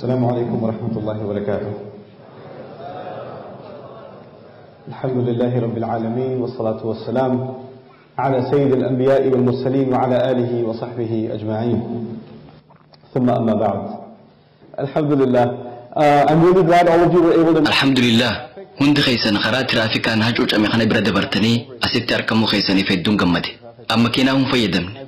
السلام عليكم ورحمة الله وبركاته. الحمد لله رب العالمين، والصلاة والسلام على سيد الأنبياء والمرسلين وعلى آله وصحبه أجمعين. ثم أما بعد. الحمد لله. I'm really glad all of you were able to. Alhamdulillah, hundi keessan karaa tiraafikaan hacuucame kana bira dabartanii asitti argamuu keessaniif hedduun gammade. Amma keenaa hin fayyadamne.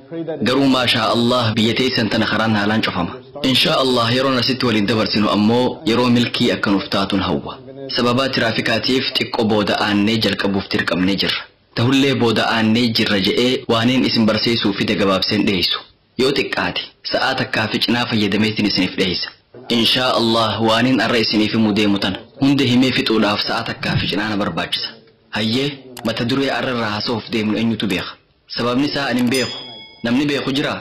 Garuu maashaa Allah, biyya teessan tana karaan haalaan cufama. Inshaa Allah, yeroon asitti waliin dabarsinu ammoo yeroo milkii akka nuuf taatuun hawwa. Sababaa tiraafikaatiif xiqqoo booda aannee jalqabuuf dirqamnee jirra. Tahullee booda aannee jirra je'ee waaniin isin barsiisuu fide gabaabseen dhiyeessu. Yoo xiqqaate sa'aa takkaa fi cinaa fayyadameetiin isiniif dhiyeessa. Inshaa Allah, waaniin arra isiniif himuu deemu tana hunda himee fixuudhaaf sa'aa takkaa fi cinaa na barbaachisa. Hayyee, mata duree arra irraa haasa'uuf deemnu eenyutu beeka? Sababni isaa ani hin beeku. Namni beeku jiraa?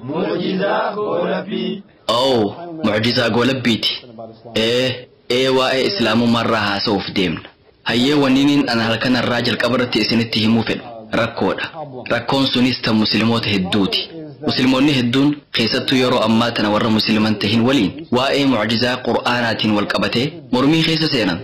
Mucjizaa goolabbii. Oo, mucjizaa goolabbiiti. Ee, waa'ee islaamummaarraa haasa'uuf deemna. Hayyee, wanniiniin ana halkan irraa jalqaba irratti isinitti himuu fedhu rakkoodha. Rakkoon sunis tan musliimoota hedduuti. Musliimoonni hedduun, keessattuu yeroo ammaa tana, warra musliiman tahin waliin waa'ee mucjizaa qur'aanaatiin wal qabatee mormii keessa seenan.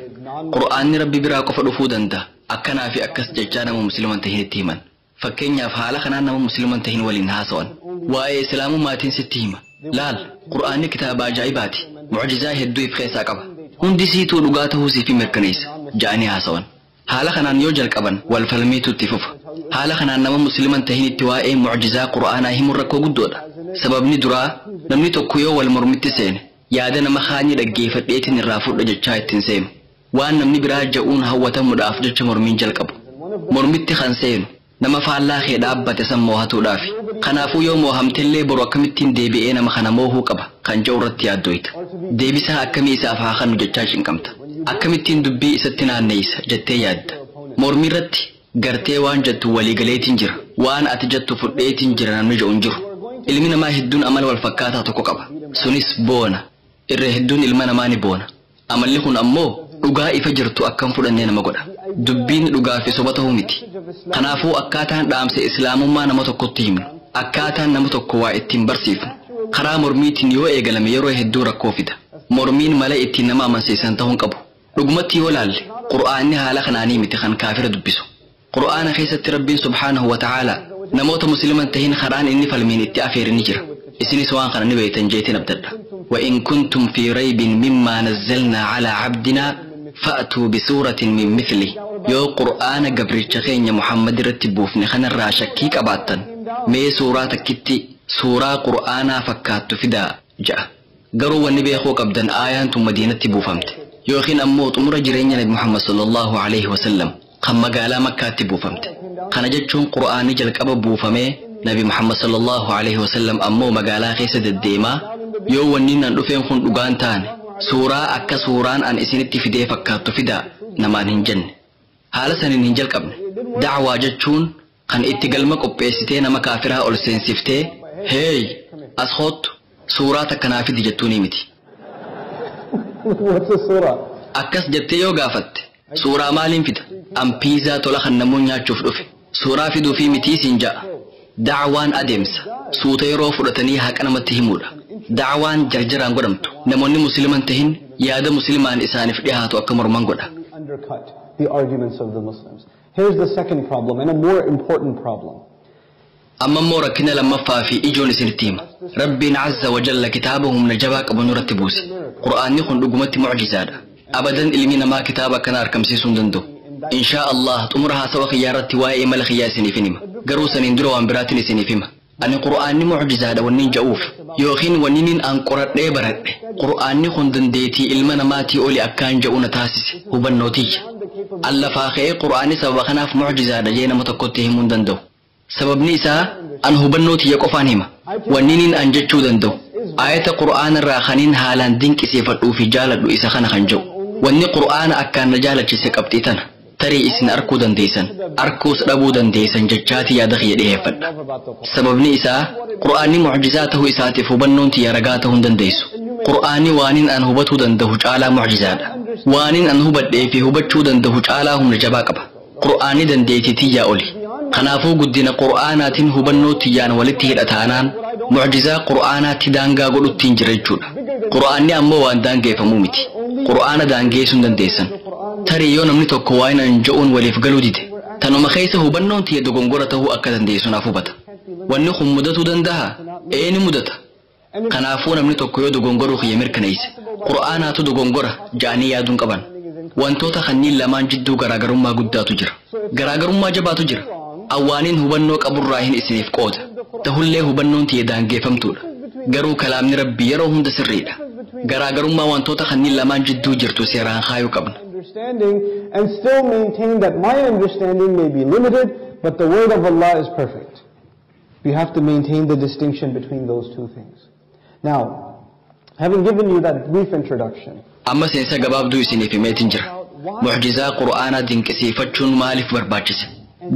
Qur'aanni Rabbi biraa qofa dhufuu danda'a. Akkanaa fi akkas jechaa nama musliiman tahinitti himan. Fakkeenyaaf, haala kanaan nama musliiman tahin waliin haasawan. Waa'ee islaamummaatiin sitti hima. Laal, qur'aanni kitaaba ajaa'ibaati. Mucjizaa hedduu if keessaa qaba. Hundi siituu dhugaa ta'uu siif mirkaneessa ja'anii haasawan. Haala kanaan yoo jalqaban wal falmiitu itti fufa. Haala kanaan nama musliiman tahinitti waa'ee mucjizaa qur'aanaa himuun rakkoo guddoodha. Sababni duraa, namni tokko yoo wal mormitti seene yaada nama kaanii dhaggeeffadheetiin irraa fudha jechaa ittiin seenu. Waan namni biraa ja'uun hawwatamuudhaaf jecha mormiin jalqabu. Mormitti kan seenu nama faallaa kee dhaabbate san moohatuudhaaf. Kanaafuu yoo moohamtellee boru akkamittiin deebi'ee nama kana moohuu qaba kan jedhu irratti yaaddoyta. Deebisaa akkamii isaaf haa kennu jechaa cinqamta. Akkamittiin dubbii isatti naanneessa jettee yaadda. Mormii irratti gartee waan jettu waliigaleetiin jira. Waan ati jettu fudheetiin jira namni jedhu hin jiru. Ilmi namaa hedduun amala wal fakkaataa tokko qaba. Sunis boona. Irra hedduun ilma namaa ni boona. Amalli kun ammoo dhugaa ifa jirtu akkam fudhannee nama godha. Dubbiin dhugaa fi soba ta'uu miti. Kanaafuu akkaataan dhaamsa islaamummaa nama tokkotti himnu, akkaataan nama tokko waa ittiin barsiifnu, karaa mormiitiin yoo eegalame yeroo hedduu rakkoo fida. Mormiin mala ittiin nama amansiisan ta'uu hin qabu. Dhugumatti yoo laalle, Qur'aanni haala kanaanii miti kan kaafira dubbisu. Qur'aana keessatti Rabbiin subhaanahu wa ta'aala namoota musliiman tahin karaan inni falmiin itti afeere ni jira. Isinis waan kana ni beektan jeetiin abdadha. وإن كنتم في ريب مما نزلنا على عبدنا فأتوا بسورة من مثله. Yoo qur'aana gabricha keenya Muhammad irratti buufne kanarraa shakkii qabaattan, mee suuraa takkitti suuraa qur'aanaa fakkaattu fidaa ja'a. Garuu wanni beekuu qabdan, aayaan tun Madiinatti buufamte yookiin ammoo xumura jireenya Nabi Muhammad sallallahu alaihi wasallam kan magaalaa Makkaatti buufamte. Kana jechuun qur'aanni jalqaba buufamee, Nabi Muhammad sallallahu alaihi wasallam ammoo magaalaa keessa deddeemaa, yoo wanni nan dhufeen kun dhugaan taane suuraa akka suuraan an isinitti fidee fakkaattu fidaa namaan hin jenne. Haala saniin hin jalqabne. Dacwaa jechuun kan itti galma qopheessitee nama kaafiraa ol seensiftee, "Heey, as hoottu, suuraa takka naa fidi" jettuuni miti. What's a surah? Akkas jettee yoo gaafatte, suuraa maaliin fida? An piizaa tola kan namoon nyaachuuf dhufe suuraa fiduu fi mitii siin ja'a. Dacwaan adeemsa suuta yeroo fudhatanii haqa namatti himuudha. Dacwaan jarjaraan godhamtu namoonni musliman tahin yaada muslimaan isaaniif dhihaatu akka morman godha. Undercut the arguments of the Muslims. Here's the second problem, and a more important problem. Amma immoo rakkina lammaffaa fi ijoon isinitti hima. Rabbiin azza wa jalla kitaaba humna jabaa qabu nurratti buuse. Qur'aanni kun dhugumatti mucjizaadha. Abadan ilmi namaa kitaaba akkana argamsiisuu hin danda'u. Inshaa Allah, xumura haasawa kiyyaa irratti waa'ee imala kiyyaa isiniif hima. Garuu saniin dura waan biraatiin isiniif hima. Ani qur'aanni mucjizaadha wanniin ja'uuf yookiin wanniin an qoradhee baradhe qur'aanni kun dandeetii ilma namaatii oli akkaan ja'u na taasise hubannootiyya. An lafaa ka'ee qur'aanni sababa kanaaf mucjizaadha jee nama tokkotti himuu hin danda'u. Sababni isaa an hubannoo tiyya qofaan hima. Wanniin an jechuu danda'u, ayata qur'aana irraa kaniin haalaan dinqisiifadhuu fi jaaladhu isa kana kan jedhu. Wanni qur'aana akkaan na jaalachise qabxii tana. Tarii isin arkuu dandeessan, arkuus dhabuu dandeessan jechaati yaada kiyya dhiyeeffadha. Sababni isaa qur'aanni mucjizaa ta'uu isaatiif hubannoon tiyya ragaa ta'uu hin dandeessu. Qur'aanni waanin an hubatuu danda'u caalaa mucjizaadha. Waanin an hubadhee fi hubachuu danda'u caalaa humna jabaa qaba. Qur'aanni dandeettii tiyyaa oli. Kanaafuu guddina qur'aanaatiin hubannoo tiyyaan walitti hidhataanaan Mucjizaa Qur'aanaatti daangaa godhuttiin jira jechuudha. Qur'aanni ammoo waan daangeffamuu miti. Qur'aana daangeessuu hin dandeessan. Tarii yoo namni tokko waan an je'uun waliif galuu dide, tanuma keessa hubannoon tiyya dogongora ta'uu akka dandeessu naaf hubata. Wanni kun mudatuu danda'a? Ee, ni mudata. Kanaafuu namni tokko yoo dogongoruu kiyya mirkaneesse, Qur'aanaatu dogongora ja'anii yaaduun qaban. Wantoota kanneen lamaan jidduu garaagarummaa guddaatu jira. Garaagarummaa jabaatu jira. Awwaaniin hubannoo qaburraa hin isiniif qooda. Tahullee hubannoon tiyya daangeffamtuudha. Garuu kalaamni Rabbii yeroo hunda sirriidha. Garaagarummaa wantoota kanneen lamaan jidduu jirtu seeraan kaayuu qabna. Understanding and still maintain that my understanding may be limited, but the word of Allah is perfect. We have to maintain the distinction between those two things. Now, having given you that brief introduction, Amma seensa gabaabduu isiniif himeetiin jira. Mucjizaa Qur'aanaa dinqisiifachuun maaliif barbaachise?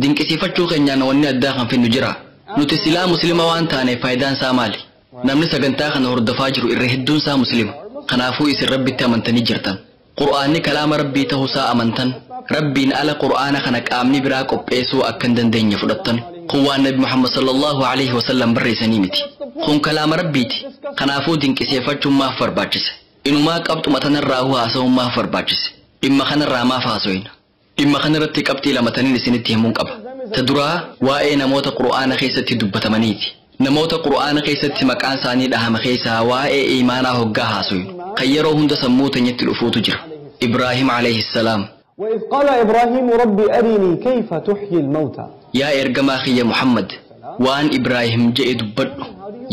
Dinqisiifachuu keenyaan wanni addaa kan finnu jira. Nuti silaa Muslima waan taaneef faayidaan isaa maali? Namni sagantaa kana hordofaa jiru irra hedduun isaa Muslima. Kanaafuu isin Rabbitti amantanii jirtan. Qur'aanni kalaama Rabbii ta'uusaa amantan. Rabbiin ala Qur'aana kana qaamni biraa qopheessuu akka hin dandeenye fudhattan. Kun waan Nabi Muhammad sallallahu alaihi wasallam barreessanii miti. Kun kalaama Rabbiiti. Kanaafuu dinqisiifachuun maaf barbaachise? Inumaa qabxuma tanarraa haasa'uun maaf barbaachise? Dhimma kanarraa maaf haasoyna? Dhimma kanarratti qabxii lamataniin isinitti himuun qaba. Ta duraa waa'ee namoota Qur'aana keessatti dubbatamaniiti. Namoota Qur'aana keessatti maqaan isaanii dhahama keessaa waa'ee iimaanaa hoggaa haasoynu. Kan yeroo hunda sammuu teenyatti dhufuutu jira. Ibraahim alayhi salaam. وإذ قال إبراهيم رب أرني كيف تحيي الموتى. Yaa ergamaa kiyya Muhammad, waan Ibraahim je'e dubbadhu.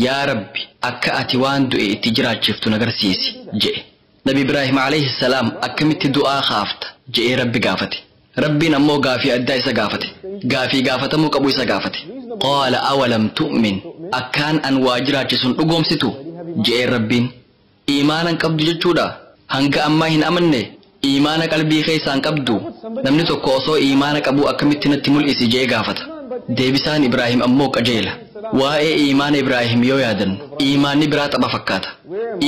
Yaa Rabbi, akka ati waan du'e itti jiraachiftu nagarsiisi je'e. Nabi Ibraahim alayhi salaam akkamitti du'aa kaafta je'ee Rabbi gaafate. Rabbiin ammoo gaafii addaa isa gaafate. Gaafii gaafatamuu qabu isa gaafate. Qaala awalam tu'min, akkaan an waa jiraachisun dhugoomsitu je'ee Rabbiin. Iimaanan qabdu jechuudha. Hanga ammaa hin amanne? Iimaana qalbii keessaan qabdu? Namni tokko osoo iimaana qabuu akkamitti natti mul'isi je'ee gaafata. Deebisaan Ibraahim ammoo qajeela. Waa'ee iimaana Ibraahim yoo yaadannu, iimaanni biraa tapha fakkaata.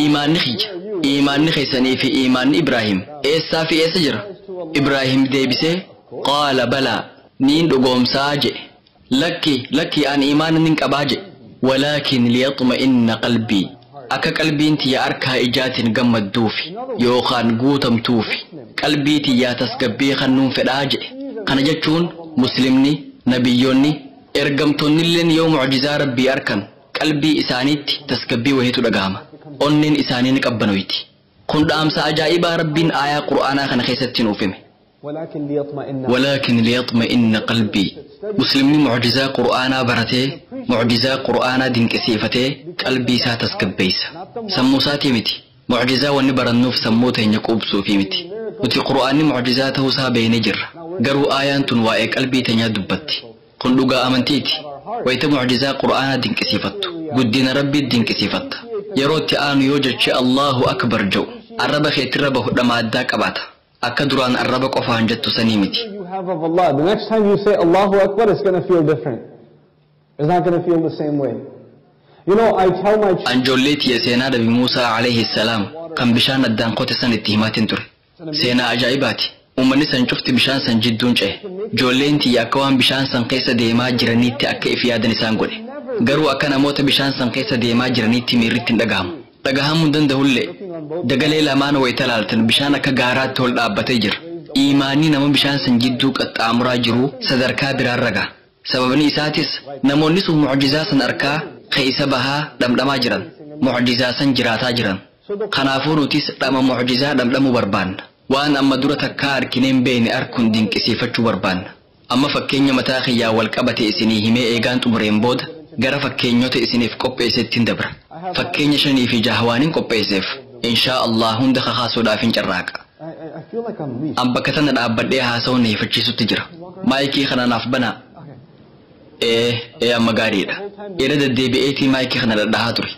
Iimaanni kiyya, iimaanni keessanii fi iimaanni Ibraahim eessaa fi eessa jira? Ibraahim deebisee qaala balaa, niin dhugoomsaa je'e. Lakki, lakki, an iimaana nin qabaa je'e. Walaakin liyatma'inna qalbii, akka qalbiin tiyya harkaa ijaatiin gammadduufi yookaan guutamtuufi qalbii tiyyaa tasgabbii kannuun fedhaa jedhe. Kana jechuun Muslimni, nabiyyoonni, ergamtoonnilleen yoo mucjizaa Rabbii arkan qalbii isaaniitti tasgabbii wahiitu dhagahama. Onneen isaanii ni qabbanoyti. Kun dhaamsa ajaa'ibaa Rabbiin aayaa Qur'aanaa kana keessatti nuuf hime. ولكن ليطمئن ولكن ليطمئن قلبي. Muslimni mucjizaa Qur'aanaa baratee, mucjizaa Qur'aanaa dinqisiifatee qalbii isaa tasgabbeessa. Sammuu isaatii miti. Mucjizaa wanni barannuuf sammuu teenya quubsuufi miti. Nuti Qur'aanni mucjizaa ta'uusaa beeknee jirra. Garuu aayaan tun waa'ee qalbii teenyaa dubbatti. Kun dhugaa amantiiti. Wayita mucjizaa Qur'aanaa dinqisiifattu, guddina Rabbii dinqisiifatta. Yeroo itti aanu yoo jechi Allahu akbar jedhu arraba keetirra bahu dhama addaa qabaata. Akka duraan arraba qofaan jettu sanii miti. you have of Allah. The next time you say Allahu Akbar, it's going to feel different. It's not going to feel the same way. You know, I tell my Anjoollee tiyya seenaa Nabi Muusaa alayhi salaam kan bishaan addaan qote san itti himaatiin ture. Seenaa ajaa'ibaati. Uummanni san cufti bishaan san jidduun ce'e. Ijoolleen tiyya akka waan bishaan san keessa deemaa jiraniitti akka if yaadan isaan godhe. Garuu akka namoota bishaan san keessa deemaa jiraniitti miirritti hin dhagahamu. Dhagahamuu hin danda'ullee. Dagalee lamaan wayita laaltan bishaan akka gaaraatti ol dhaabbatee jira. Iimaanni nama bishaan san jidduu qaxxaamuraa jiru sadarkaa biraan raga. Sababni isaatis namoonni sun mucjizaa san arkaa keessa bahaa dhamdhamaa jiran. Mucjizaa san jiraataa jiran. Kanaafuu nutis dhama mucjizaa dhamdhamuu barbaanna. Waan amma dura takkaa arkineen beekne arkuun dinqisiifachuu barbaanna. Amma fakkeenya mataa kiyyaa wal qabate isinii himee eegaan xumureen booda gara fakkeenyota isiniif qopheessettiin dabra. Fakkeenya shanii fi jaha waanin qopheesseef inshaa Allah hunda kakaasuudhaaf hin carraaqa. I feel like I'm weak. An bakka tana dhaabbadhee haasa'uun na hifachiisutti jira. Maayikii kana naaf banaa. Ee, ee, amma gaariidha. Irra deddeebi'eetii maayikii kana dhadhahaa ture.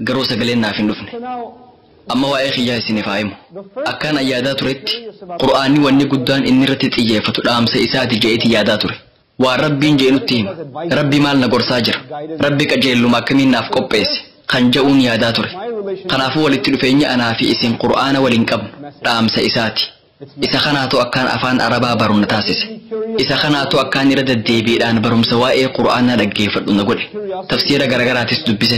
Garuu sagaleen naaf hin dhufne. So now, Amma waa'ee kiyyaa isiniif haa himu. Akkaan an yaadaa turetti Qur'aanni wanni guddaan inni irratti xiyyeeffatu dhaamsa isaati je'eeti yaadaa ture. Waan Rabbiin je'e nutti hima. Rabbi maal na gorsaa jira? Rabbi qajeelluma akkamiin naaf qopheesse? Kan je'uun yaadaa ture. Kanaafuu walitti dhufeenya anaa fi isin Qur'aana waliin qabnu dhaamsa isaati. Isa kanaatu akkaan afaan Arabaa baru na taasise. Isa kanaatu akkaan irra deddeebiidhaan barumsa waa'ee Qur'aanaa dhaggeeffadhu na godhe. Tafsiira garagaraatis dubbise.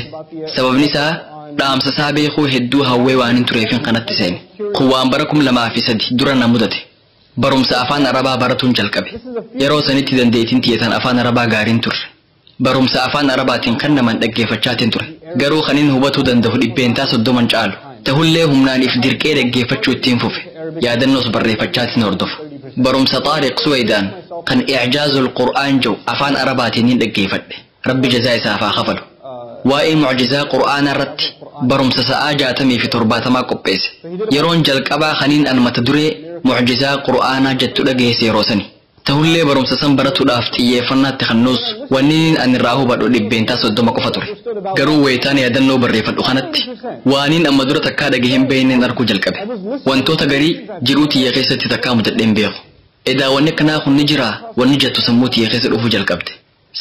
Sababni isaa dhaamsa isaa beekuu hedduu hawwee waan hin tureefin kanatti seene. Kun waan bara 2003 dura na mudate. Barumsa afaan Arabaa baratuun jalqabe. Yeroo sanitti dandeettiin tiyyatan afaan Arabaa gaariin turre. Barumsa afaan Arabaatiin kan naman dhaggeeffachaatiin ture. Garuu kanin hubatuu danda'u 30% caalu. Tahullee humnaan if dirqee dhaggeeffachuu ittiin fufe. Yaadannoos barreeffachaatiin hordofa. Barumsa Xaariq Suweydaan kan I'jaazul Qur'aan jedhu afaan Arabaatiin hin dhaggeeffadhe. Rabbi jazaa isaaf haa kafalu. Waa'ee mucjizaa Qur'aanaa irratti barumsa sa'aa 60 fi 70 qopheesse. Yeroon jalqabaa kaniin an mata duree mucjizaa Qur'aanaa jettu dhageesse yeroo sani. Tahullee barumsa san baratuudhaaf xiyyeeffannaatti kannuus wanni an irraa hubadhu 30% qofa ture. Garuu wayitaan yaadannoo barreeffadhu kanatti waaniin amma dura takkaa dhagahee hin beekneen arguu jalqabe. Wantoota garii jiruu tiyya keessatti takkaa mudadhee hin beeku. Edaa wanni akkanaa kun ni jiraa wanni jettu sammuu tiyya keessa dhufuu jalqabde.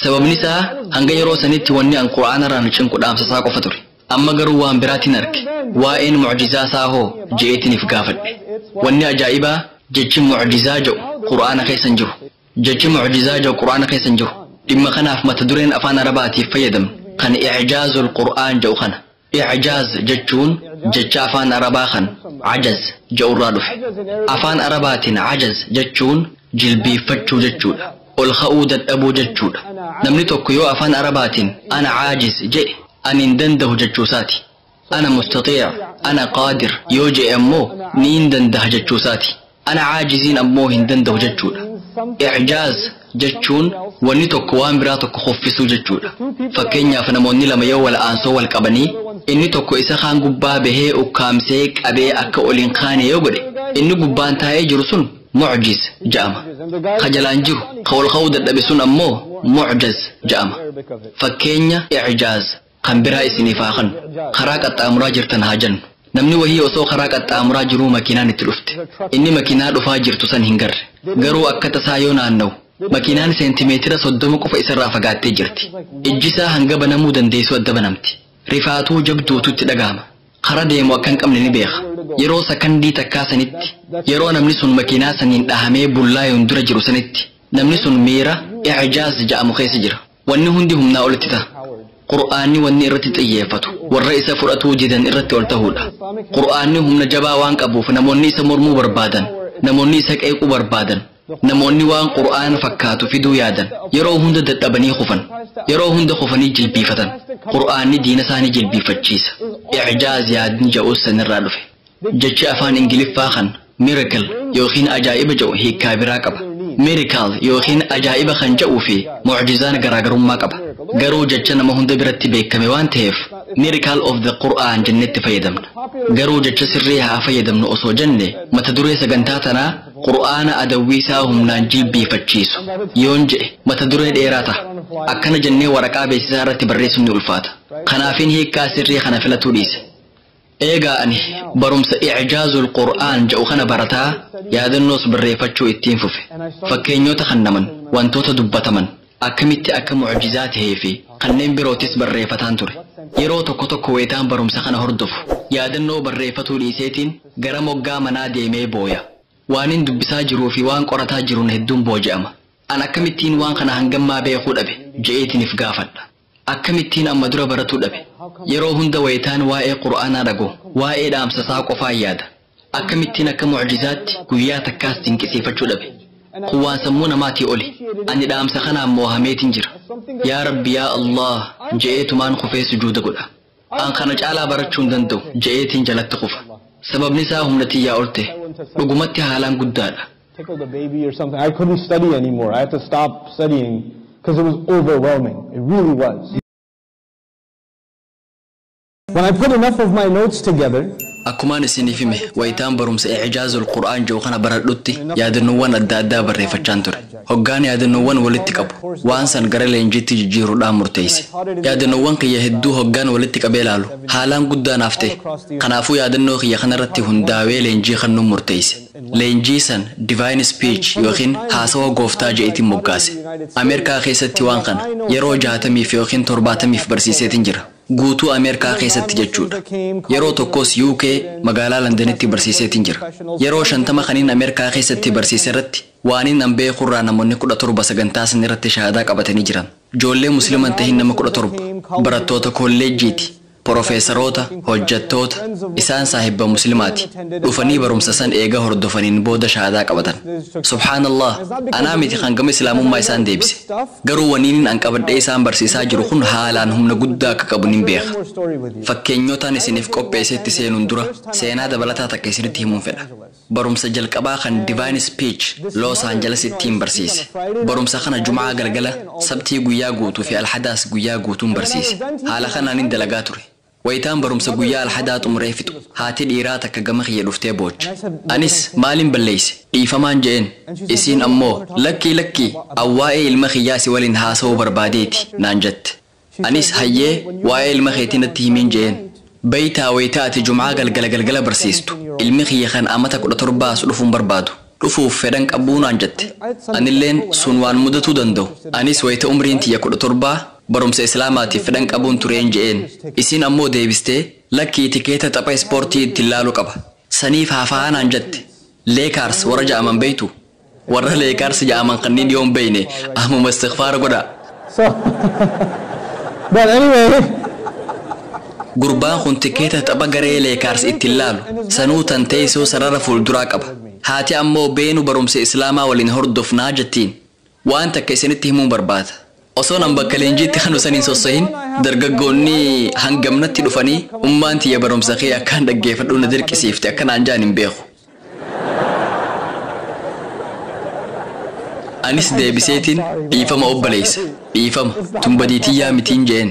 Sababni isaa hanga yeroo sanitti wanni an Qur'aana irraa nu cinqu dhaamsa isaa qofa ture. Amma garuu waan biraatiin arge. Waa'een mucjizaa isaa hoo je'eetiin if gaafadhe. Wanni ajaa'ibaa jechi mucjizaa jedhu Qur'aana keessa hin jiru. Jechi mucjizaa jedhu Qur'aana keessa hin jiru. Dhimma kanaaf mata dureen afaan Arabaatiif fayyadamnu kan I'jaazul Qur'aan jedhu kana. I'jaaz jechuun jecha afaan Arabaa kan ajaz jedhu irraa dhufe. Afaan Arabaatiin ajaz jechuun jilbiiffachuu jechuudha. Ol ka'uu dadhabuu jechuudha. Namni tokko yoo afaan Arabaatiin ana caajiz jedhe ani hin danda'u jechuusaati. Ana mustatiic, ana qaadir yoo jedhe ammoo ni hin danda'a jechuusaati. Ana caajiziin ammoo hin danda'u jechuudha. I'jaaz jechuun wanni tokko waan biraa tokko hoffisuu jechuudha. Fakkeenyaaf namoonni lama yoo wal aansoo wal qabanii inni tokko isa kaan gubbaa bahee ukkaamsee qabee akka ol hin kaane yoo godhe inni gubbaan taa'ee jiru sun mucjiz jedhama. Ka jalaan jiru ka ol ka'uu dadhabe sun ammoo mucjaz jedhama. Fakkeenya i'jaaz kan biraa isiniif haa kennu. Karaa qaxxaamuraa jirtan haa jennu. Namni wahii osoo karaa qaxxaamuraa jiruu makiinaan itti dhufte. Inni makiinaa dhufaa jirtu san hin garre. Garuu akka tasaa yoo naanna'u makiinaan seentimeetira 30 qofa isarraa fagaattee jirti. Ijji isaa hanga banamuu dandeessu adda banamti. Rifaatuu jabduutu itti dhagahama. Kara deemu akka hin qabne ni beeka. Yeroo sakandii takkaa sanitti, yeroo namni sun makiinaa saniin dhahamee bullaayuun dura jiru sanitti, namni sun miira i'jaaz jedhamu keessa jira. Wanni hundi humnaa olitti ta'a. Qur'aanni wanni irratti xiyyeeffatu warra isa fudhatuu didan irratti ol ta'uudha. Qur'aanni humna jabaa waan qabuuf namoonni isa mormuu barbaadan, namoonni isa qeequu barbaadan, namoonni waan Qur'aana fakkaatu fiduu yaadan yeroo hunda dadhabanii kufan, yeroo hunda kufanii jilbiifatan. Qur'aanni diina isaanii jilbiifachiisa. I'jaaz yaadni jedhus sanirraa dhufe. Jechi afaan Ingiliffaa kan miracle yookiin ajaa'iba jedhu hiikkaa biraa qaba. Miracle yookiin ajaa'iba kan jedhuu fi mucjizaan garaagarummaa qaba. Garuu jecha nama hunda biratti beekame waan ta'eef miracle of the Qur'an jennetti fayyadamna. Garuu jecha sirrii haa fayyadamnu osoo jenne mata duree sagantaa tanaa Qur'aana adawwii isaa humnaan jilbiifachiisu yoon jedhe mata duree dheeraa ta'a. Akkana jennee waraqaa beeksisaa irratti barreessuun ni ulfaata. Kanaafin hiikkaa sirrii kana filatuu dhiise. Eegaa ani barumsa I'jaazul Qur'aan jedhu kana barataa yaadannoos barreeffachuu ittiin fufe. Fakkeenyota kannaman wantoota dubbataman akkamitti akka mucjizaa tahee fi kanneen birootis barreeffataan ture. Yeroo tokko tokko weetaan barumsa kana hordofu yaadannoo barreeffatuu dhiiseetiin gara moggaa manaa deemee booya. Waanin dubbisaa jiruu fi waan qorataa jiruun hedduun booji'ama. An akkamittiin waan kana hangammaa beekuu dhabe je'eetiniif gaafadha. Akkamittiin amma dura baratuu dhabe. Yeroo hunda wayitaan waa'ee Qur'aanaa dhago waa'ee dhaamsasaa qofaa yaada. Akkamittiin akka mucjizaatti guyyaa takkaas dinqisiifachuu dhabe. Kun waan sammuu namaatii oli. Ani dhaamsa kanaan moohameetiin jira. Yaa Rabbi yaa Allah je'eetumaan kufee sujuuda godha. An kana caalaa barachuu hin danda'u je'eetiin jalatti kufa. Sababni isaa humna tiyyaa ol ta'e. Dhugumatti haalaan guddaadha. Tickle the baby or something. I couldn't study anymore. I had to stop studying because it was overwhelming. It really was. When I put enough of my notes together, Akkumaan isiniif hime wayitaan barumsa I'jaazul Qur'aan jedhu kana baradhutti yaadannoowwan adda addaa barreeffachaan ture. Hoggaan yaadannoowwan walitti qabu waan san gara leenjiitti jijjiiruudhaan murteesse. Yaadannoowwan kiyya hedduu hoggaan walitti qabee ilaalu haalaan guddaa naaf ta'e. Kanaafuu yaadannoo kiyya kanarratti hundaa'ee leenjii kennuun murteesse. Leenjii san Divine Speech yookiin haasawa gooftaa je'eetiin moggaase. Ameerikaa keessatti waan kana yeroo 60 yookiin 70 barsiiseetiin jira. Guutuu Ameerikaa keessatti jechuudha. Yeroo tokkos UK magaalaa Londonitti barsiiseetiin jira. Yeroo 50 kaniin Ameerikaa keessatti barsiise irratti waaniin an beekurraa namoonni 17 sagantaa san irratti shahaadaa qabatanii jiran. Ijoollee musliiman tahin nama 17 barattoota kolleejjiiti. Profeesaroota, hojjettoota, isaan saahibba musliimaati. Dhufanii barumsa san eega hordofaniin booda shahaadaa qabatan. Subhaanallah, anaa miti kan gama islaamummaa isaan deebise. Garuu waniinin an qabadhee isaan barsiisaa jiru kun haalaan humna guddaa akka qabu nin beeka. Fakkeenyotaan isiniif qopheessetti seenuun dura seenaa dabalataa takka isinitti himuun fedha. Barumsa jalqabaa kan Divine Speech Los Angeles ittiin barsiise. Barumsa kana Jumaa galgala, Sabtii guyyaa guutuu fi Alhadaas guyyaa guutuun barsiise. Haala kanaanin dalagaa ture. Wayitaan barumsa guyyaa Alhadaa xumuree fixu haati dhiiraa takka gama kiyya dhuftee booche. Anis maalin balleeyse? Dhiifamaan je'een. Isiin ammoo lakkii lakkii awwaa'ee ilma kiyyaa si waliin haasa'uu barbaadeeti naan jette. Anis hayyee waa'ee ilma keetii natti himiin je'een. Baytaa wayitaa ati Jumaa galgala galgala barsiistu ilmi kiyya kan amata 17 dhufuun barbaadu. Dhufuuf fedhan qabuu naan jette. Anilleen sun waan mudatuu danda'u. Anis wayita umriin tiyya 17 barumsa islaamaatiif fedhan qabuun tureen je'een. Isiin ammoo deebistee lakkii tikeeta tapha ispoortii ittiin laalu qaba. Saniif haafaa naan jette. Leekaars warra ja'aman beeytu. Warra Leekaars ja'aman kanneen yoon beeyne ammuma istighfaara godhaa. So, but anyway, Gurbaan kun tikeeta tapha garee Leekaars ittiin laalu sanuu tan teessoo sarara fuulduraa qaba. Haati ammoo beenu barumsa islaamaa waliin hordofnaa jettiin. Waan takka isinitti himuun barbaada. Osoo nan bakka leenjiitti kanu saniin sossohin dargaggoonni hangamnatti dhufanii ummaan tiyya barumsa kee akkaan dhaggeeffadhu na dirqisiifte akkanaan jaan hin beeku. Anis deebiseetiin dhiifama obboleessa dhiifama tumbadiitiyyaa mitiin je'een.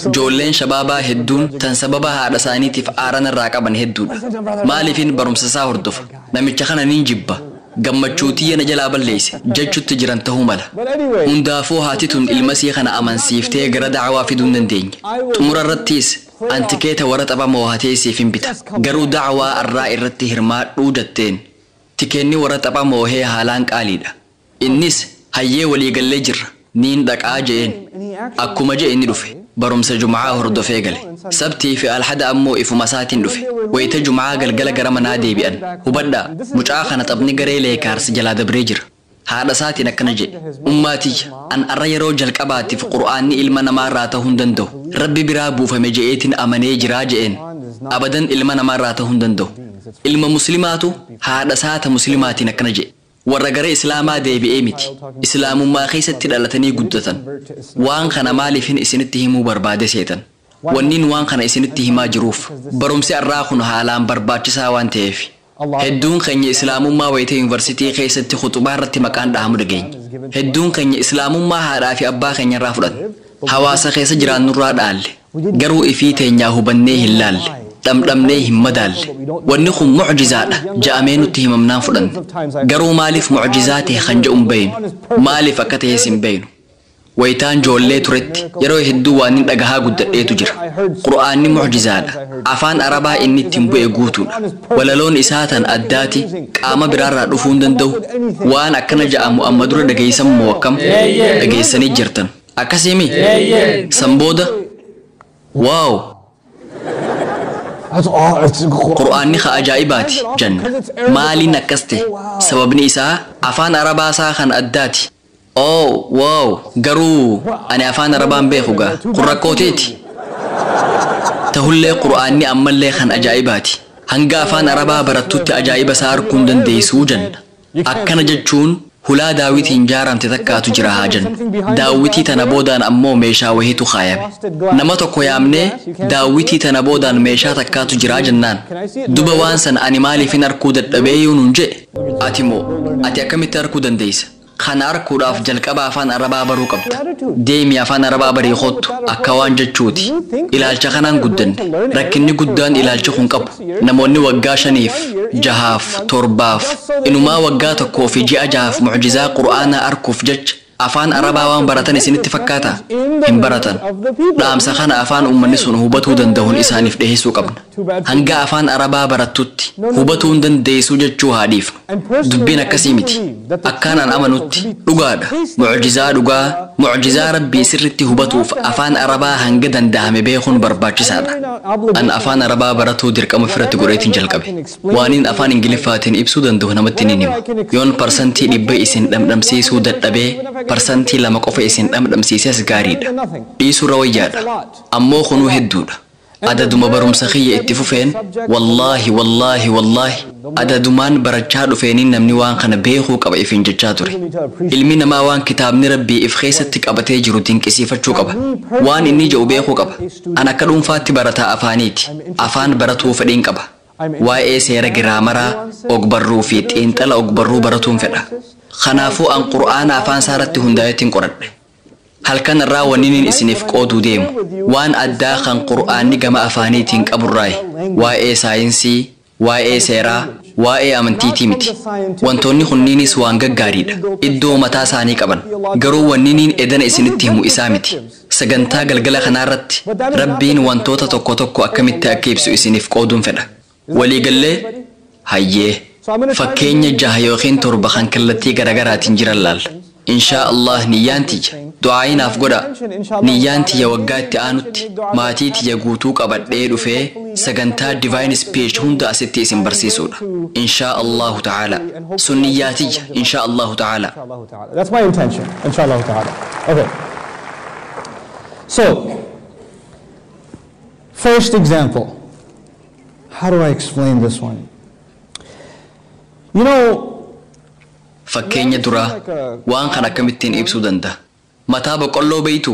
Ijoolleen shabaabaa hedduun tan sababa haadha isaaniitiif aaran irraa qaban hedduudha. Maaliifin barumsa isaa hordofa? Namicha kana nin jibba. Gammachuu tiyya na jalaa balleesse jechutti jiran ta'uu mala. Hundaafuu haati tun ilma sii kana amansiiftee gara da'awaa fiduu hin dandeenye. Xumura irrattis antikeeta warra tapha moohatee siif hin bita. Garuu da'awaa arraa irratti hirmaadhuu jetteen. Tikeenni warra tapha moohee haalaan qaaliidha. Innis hayyee waliigallee jirra. Niin dhaqaa je'een. Akkuma je'e inni dhufe. Barumsa Jumaa hordofee gale. Sabtii fi Alhada ammoo ifuma isaatiin dhufe. Wayita Jumaa galgala gara manaa deebi'an. Hubadhaa, mucaa kana taphni garee Leekaars jalaa dabree jira. Haadha isaatiin akkana jedhe. Ummaatiyya, an arra yeroo jalqabaatiif Qur'aanni ilma namaarraa ta'uu hin danda'u. Rabbi biraa buufame je'eetiin amanee jiraa je'een. Abadan ilma namaarraa ta'uu hin danda'u. Ilma muslimaatu haadha isaata muslimaatiin akkana jedhe. Warra gara islaamaa deebi'ee miti. Islaamummaa keessatti dhalatanii guddatan. Waan kana maaliifin isinitti himuu barbaade seetan? Wanniin waan kana isinitti himaa jiruuf barumsi arraa kun haalaan barbaachisaa waan ta'eef. Hedduun keenya islaamummaa wayita yuunivarsiitii keessatti khutubaa irratti maqaan dhahamu dhageenya. Hedduun keenya islaamummaa haadhaa fi abbaa keenya irraa fudhanne. Hawaasa keessa jiraannurraa dhaalle. Garuu ifii teenyaa hubannee hin laalle. Dhamdhamnee hin madaalle. Wanni kun mucjizaadha ja'amee nutti himamnaan fudhanne. Garuu maaliif mucjizaa ta'e kan jedhu hin beeynu? Maaliif akka ta'es hin beeynu? Wayitaan joollee turetti yeroo hedduu waan hin dhagahaa guddadheetu jira. Qur'aanni mucjizaadha. Afaan Arabaa inni ittiin bu'e guutuudha. Walaloon isaa tan addaati qaama biraarraa dhufuu hin danda'u. Waan akkana ja'amu amma dura dhageessan moo akkam? Dhageessanii jirtan. Akkasiimi? San booda? Waaw! Qur'aanni ka ajaa'ibaati janna. Maaliin akkas ta'e? Sababni isaa afaan Arabaa isaa kan addaati. Oh, wow! Garuu ani afaan Arabaan beeku gaa. Kun rakkooteeti. Tahullee Qur'aanni ammallee kan ajaa'ibaati. Hanga afaan Arabaa barattutti ajaa'iba isaa arguu hin dandeessuu janna. Akkana jechuun hulaa daawitiin jaaramte takkaatu jira haa jennu. Daawitii tana boodaan ammoo meeshaa wahiitu kaayame. Nama tokko yaamnee daawitii tana boodaan meeshaa takkaatu jira jennaan. Duba waan san ani maaliifin arkuu dadhabee yoo nuun jedhe? Ati moo ati akkamitti arkuu dandeessa? Kana arkuudhaaf jalqaba afaan Arabaa baruu qabda. Deemi afaan Arabaa barii kottu akka waan jechuuti. Ilaalcha kanaan guddanne. Rakkinni guddaan ilaalchi kun qabu. Namoonni waggaa 5, 6, 7 inumaa waggaa 1 fi ji'a 6 mucjizaa Qur'aanaa arkuuf jecha afaan Arabaa waan baratan isinitti fakkaata? Hin baratan. Dhaamsa kana afaan uummanni sun hubatuu danda'uun isaaniif dhiyeessuu qabna. Hanga afaan Arabaa barattutti hubatuu hin dandeessuu jechuu haa dhiifnu. Dubbiin akkasii miti. Akkaan an amanutti dhugaadha. Mucjizaa dhugaa Mucjizaa Rabbii sirritti hubatuuf afaan Arabaa hanga danda'ame beekuun barbaachisaadha. An afaan Arabaa baratuu dirqama ofirratti godheetiin jalqabe. Waaniin afaan Ingiliffaatiin ibsuu danda'u namatti ni hima. Yoon 100% isin dhamdhamsiisuu dadhabee 2% qofa isin dhamdhamsiises gaariidha. Dhiisuurra wayyaadha. Ammoo kunuu hedduudha. Adaduma barumsa kiyya itti fufeen, wallaahi, wallaahi, wallaahi, adadumaan barachaa dhufeeniin namni waan kana beekuu qaba ifin jechaa ture. Ilmi namaa waan kitaabni Rabbii if keessatti qabatee jiru dinqisiifachuu qaba. Waan inni jedhu beekuu qaba. An akka dhuunfaatti barataa afaaniiti. Afaan baratuu fedhiin qaba. Waa'ee seera giraamaraa, ogbarruu fi xiinxala ogbarruu baratuun fedha. Kanaafuu an Qur'aana afaan isaarratti hundaa'eetiin qoradhe. Halkan irraa wanniin isiniif qooduu deemu waan addaa kan Qur'aanni gama afaaniitiin qaburraayi. Waa'ee saayinsii, waa'ee seeraa, waa'ee amantiitii miti. Wantoonni kunniinis waan gaggaariidha. Iddoo mataa isaanii qaban. Garuu wanniniin edana isinitti himu isaa miti. Sagantaa galgala kanaarratti Rabbiin wantoota tokko tokko akkamitti akka ibsu isiniif qooduun fedha. Waliigallee hayyee fakkeenya 6 yookiin 7 kan kallattii garagaraatiin jiran laalla. Inshaa Allah niyyaan tiyya du'aayinaaf godha. Niyyaan tiyya waggaa itti aanutti maatii tiyya guutuu qabadhee dhufee sagantaa Divine Speech hunda asitti isin barsiisuudha. Inshaa Allahu ta'ala. Sun niyyaa tiyya inshaa Allahu ta'ala. That's my intention, inshallah ta'ala. Okay. So, first example. How do I explain this one? You know, Fakkeenya duraa waan kana akkamittiin ibsuu danda'a? Mataa boqqolloo beeytu?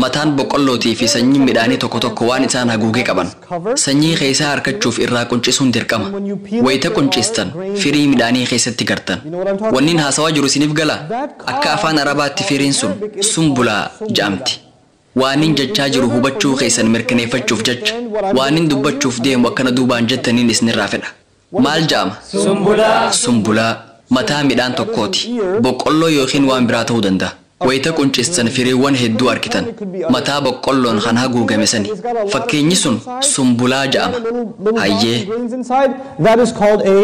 Mataan boqqollootii fi sanyiin midhaanii tokko tokko waan isaan haguugee qaban. Sanyii keessaa harkachuuf irraa quncisuun dirqama. Wayita quncistan firii midhaanii keessatti gartan. Wanniin haasawaa jiru isiniif gala? Akka afaan Arabaatti firiin sun sumbulaa ja'amti. Waanin jechaa jiru hubachuu keessan mirkaneeffachuuf jecha waanin dubbachuuf deemu akkana duubaan jettaniin isinirraa fedha. Maal ja'ama? Sumbulaa. Sumbulaa. Mataa midhaan tokkooti. Boqqolloo yookiin waan biraa ta'uu danda'a. Wayita quncistan firiiwwan hedduu argitan. Mataa boqqolloon kan haguugame sani. Fakkeenyi sun sumbulaa ja'ama. Hayyee. Grains inside, that is called a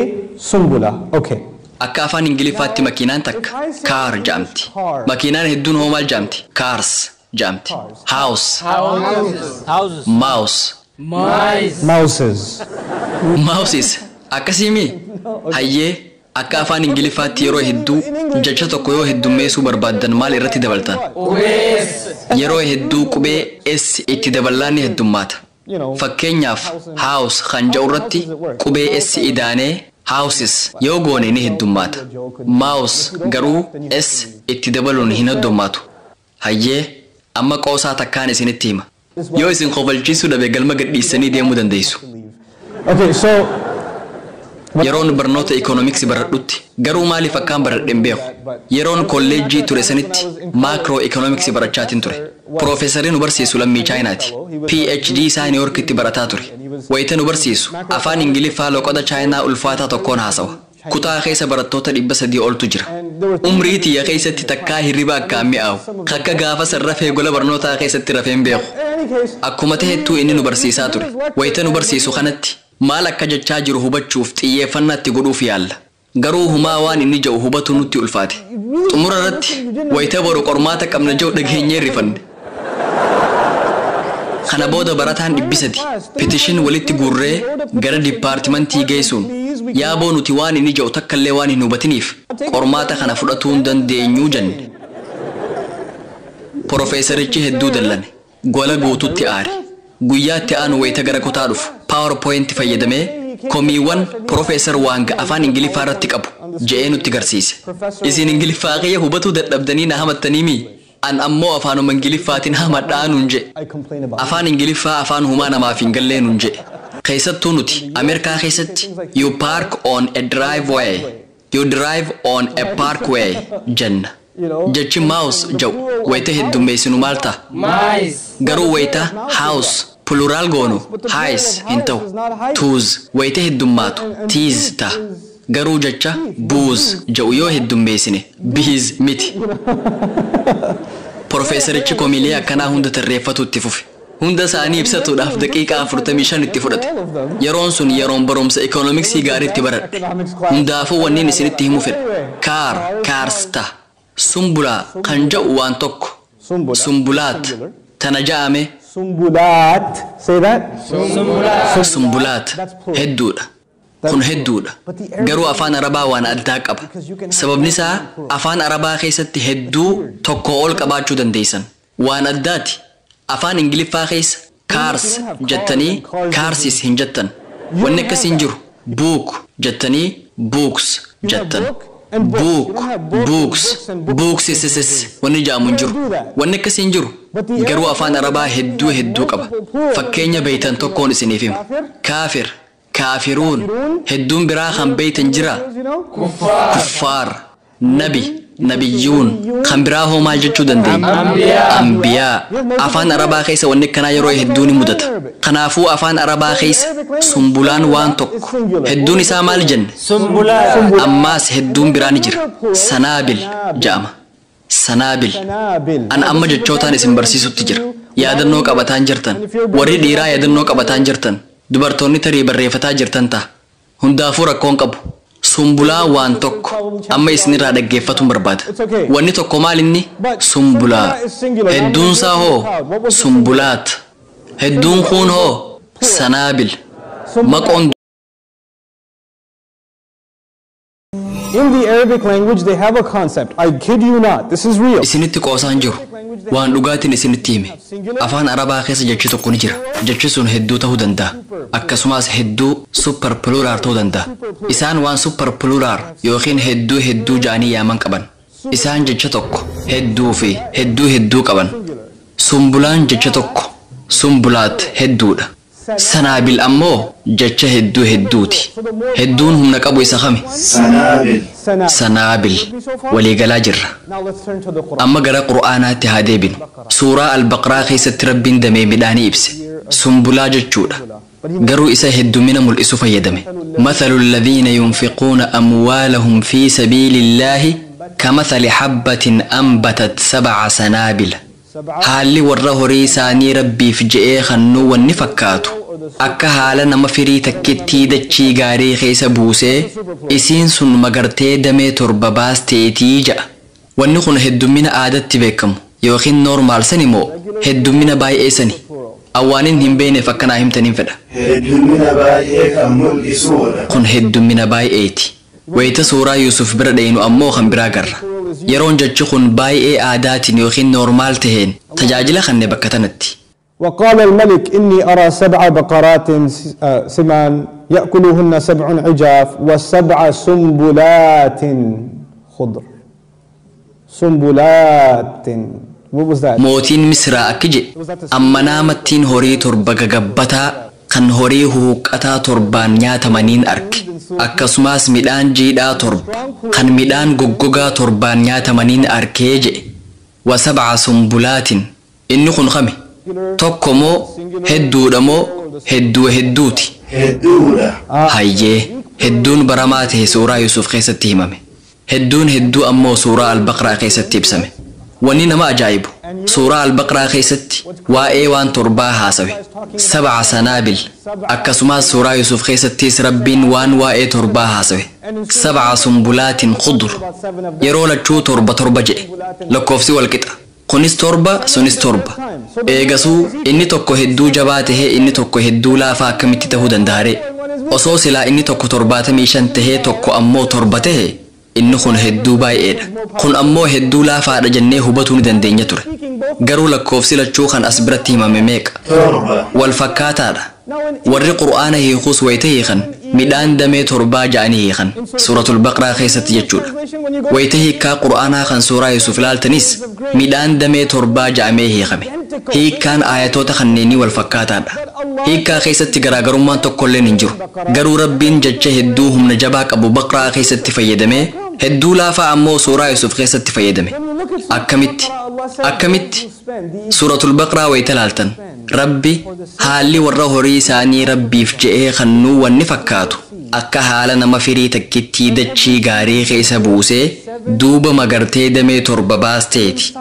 sumbula. Okay. Akka afaan Ingiliffaatti makiinaan takka car ja'amti. Makiinaan hedduun hoo maal ja'amti? Cars ja'amti. House. Houses. Mouse. Mice. Mouses. Mouses. Akkasiimi? Hayyee. Akka afaan Ingiliffaatti yeroo hedduu jecha tokko yoo heddummeessuu barbaaddan maal irratti dabaltan? Qubees. Yeroo hedduu qubee S itti daballaan ni heddummaata. Fakkeenyaaf house kan jedhu irratti qubee S idaanee houses yoo goone ni heddummaata. Mouse garuu S itti dabaluun hin heddummaatu. Hayyee amma qoosaa takkaan isinitti hima. Yoo isin kofalchiisuu dhabe galma gadhiisanii deemuu dandeessu. Okay, so Yeroon barnoota ikoonomiksii baradhutti garuu maaliif akkaan baradhe hin beeku. Yeroon kolleejjii ture sanitti maakiroo ikoonomiksii barachaatiin ture. Piroofeesarri nu barsiisu lammii Chaayinaati. PhD isaa Niw Yoorkitti barataa ture. Wayita nu barsiisu afaan Ingiliffaa loqoda Chaayinaa ulfaataa tokkoon haasawa. Kutaa keessa barattoota 300 oltu jira. Umrii tiyya keessatti takkaa hirriba akkaan mi'aawu. Akka gaafa san rafee gola barnootaa keessatti rafee hin beeku. Akkuma ta'ettuu inni nu barsiisaa ture. Wayita nu barsiisu kanatti maal akka jechaa jiru hubachuuf xiyyeeffannaatti godhuuf yaalla. Garuu humaa waan inni jedhu hubatu nutti ulfaate. Xumura irratti wayita boru qormaata qabna jedhu dhageenyee rifanne. Kana booda barataan 300 petition walitti guurree gara dipaartimentii geessuun yaaboo nuti waan inni jedhu takkallee waan hin hubatiniif qormaata kana fudhatuu hin dandeenyuu jenne. Piroofeesarichi hedduu dallane. Gola guututti aare. Guyyaatti aanu wayita gara kutaa dhufu PowerPoint fayyadamee komiiwwan Piroofeesar Waanga afaan Ingiliffaa irratti qabu je'ee nutti garsiise. Isin Ingiliffaa kiyya hubatuu dadhabdanii na hamattanii mii? An ammoo afaanuma Ingiliffaatiin hamadhaa nuun je'e. Afaan Ingiliffaa afaan humaa namaaf hin gallee nuun je'e. Keessattuu nuti Ameerikaa keessatti you park on a driveway, you drive on a parkway jenna. Jechi mouse jedhu wayita heddummeessinu maal ta'a? Mice. Garuu wayita house plural goonu hice hin ta'u. Tooth wayita heddummaatu teeth ta'a. Garuu jecha booze jedhu yoo heddummeessine bees miti. Piroofeesarichi komiilee akkanaa hunda tarreeffatu itti fufe. Hunda isaanii ibsatuudhaaf daqiiqaa 45 itti fudhate. Yeroon sun yeroon barumsa ikoonomiksii gaariitti baradhe. Hundaafuu wanniin isinitti himu fedha. Car, cars ta'a. Sumbulaa kan jedhu waan tokko. Sumbulaat. Tana ja'ame. Sumbulaat. Say that. Sumbulaat. Hedduudha. Kun hedduudha. Garuu afaan Arabaa waan addaa qaba. Sababni isaa afaan Arabaa keessatti hedduu tokko ol qabaachuu dandeessan. Waan addaati. Afaan Ingiliffaa keessa cars jettanii carsis hin jettan. Wanni akkasii hin jiru. Book jettanii books jettan. Book, books, bookses wanni jedhamu hin jiru. Wanni akkasii hin jiru. Garuu afaan Arabaa hedduu hedduu qaba. Fakkeenya beeytan tokkoon isiniif hima. Kaafir, kaafiruun, hedduun biraa kan beeytan jira. Kuffaar, nabi, nabiyyuun, kan biraa hoo maal jechuu dandeenya? Ambiyaa. Afaan Arabaa keessa wanni akkanaa yeroo hedduu ni mudata. Kanaafuu afaan Arabaa keessa sumbulaan waan tokko. Hedduun isaa maal jenne? Sumbulaat. Ammaas hedduun biraa ni jira. Sanaabil ja'ama. Sanaabil. An amma jechootaan isin barsiisutti jira. Yaadannoo qabataan jirtan. Warri dhiiraa yaadannoo qabataan jirtan. Dubartoonni tarii barreeffataa jirtan ta'a. Hundaafuu rakkoon qabu. Sumbulaa waan tokko amma isinirraa dhaggeeffatuun barbaada. Wanni tokko maal inni? Sumbulaa. Hedduunsaa hoo? Sumbulaat. Hedduun kun hoo? Sanaabil. Maqoon In the Arabic language, they have a concept. I kid you not. This is real. Isinitti qoosaan jiru. Waan dhugaatiin isinitti hime. Afaan Arabaa keessa jechi tokko ni jira. Jechi sun hedduu ta'uu danda'a. Akkasumas hedduu super plural ta'uu danda'a. Isaan waan super plural yookiin hedduu hedduu ja'anii yaaman qaban. Isaan jecha tokko hedduu fi hedduu hedduu qaban. Sumbulaan jecha tokko sumbulaat hedduudha. Sanaabil ammoo jecha hedduu hedduuti. Hedduun humna qabu isa kami? Sanaabil. Sanaabil. Waliigalaa jirra. Now let's turn to the Quran. Amma gara Qur'aanaatti haa deebinu. Suuraa Al-Baqraa keessatti Rabbiin damee midhaanii ibse. Sumbulaa jechuudha. Garuu isa heddumina mul'isu fayyadame. Mathalu alladhiina yunfiquuna amwaalahum fi sabiilillaahi kamathali habbatin anbatat sab'a sanaabila. Haalli warra horii isaanii Rabbiif je'ee kennuu wanni fakkaatu. Akka haala nama firii takkittii dachii gaarii keessa buusee isiin sun magartee damee torba baasteetii ja'a. Wanni kun heddummina aadatti beekamu yookiin normal sani moo heddummina baay'ee sani? Awwaaniin hin beekneef akkanaa himtaniin fedha. Heddummina baay'ee kan mul'isuudha. Kun heddummina baay'eeti. Wayita suuraa Yuusuf bira dhayinu ammoo kan biraa garra. Yeroon jechi kun baay'ee aadaatiin yookiin normal taheen tajaajila kanne bakka tanatti. وقال الملك إني أرى 7 بقرات سمان يأكلهن 7 عجاف و7 سنبلات خضر. سنبلات. What was that? Mootiin Misraa akki jedhe amma naamattiin horii torba gagabbataa kan horii huuqqataa torbaan nyaatamaniin arge. Akkasumas midhaan jiidhaa torba kan midhaan goggogaa torbaan nyaatamaniin arkee jedhe. Wa7 sumbulaatin. Inni kun kami? Tokko moo hedduudha moo hedduu hedduuti? Hedduudha. Hayyee, hedduun baramaa ta'e suuraa Yuusuf keessatti himame. Hedduun hedduu ammoo suuraa Al-Baqraa keessatti ibsame. Wanni nama ajaa'ibu suuraa Al-Baqraa keessatti waa'ee waan torbaa haasawe. 7 sanaabil. Akkasumas suuraa Yuusuf keessattis Rabbiin waan waa'ee torbaa haasawe. 7 sumbulaatin khudur. Yeroo lachuu torba torba jedhe. Lakkoofsi walqixa. Kunis torba, sunis torba. Eegasuu inni tokko hedduu jabaa tahee inni tokko hedduu laafaa akkamitti ta'uu danda'a ree? Osoo silaa inni tokko 75 tahee tokko ammoo torba tahe inni kun hedduu baay'eedha. Kun ammoo hedduu laafaadha jennee hubatuu ni dandeenya ture. Garuu lakkoofsi lachuu kan as biratti himame meeqa? Torba. Wal fakkaataadha. Warri Qur'aana hiikuus wayita hiikan midhaan damee torbaa ja'anii hiikan suuratul Baqraa keessatti jechuudha. Wayita hiikkaa Qur'aanaa kan suuraa Yuusuf ilaaltanis midhaan damee torbaa ja'amee hiikame. Hiikkaan aayatoota kanneenii wal fakkaataadha. Hiikkaa keessatti garaagarummaan tokkolleen hin jiru. Garuu Rabbiin jecha hedduu humna jabaa qabu Baqraa keessatti fayyadamee hedduu laafaa ammoo suuraa Yuusuf keessatti fayyadame. Akkamitti? Akkamitti? Suuratul Baqraa wayita ilaaltan Rabbi haalli warra horii isaanii Rabbiif je'ee kennuu wanni fakkaatu akka haala nama firii takkittii dachii gaarii keessa buusee duuba magartee damee torba baasteeti.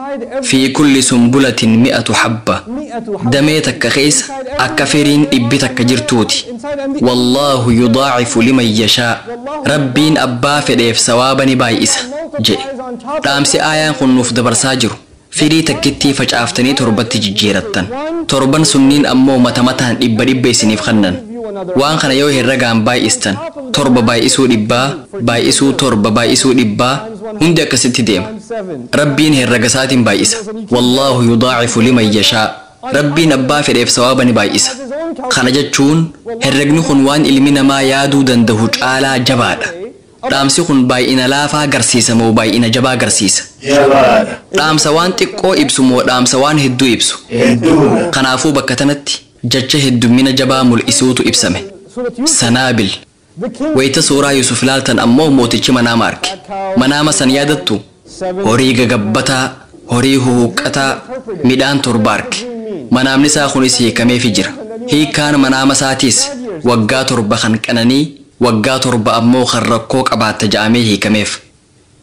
Fi kulli sumbulatin 100 habba. Damee takka keessa akka firiin 100 takka jirtuuti. Wallaahu yudaacifu liman yashaa. Rabbiin abbaa fedheef sawaaba ni baay'isa jedhe. Dhaamsi aayaan kun nuuf dabarsaa jiru. Firii takkittii facaaftanii 7tti jijjiirattan. 7 sunniin ammoo mata mataan 100 isiniif kennan. Waan kana yoo herregaan baay'istan 7 baay'isuu 100 baay'isuu 7 baay'isuu 100 hundi akkasitti deema. Rabbiin herrega isaatiin baay'isa. Wallaahu yudaacifu liman yashaa. Rabbiin abbaa fedheef sawaaba ni baay'isa. Kana jechuun herregni kun waan ilmi namaa yaaduu danda'u caalaa jabaadha. Dhaamsi kun baay'ina laafaa agarsiisa moo baay'ina jabaa agarsiisa? Jabaadha. Dhaamsa waan xiqqoo ibsu moo dhaamsa waan hedduu ibsu? Hedduudha. Kanaafuu bakka tanatti jecha heddummina jabaa mul'isuutu ibsame. Sanaabil. Wayita suuraa Yusuf ilaaltan ammoo mootichi manaama arge. Manaama san yaadattu? Horii gagabbataa, horii huhuqqataa, midhaan 7 arge. Manaamni isaa kunis hiikameefii jira. Hiikkaan manaama isaatiis waggaa 7 kan qananii, waggaa 7 ammoo kan rakkoo qabaatta ja'amee hiikameef.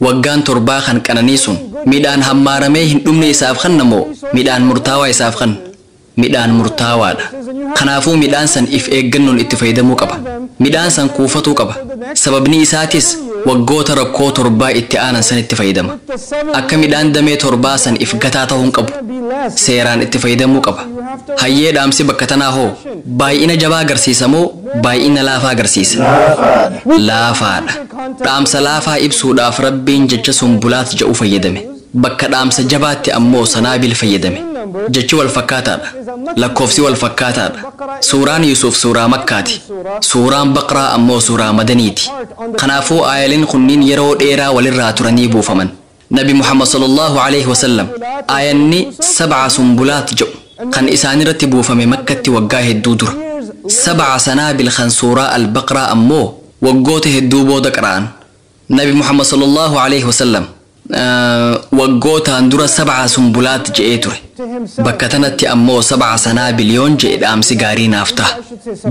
Waggaan 7 kan qananii sun midhaan hammaaramee hin dhumne isaaf kenna moo midhaan murtaawaa isaaf kenna? Midhaan murtaawaadha. Kanaafuu midhaan san if eeggannoon itti fayyadamuu qaba. Midhaan san kuufatuu qaba. Sababni isaatis waggoota rakkoo 7 itti aanan san itti fayyadama. Akka midhaan damee 7 san if gataa ta'uu hin qabu. Seeraan itti fayyadamuu qaba. Hayyee dhaamsi bakka tanaa hoo baay'ina jabaa agarsiisa moo baay'ina laafaa agarsiisa? Laafaadha. Laafaadha. Dhaamsa laafaa ibsuudhaaf Rabbiin jecha sumbulaat jedhu fayyadame. Bakka dhaamsa jabaatti ammoo sanaabil fayyadame. Jechi wal fakkaataadha. Lakkoofsi wal fakkaataadha. Suuraan Yusuf suuraa Makkaati. Suuraan Baqraa ammoo suuraa Madaniiti. Kanaafuu aayaleen kunniin yeroo dheeraa walirraa turanii buufaman. Nabi Muhammad sallallahu alaihi wasallam aayanni 7 sumbulaat jedhu kan isaanirratti buufame Makkatti waggaa hedduu dura. 7 sanaabil kan suuraa Al-Baqraa ammoo waggoota hedduu booda qara'an. Nabi Muhammad sallallahu alaihi wasallam waggootaan dura 7 sumbulaat je'ee ture. Bakka tanatti ammoo 7 sanaabil yoon je'e dhaamsi gaarii naaf ta'a.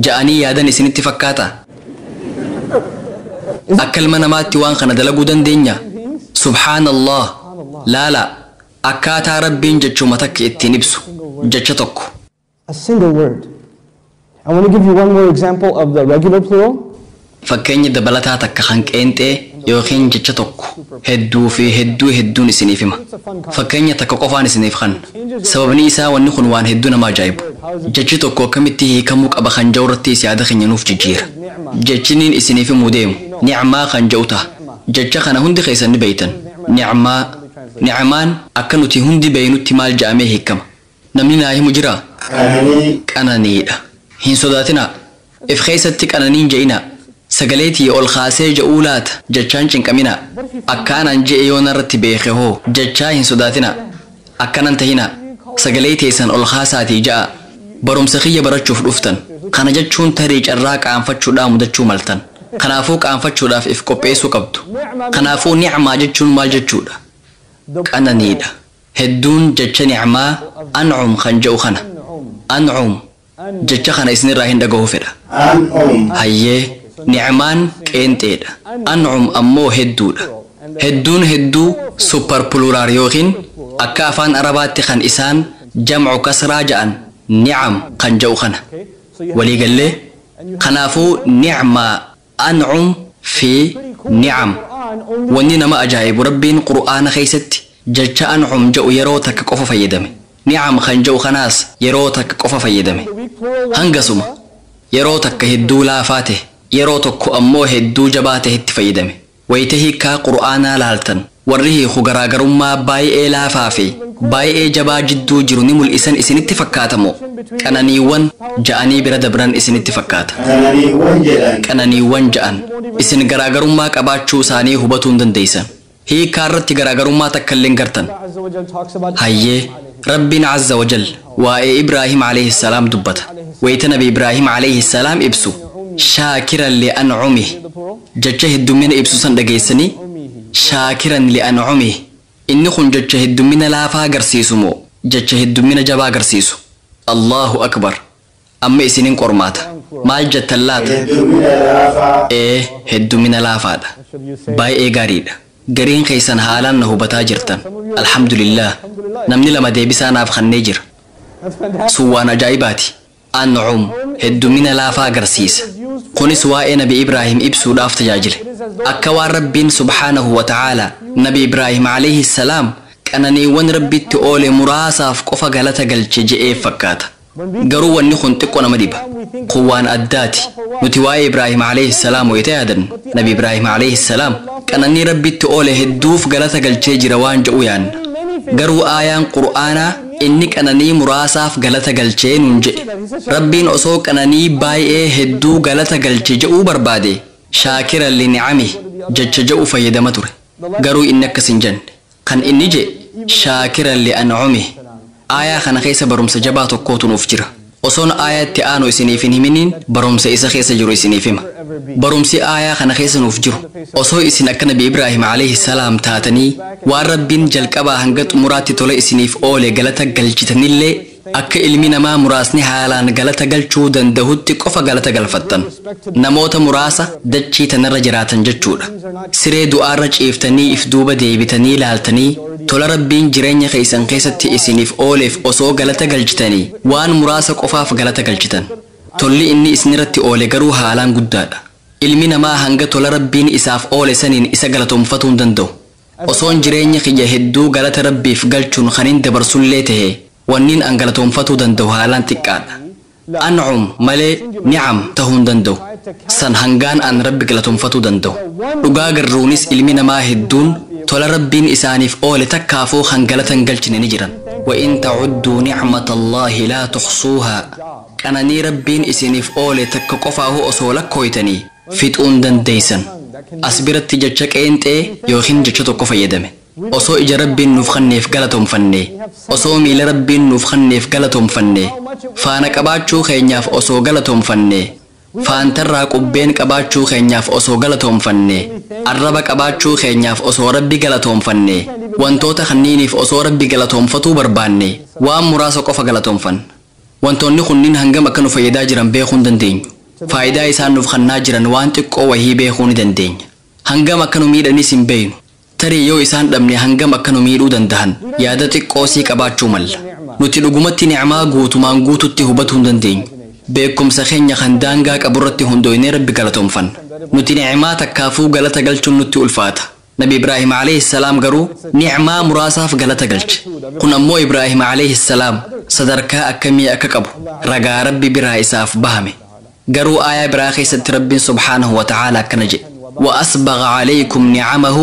Ja'anii yaadan isinitti fakkaata? Akka ilma namaatti waan kana dalaguu dandeenya? Subhaanallah. Laala, akkaataa Rabbiin jechuma takka ittiin ibsu jecha tokko. A single word. I want to give you one more example of the regular plural. Fakkeenya dabalataa takka kan qeenxee yookiin jecha tokko hedduu fi hedduu hedduun isiniif hima. Fakkeenya takka qofaan isiniif kenna. Sababni isaa wanni kun waan hedduu nama ajaa'ibu. Jechi tokko akkamitti hiikamuu qaba kan jedhu irratti yaada keenya nuuf jijjiira. Jechiniin isiniif himuu deemu nicmaa kan jedhu ta'a. Jecha kana hundi keessan ni beeytan. Nicmaa, nicmaan akka nuti hundi beeynutti maal jedhamee hiikama? Namni naa himu jiraa? Qananii. Qananiidha. Hin sodaatinaa. If keessatti qananiin je'inaa. Sagaleetii ol kaasee je'uu laata jechaan cinqaminaa. Akkaanaan je'e yoo narratti beeke hoo jechaa hin sodaatinaa. Akkanan tahinaa. Sagalee teessan ol kaasaatii ja'a. Barumsa kiyya barachuuf dhuftan. Kana jechuun tarii carraa qaanfachuudhaa mudachuu maltan. Kanaafuu qaanfachuudhaaf if qopheessuu qabdu. Kanaafuu nicmaa jechuun maal jechuudha? Qananiidha. Hedduun jecha nicmaa ancum kan je'u kana. Ancum jecha kana isinirraa hin dhaga'uu fedha. An'um. Hayyee nicmaan qeenxeedha. Ancum ammoo hedduudha. Hedduun hedduu super plural yookiin akka afaan Arabaatti kan isaan jamcu kasraa ja'an nicam kan je'u kana. Waliigallee kanaafuu nicmaa ancum fi nicam. Wanni nama ajaa'ibu Rabbiin Qur'aana keessatti jecha ancum je'u yeroo takka qofa fayyadame. Nicam kan je'u kanaas yeroo takka qofa fayyadame. Hangasuma yeroo takka hedduu laafaa ta'e, yeroo tokko ammoo hedduu jabaa ta'etti fayyadame. Wayita hiikaa Qur'aanaa laaltan warri hiiku garaagarummaa baay'ee laafaa fi baay'ee jabaa jidduu jiru ni mul'isan isinitti fakkaatamoo? Qananiiwwan ja'anii bira dabran isinitti fakkaata? Qananiiwwan jedhan. Qananiiwwan ja'an isin garaagarummaa qabaachuu isaanii hubatuu hin dandeessan. Hiikaa irratti garaagarummaa takka illee hin gartan. Hayyee Rabbiin Azza wa Jal waa'ee Ibraahim alayhi salaam dubbata. Wayita Nabi Ibraahim alayhi salaam ibsu shaakiran li'ancumihi jecha heddummina ibsu san dhageessanii shaakiran li'ancumihi inni kun jecha heddummina laafaa agarsiisu moo jecha heddummina jabaa agarsiisu? Allahu akbar. Amma isiniin qormaata. Maal jettan laata? Heddummina laafaa. Ee, heddummina laafaadha. Baay'ee gaariidha. Gariin keessan haalaan na hubataa jirtan. Alhamdulillah. Namni lama deebisaa naaf kennee jira. Sun waan ajaa'ibaati. Ancum heddummina laafaa agarsiisa. Kunis waa'ee Nabi Ibraahim ibsuudhaaf tajaajile. Akka waan Rabbiin subhaanahu wa ta'aala Nabi Ibraahim alayhi salaam Qananiiwwan Rabbitti oole muraasaaf qofa galata galche je'ee fakkaata. Garuu wanni kun xiqqoo nama dhiba. Kun waan addaati. Nuti waa'ee Ibraahim alayhi salaam wayita yaadannu, Nabi Ibraahim alayhi salaam qananii Rabbitti oole hedduuf galata galchee jira waan je'u yaanna. Garuu aayaan Qur'aanaa inni qananii muraasaaf galata galchee nuun je'e. Rabbiin osoo qananii baay'ee hedduu galata galche je'uu barbaade shaakira linicami jecha je'u fayyadama ture. Garuu inni akkas hin jenne. Kan inni je'e shaakira li'ancumi. Aayaa kana keessa barumsa jabaa tokkootu nuuf jira. Osoon aayaa itti aanu isiniif hin himiniin barumsa isa keessa jiru isiniif hima. Barumsi aayaa kana keessa nuuf jiru osoo isin akka Nabi Ibraahim alayhi salaam taatanii waan Rabbiin jalqabaa hanga xumuraatti tola isiniif oole galata galchitanillee akka ilmi namaa muraasni haalaan galata galchuu dandahutti qofa galata galfattan. Namoota muraasa dachii tanarra jiraatan jechuudha. Siree du'aarra ciiftanii if duuba deebitanii laaltanii tola Rabbiin jireenya keessan keessatti isiniif ooleef osoo galata galchitanii waan muraasa qofaaf galata galchitan. Tolli inni isinirratti oole garuu haalaan guddaadha. Ilmi namaa hanga tola Rabbiin isaaf oole saniin isa galatoomfatuu hin danda'u. Osoon jireenya kiyya hedduu galata Rabbiif galchuun kanin dabarsullee tahe wanniin an galatoomfatuu danda'u haalaan xiqqaadha. Ancum malee nicam tahuu hin danda'u. San hangaan an Rabbi galatoomfatuu danda'u. Dhugaa garruunis ilmi namaa hedduun tola Rabbiin isaaniif oole takkaafuu kan galata hin galchine ni jiran. وإن تعدوا نعمة الله لا تحصوها. Qananii Rabbiin isiniif oole takka qofaahu osoo lakkooytanii fixuun dandeeysan. As biratti jecha qeenxee yookiin jecha tokko fayyadame. Osoo ija Rabbiin nuuf kenneef galatoomfanne, osoo miila Rabbiin nuuf kenneef galatoomfanne, faana qabaachuu keenyaaf osoo galatoomfanne, faantarraa qubbeen qabaachuu keenyaaf osoo galatoomfanne, arraba qabaachuu keenyaaf osoo Rabbi galatoomfanne, wantoota kanniiniif osoo Rabbi galatoomfatuu barbaanne waan muraasa qofa galatoomfanna. Wantoonni kunniin hangam akka nu fayyadaa jiran beekuu hin dandeenyu. Faayidaa isaan nuuf kennaa jiran waan xiqqoo wahii beekuu ni dandeenya. Hangam akka nu miidhanis hin beeknu. Tarii yoo isaan dhabne hangam akka nu miidhuu danda'an yaada xiqqoo sii qabaachuu malla. Nuti dhugumatti nicmaa guutumaan guututti hubatuu hin dandeenyu. Beekumsa keenya kan daangaa qaburratti hundooynee Rabbi galatoomfanna. Nuti nicmaa takkaafuu galata galchuun nutti ulfaata. Nabi Ibraahim alayhi salaam garuu nicmaa muraasaaf galata galche. Kun ammoo Ibraahim alayhi salaam sadarkaa akkamii akka qabu ragaa Rabbi biraa isaaf bahame. Garuu aayaa biraa keessatti Rabbiin subhaanahu wa ta'aala akkana jedhe. وأسبغ عليكم نعمه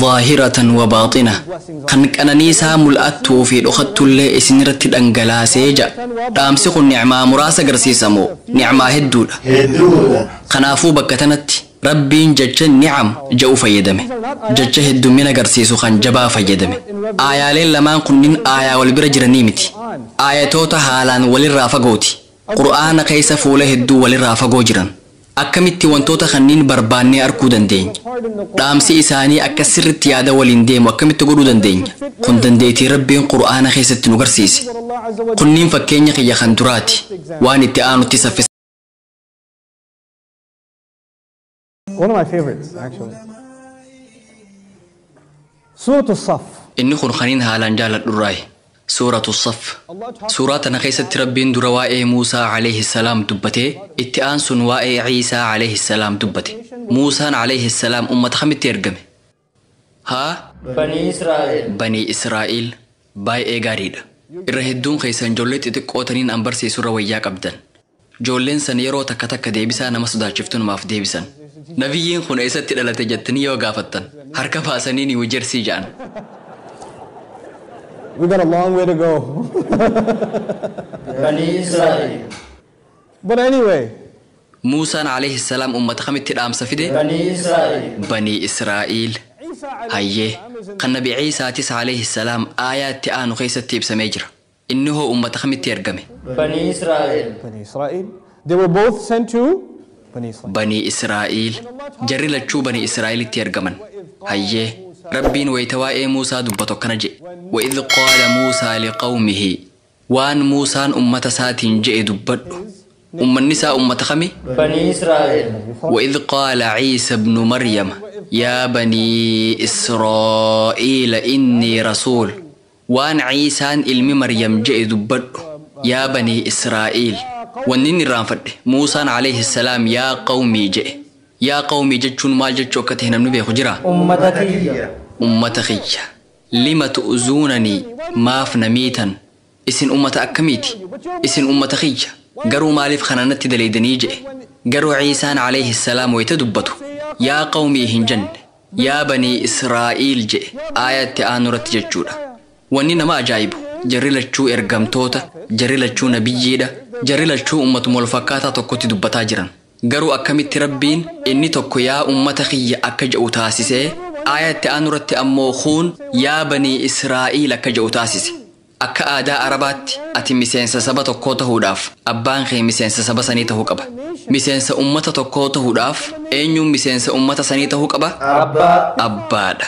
ظاهرة وباطنة. Kan qananiisaa mul'attuu fi dhokattullee isinirratti dhangalaasee ja'a. Dhaamsi kun nicmaa muraasa agarsiisa moo nicmaa hedduudha? Hedduudha. Kanaafuu bakka tanatti Rabbiin jecha nicam je'u fayyadame. Jecha heddummina agarsiisu kan jabaa fayyadame. Aayaaleen lamaan kunniin aayaa wal bira jiranii miti. Aayatoota haalaan walirraa fagooti. Qur'aana keessa fuula hedduu walirraa fagoo jiran. Akkamitti wantoota kanniin barbaannee arguu dandeenya? Dhaamsi isaanii akka sirritti yaada waliin deemu akkamitti godhuu dandeenya? Kun dandeettii Rabbiin Qur'aana keessatti nu garsiise. Kunniin fakkeenya kiyya kan duraati. Waan itti aanutti saffisa. One of my favorites, actually. Surah As-Saff. Inni kun kaniin haalaan jaaladhurraayi. Suuratu Saff. Suuraa tana keessatti Rabbiin dura waa'ee Muusaa alayhi salaam dubbatee itti aansuun waa'ee Ciisaa alayhi salaam dubbate. Muusaan alayhi salaam ummata kamitti ergame? Haa? Banii Israa'el. Banii Israa'el. Baay'ee gaariidha. Irra hedduun keessan ijoollee xixiqqoo taniin an barsiisurra wayyaa qabdan. Ijoolleen san yeroo takka takka deebisaa nama sodaachiftu namaaf deebisan. Nabiyyiin kun eessatti dhalate jettanii yoo gaafattan harka baasanii ni wijersii ja'an. We got a long way to go. Banii Israa'el. But anyway, Muusaan alayhi salaam ummata kamitti dhaamsa fide? Banii Israa'el. Banii Israa'el. Hayyee, kan Nabi Ciisaatis alayhi salaam aayaa itti aanu keessatti ibsamee jira. Inni hoo ummata kamitti ergame? Banii Israa'el. Bani Israel. They were both sent to Bani Israel. Banii Israa'el. Jarri lachuu Banii Israa'elitti ergaman. Hayyee, Rabbiin wayita waa'ee Muusaa dubbatu akkana jedhe. وإذ قال موسى لقومه waan Muusaan ummata isaatiin je'e dubbadhu. Ummanni isaa ummata kami? Banii Israa'el. وإذ قال عيسى ابن مريم يا بني إسرائيل إني رسول. waan Ciisaan ilmi Maryam je'e dubbadhu. Yaa banii Israa'el. Wanni inni irraanfadhe Muusaan alayhi salaam yaa qawmii je'e. Yaa qawmii jechuun maal jechuu akka ta'e namni beeku jiraa? Ummata kiyya. Ummata kiyya. Lima tu'zuunanii, maaf na miitan? Isin ummata akkamiiti? Isin ummata kiyya. Garuu maaliif kana natti daleeydanii je'e. Garuu Ciisaan alayhi salaam wayita dubbatu yaa qawmii hin jenne, yaa banii Israa'iil je'e aayatti aanuratti jechuudha. Wanni nama ajaa'ibu jarri lachuu ergamtoota, jarri lachuu nabiyyiidha, jarri lachuu ummatuma wal fakkaataa tokkotti dubbataa jiran. Garuu akkamitti Rabbiin inni tokko yaa ummata kiyya akka je'u taasisee aayatti aanuratti ammoo kuun yaa banii Israa'iil akka je'u taasise. Akka aadaa Arabaatti ati miseensa saba tokkoo ta'uudhaaf abbaan kee miseensa saba sanii ta'uu qaba. Miseensa ummata tokkoo ta'uudhaaf eenyuun miseensa ummata sanii ta'uu qaba? Abbaa. Abbaadha.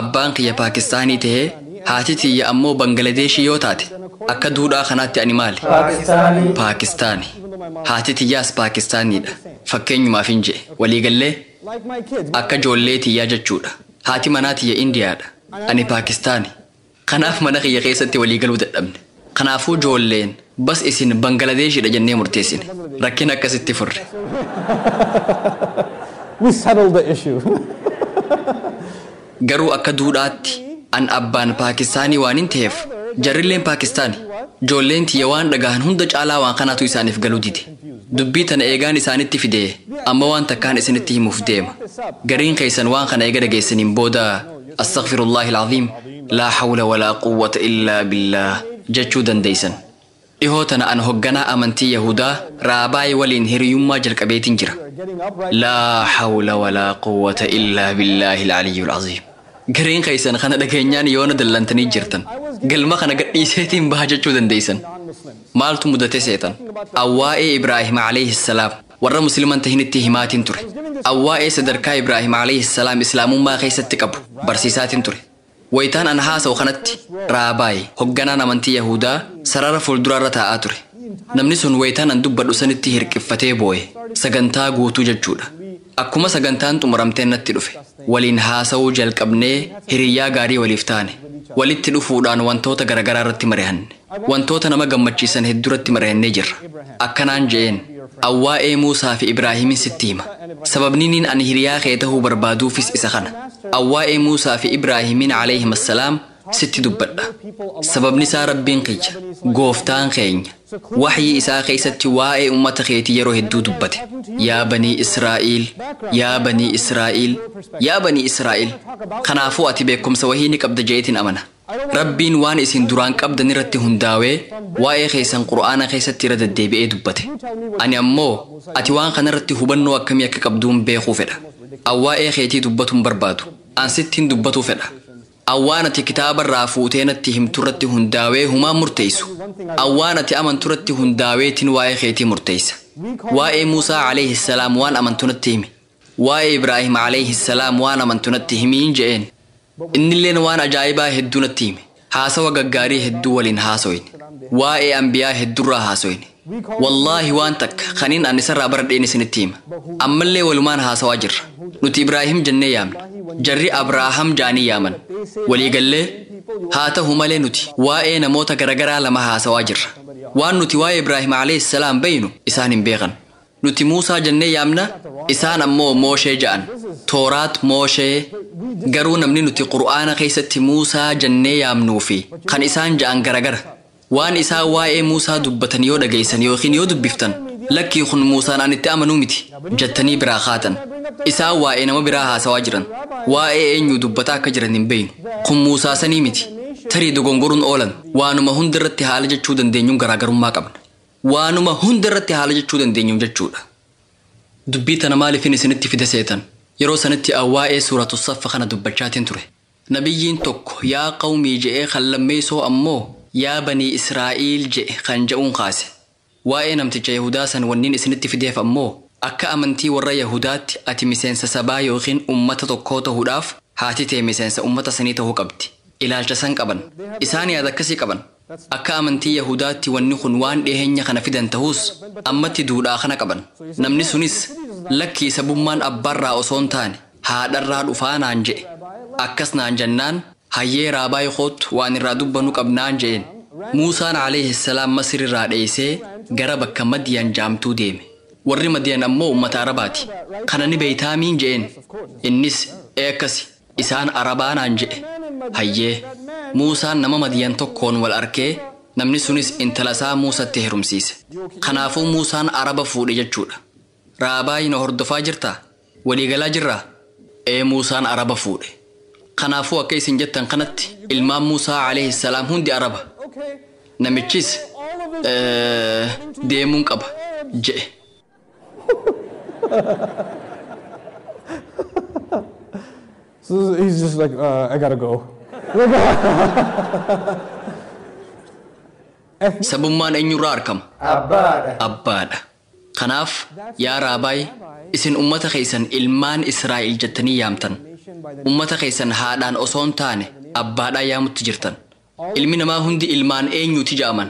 Abbaan kiyya Paakistaanii tahee haati tiyya ammoo Bangaladeeshii yoo taate akka duudhaa kanaatti ani maali? Paakistaanii. Paakistaani. Haati tiyyaas Paakistaaniidha. Fakkeenyumaaf hin je'e. Waliigallee akka ijoollee tiyyaa jechuudha. Haati manaa tiyya Indiyaadha. Ani Paakistaani. Kanaaf mana kiyya keessatti waliigaluu dadhabne. Kanaafuu ijoolleen bas isin Bangaladeeshidha jennee murteessine. Rakkina akkasitti furre. We settled the issue. Garuu akka duudhaatti an abbaan Paakistaanii waan hin ta'eef jarrilleen Paakistaani. Ijoolleen tiyya waan dhagahan hunda caalaa waan kanaatu isaaniif galuu dide. Dubbii tana eegaan isaanitti fidee amma waan takkaan isinitti himuuf deema. Gariin keessan waan kana eega dhageessaniin booda astaghfirullahi alazim laa hawla walaa quwwata illaa billaah jechuu dandeessan. Dhihoo tana an hogganaa amantii Yahudaa Raabaay waliin hiriyummaa jalqabeetiin jira. Laa hawla walaa quwwata illaa billaahi al-aliyyul aziim. Gariin keessan kana dhageenyaan yoona dallantanii jirtan. Galma kana gadhiiseetiin baha jechuu dandeessan. Maaltu mudate seetan? Awwaa'ee Ibraahim alayhi salaam warra musliman tahinitti himaatiin ture. Awwaa'ee sadarkaa Ibraahim alayhi salaam islaamummaa keessatti qabu barsiisaatiin ture. Wayitaan an haasa'u kanatti Raabaay hogganaan amantii Yahudaa sarara fuulduraarra taa'aa ture. Namni sun wayitaan an dubbadhu sanitti hirqiffatee boo'e. Sagantaa guutuu jechuudha. Akkuma sagantaan xumuramteen natti dhufe. Waliin haasa'uu jalqabnee hiriyyaa gaarii waliif taane. Walitti dhufuudhaan wantoota garaagaraa irratti mari'anne. Wantoota nama gammachiisan hedduu irratti mari'annee jirra. Akkanaan je'een awwaa'ee Muusaa fi Ibraahimin sitti hima. Sababni niin ani hiriyaa kee ta'uu barbaaduufis isa kana. Awwaa'ee Muusaa fi Ibraahimin alayhim assalaam sitti dubbadha. Sababni isaa Rabbiin kiyya, gooftaan keenya. Waxyii isaa keessatti waa'ee ummata keetii yeroo hedduu dubbate. Yaa banii Israa'iil, yaa banii Israa'iil, yaa banii Israa'iil. Kanaafuu ati beekumsa wahii ni qabda je'eetiin amana. Rabbiin waan isin duraan qabdan irratti hundaa'ee waa'ee keessan Qur'aana keessatti irra deddeebi'ee dubbate. Ani ammoo ati waan kanarratti hubannoo akkamii akka qabduun beekuu fedha. Awwaa'ee keetii dubbatuun barbaadu. An sittiin dubbatuu fedha. Awwaan ati kitaaba irraa fuutee natti himturratti hundaa'ee humaan murteessu. Awwaan ati amanturratti hundaa'eetiin waa'ee keetii murteessa. Waa'ee Muusaa alayhi salaam waan amantu natti himi. Waa'ee Ibraahim alayhi salaam waan amantu natti himiin je'een. Innilleen waan ajaa'ibaa hedduu natti hime. Haasawa gaggaarii hedduu waliin haasoyne. Waa'ee ambiyaa hedduurraa haasoyne. Wallaahi waan takka kaniin an isarraa baradheen isinitti hima. Ammallee walumaan haasawaa jirra. Nuti Ibraahim jennee yaamna. Jarri Abraaham jaanii yaaman. Waliigallee haa ta'u malee nuti waa'ee namoota garagaraa lama haasawaa jirra. Waan nuti waa'ee Ibraahim alayhi salaam beeynu isaan hin beekan. Nuti Muusaa jennee yaamna, isaan ammoo Mooshee ja'an. Tooraat Mooshee. Garuu namni nuti Qur'aana keessatti Muusaa jennee yaamnuu fi kan isaan ja'an garagara. Waan isaan waa'ee Muusaa dubbatan yoo dhageessan yookiin yoo dubbiftan lakkii kun Muusaan an itti amanuu miti jettanii biraa kaatan. Isaan waa'ee nama biraa haasawaa jiran. Waa'ee eenyu dubbataa akka jiran hin beeynu. Kun Muusaa sanii miti. Tarii dogongoruun oolan. Waanuma hundarratti haala jechuu dandeenyuun garaagarummaa qabna. Waanuma hundarratti haala jechuu dandeenyuun jechuudha. Dubbii tana maaliifin isinitti fide seetan? Yeroo sanitti waa'ee suuratu saffa kana dubbachaatiin ture. Nabiyyiin tokko yaa qawmii je'ee kan lammeessoo ammoo yaa banii Israa'iil je'e kan je'uun kaase. Waa'ee namticha Yahudaa san wanniin isinitti fideef ammoo akka amantii warra Yahudaatti ati miseensa sabaa yookiin ummata tokkoo ta'uudhaaf haati tee miseensa ummata sanii ta'uu qabdi. Ilaalcha san qaban. Isaan yaada akkasii qaban. Akka amantii Yahudaatti wanni kun waan dhiyeenya kana fidan ta'us ammatti duudhaa kana qaban. Namni sunis lakkii sabummaan abbaarraa osoo hin taane haadharraa dhufaa naan je'e. Akkas naan jennaan hayyee Raabaay kootu waan irraa dubbanuu qabnaan je'een. Muusaan alayhi salaam Masir irraa dheessee gara bakka Madiyan jaamtuu deeme. Warri Madiyan ammoo uummata Arabaati. Kana ni beeytaamiin je'een. Innis ee akkasi isaan Arabaa naan je'e. Hayyee Muusaan nama Madiyan tokkoon wal arkee namni sunis intala isaa Muusatti heerumsiise. Kanaafuu Muusaan Araba fuudhe jechuudha. Raabaayi na hordofaa jirtaa? Waliigalaa jirraa? Ee, Muusaan Araba fuudhe. Kanaafuu akka isin jettan kanatti ilmaan Muusaa alayhi salaam hundi Araba. Namichis deemuun qaba je'e. So he's just like, I gotta go. Sabummaan eenyurraa argama? Abbaadha. Abbaadha. Kanaaf yaa Raabaay, isin ummata keessan ilmaan Israa'el jettanii yaamtan. Ummata keessan haadhaan osoo hin taane abbaadhaan yaamutti jirtan. Ilmi namaa hundi ilmaan eenyuuti ja'aman?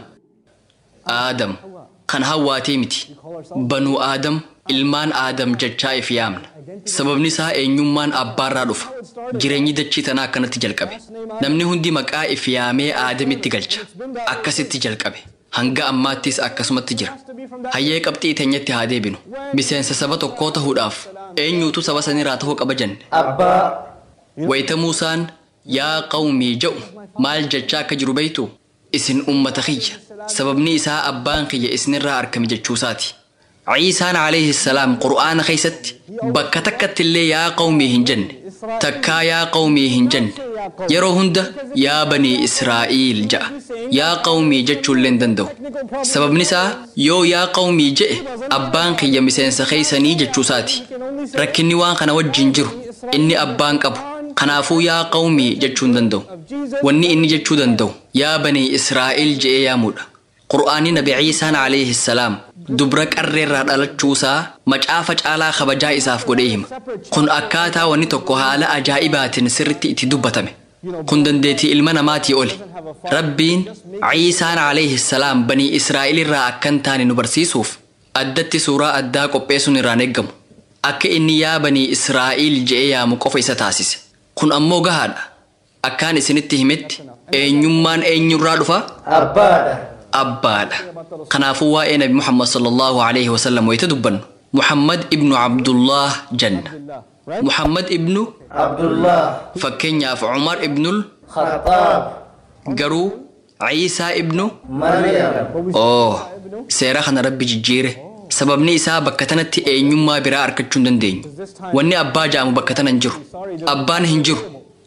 Aadam. Kan Hawwaatii miti. Banuu Aadam, ilmaan Aadam jechaa if yaamna. Sababni isaa eenyummaan abbaarraa dhufa. Jireenyi dachii tanaa akkanatti jalqabe. Namni hundi maqaa if yaamee Aadamitti galcha. Akkasitti jalqabe. Hanga ammaattis akkasumatti jira. Hayyee, qabxii teenyatti haa deebinu. Miseensa saba tokkoo ta'uudhaaf eenyuutu saba sanirraa ta'uu qaba jenne? Abbaa. Wayita Muusaan yaa qawmii jedhu maal jechaa akka jiru beektu? Isin ummata kiyya. Sababni isaa abbaan kiyya isinirraa argame jechuusaati. Ciisaan alayhi salaam Qur'aana keessatti bakka takkatti illee yaa qawmii hin jenne. Takkaa yaa qawmii hin jenne. Yeroo hunda yaa banii Israa'iil ja'a. Yaa qawmii jechuullee hin danda'u. Sababni isaa yoo yaa qawmii je'e abbaan kiyya miseensa keessanii jechuusaati. Rakkinni waan kana wajjin jiru inni abbaan qabu. Kanaafuu yaa qawmii jechuu hin danda'u. Wanni inni jechuu danda'u yaa banii Israa'iil je'ee yaamuudha. Qur'aanni Nabi Ciisaan alayhi salaam dubra qarreerraa dhalachuusaa macaafa caalaa kabajaa isaaf godhee hima. Kun akkaataa wanni tokko haala ajaa'ibaatiin sirritti itti dubbatame. Kun dandeettii ilma namaatii oli. Rabbiin Ciisaan alayhi salaam banii Israa'il irraa akkan taane nu barsiisuuf addatti suuraa addaa qopheessuun irraan eeggamu. Akka inni yaa banii Israa'il je'ee yaamu qofa isa taasise. Kun ammoo gahaadha. Akkaan isinitti himetti eenyummaan eenyurraa dhufa? Abbaadha. Abbaadha. Kanaafuu waa'ee Nabi Muhammad sallallahu alaihi wasallam wayita dubbannu Muhammad ibnu Abdullah jenna. Muhammad ibnu Abdullah. Fakkeenyaaf Umar ibnul Khattaab. Garuu Ciisaa ibnu Maryam. Oo, seera kana Rabbi jijjiire. Sababni isaa bakka tanatti eenyummaa biraa argachuu hin dandeenyu. Wanni abbaa ja'amu bakka tana hin jiru. Abbaan hin jiru.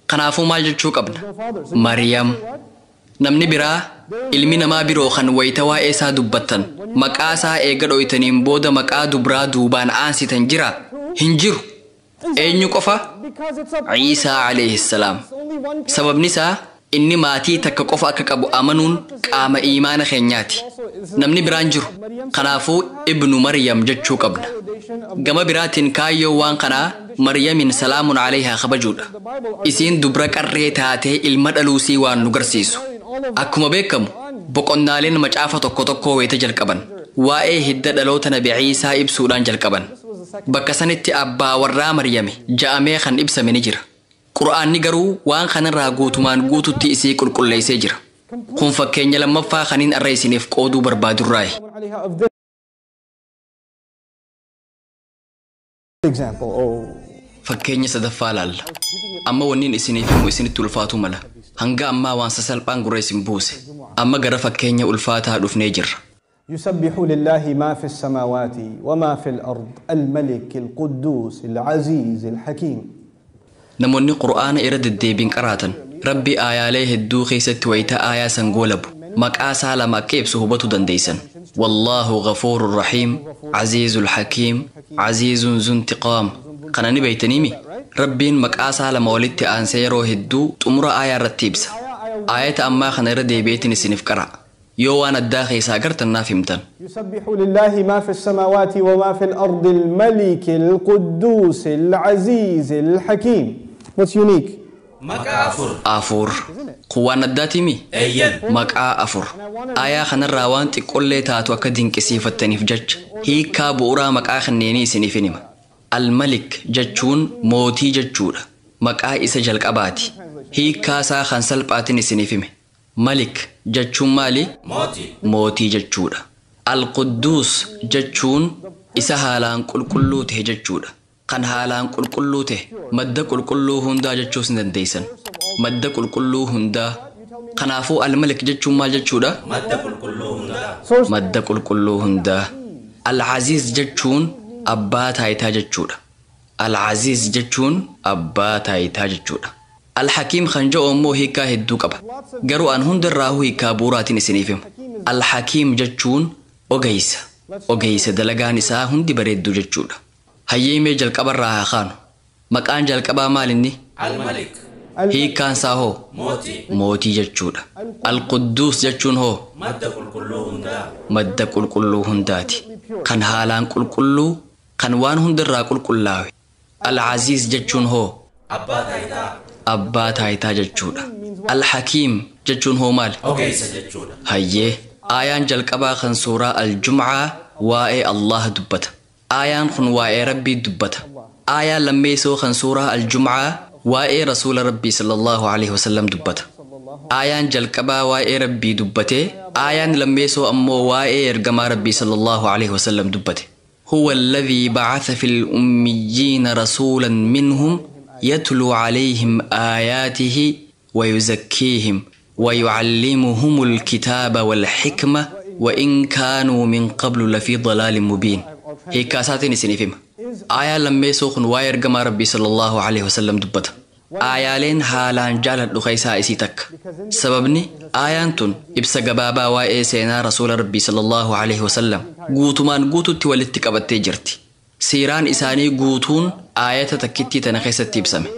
Kanaafuu maal jechuu qabna? Maryam. Namni biraa, ilmi namaa biroo kan wayita waa'ee isaa dubbattan maqaa isaa eega dhoytaniin booda maqaa dubraa duubaan aansitan jira? Hin jiru. Eenyu qofa? Ciisaa alayhi salaam. Sababni isaa inni maatii takka qofa akka qabu amanuun qaama iimaana keenyaati. Namni biraan jiru. Kanaafuu ibnu Maryam jechuu qabna. Gama biraatiin kaayyoo waan kanaa Maryamin salaamun alayhaa kabajuudha. Isiin dubra qarree taatee ilma dhaluusii waan nu garsiisu. Akkuma beekamu boqonnaaleen macaafa tokko tokkoo wayita jalqaban waa'ee hidda dhaloota Nabi Ciisaa ibsuudhaan jalqaban. Bakka sanitti abbaa warraa Maryami ja'amee kan ibsame ni jira. Qur'aanni garuu waan kanarraa guutumaan guututti isii qulqulleessee jira. Kun fakkeenya lammaffaa kaniin arra isiniif qooduu barbaadurraayi. عليها of this example. Oh, Fakkeenya sadaffaa laalla. Amma wanniin isiniif himu isinitti ulfaatuu mala. Hanga ammaa waan sasalphaan gurra isin buuse. Amma gara fakkeenya ulfaataa dhufnee jirra. يسبح لله ما في السماوات وما في الأرض الملك القدوس العزيز الحكيم. Namoonni Qur'aana irra deddeebiin qaraatan Rabbi aayaalee hedduu keessatti wayita aayaa san goolabu maqaa isaa lama akka ibsu hubachuu dandeessan. Wallaahu ghafuurun rahiim, aziizul hakiim, aziizun zuntiqaam. Kana ni beeytaniimi? Rabbiin maqaa isaa lama walitti aansee yeroo hedduu xumura aayaa irratti ibsa. Aayata ammaa kana irra deebi'eetiin isiniif qara'a. Yoo waan addaa keessaa agartan naaf himtan. يسبح لله ما في السماوات وما في الأرض الملك القدوس العزيز الحكيم. What's unique? Maqaa afur. Afur. Kun waan addaatiimi? Eeyyan. Maqaa afur. Aayaa kanarraa waan xiqqollee taatu akka dinqisiifattaniif jecha hiikkaa bu'uuraa maqaa kanneenii isiniif hima. Almalik jechuun mootii jechuudha. Maqaa isa jalqabaati. Hiikkaa isaa kan salphaatiin isiniif hime. Malik jechuun maali? Mootii. Mootii jechuudha. Alqudduus jechuun isa haalaan qulqulluu ta'e jechuudha. Kan haalaan qulqulluu ta'e madda qulqulluu hundaa jechuus ni dandeessan. Madda qulqulluu hundaa Kanaafuu Al-Malik jechuun maal jechuudha? Madda qulqulluu hundaa. Madda qulqulluu hundaa. Al-Aziz jechuun abbaa taayitaa jechuudha. Al-Aziz jechuun abbaa taayitaa jechuudha. Al-Hakiim kan jedhu immoo hiikaa hedduu qaba. Garuu an hundarraahuu hiikaa bu'uuraatiin isiniif hima. Al-Hakiim jechuun ogeessa. Ogeessa dalagaan isaa hundi bareedduu jechuudha. Hayyee mee jalqabarraa haa kaanu. Maqaan jalqabaa maal inni? Al-Malik. Hiikkaan isaa hoo? Mootii. Mootii jechuudha. Al-Qudduus jechuun hoo? Madda qulqulluu hundaa. Madda qulqulluu hundaati. Kan haalaan qulqulluu, kan waan hundarraa qulqullaawe. Al-Aziz jechuun hoo? Abbaa taayitaa. Abbaa taayitaa jechuudha. Al-Hakiim jechuun hoo maali? Ogeessa jechuudha. Hayyee, aayaan jalqabaa kan suuraa Al-Jum'aa waa'ee Allah dubbata. Aayaan kun waa'ee Rabbii dubbata. Aayaan lammeessoo kan suuraa Al-Jum'aa waa'ee Rasuula Rabbii sallallahu alaihi wasallam dubbata. Aayaan jalqabaa waa'ee Rabbii dubbatee, aayaan lammeessoo ammoo waa'ee ergamaa Rabbii sallallahu alaihi wasallam dubbate. هو الذي بعث في الأميين رسولا منهم يتلو عليهم آياته ويزكيهم ويعلمهم الكتاب والحكمة وإن كانوا من قبل لفي ضلال مبين. هيكاسات سنفهم آية لما يسوخن واير قما ربي صلى الله عليه وسلم دبت آيالين هالان جالت لخيسا إسيتك سببني آيانتون إبسا قبابا واي سينا رسول ربي صلى الله عليه وسلم قوتمان قوتو تولدتك أبتي جرتي سيران إساني قوتون آية تكتي تنخيستي تبسمي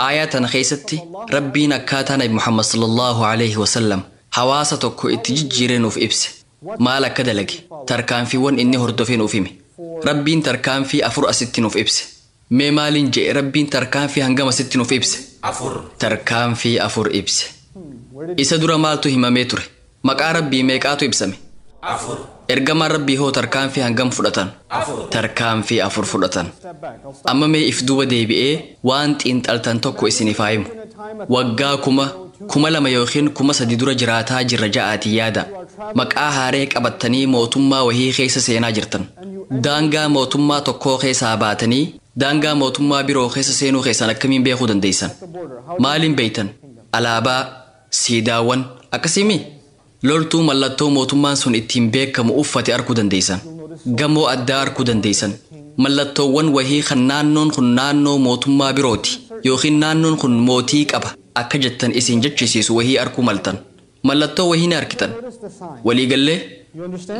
آية تنخيستي ربي نكاتا نبي محمد صلى الله عليه وسلم hawaasa tokko itti jijjiiree nuuf ibse. Maal akka dalage tarkaanfiiwwan inni hordofee nuuf hime. Rabbiin tarkaanfii 4 asitti nuuf ibse. Mee maaliin je'e Rabbiin tarkaanfii hangam asitti nuuf ibse? 4. Tarkaanfii 4 ibse. Isa dura maaltu himamee ture? Maqaa Rabbii meeqaatu ibsame? 4. Ergamaan Rabbii hoo tarkaanfii hangam fudhatan? 4. Tarkaanfii 4 fudhatan. Amma mee if duuba deebi'ee waan xiinxaltan tokko isiniif haa himu. Waggaa 2000 yookiin 3000 dura jiraataa jirra ja'aatii yaada. Maqaa haaree qabattanii mootummaa wahii keessa seenaa jirtan. Daangaa mootummaa tokkoo keessaa baatanii daangaa mootummaa biroo keessa seenuu keessan akkamiin beekuu dandeessan? Maaliin beektan? Alaabaa, siidaawwan akkasimi? Loltuu mallattoo mootummaan sun ittiin beekamu uffate arguu dandeessan. Gamoo addaa arguu dandeessan. Mallattoowwan wahii kan naannoon kun naannoo mootummaa birooti yookiin naannoon kun mootii qaba akka jettan isin jechisiisu wahii arguu maltan. Mallattoo wahii ni argitan. Waliigallee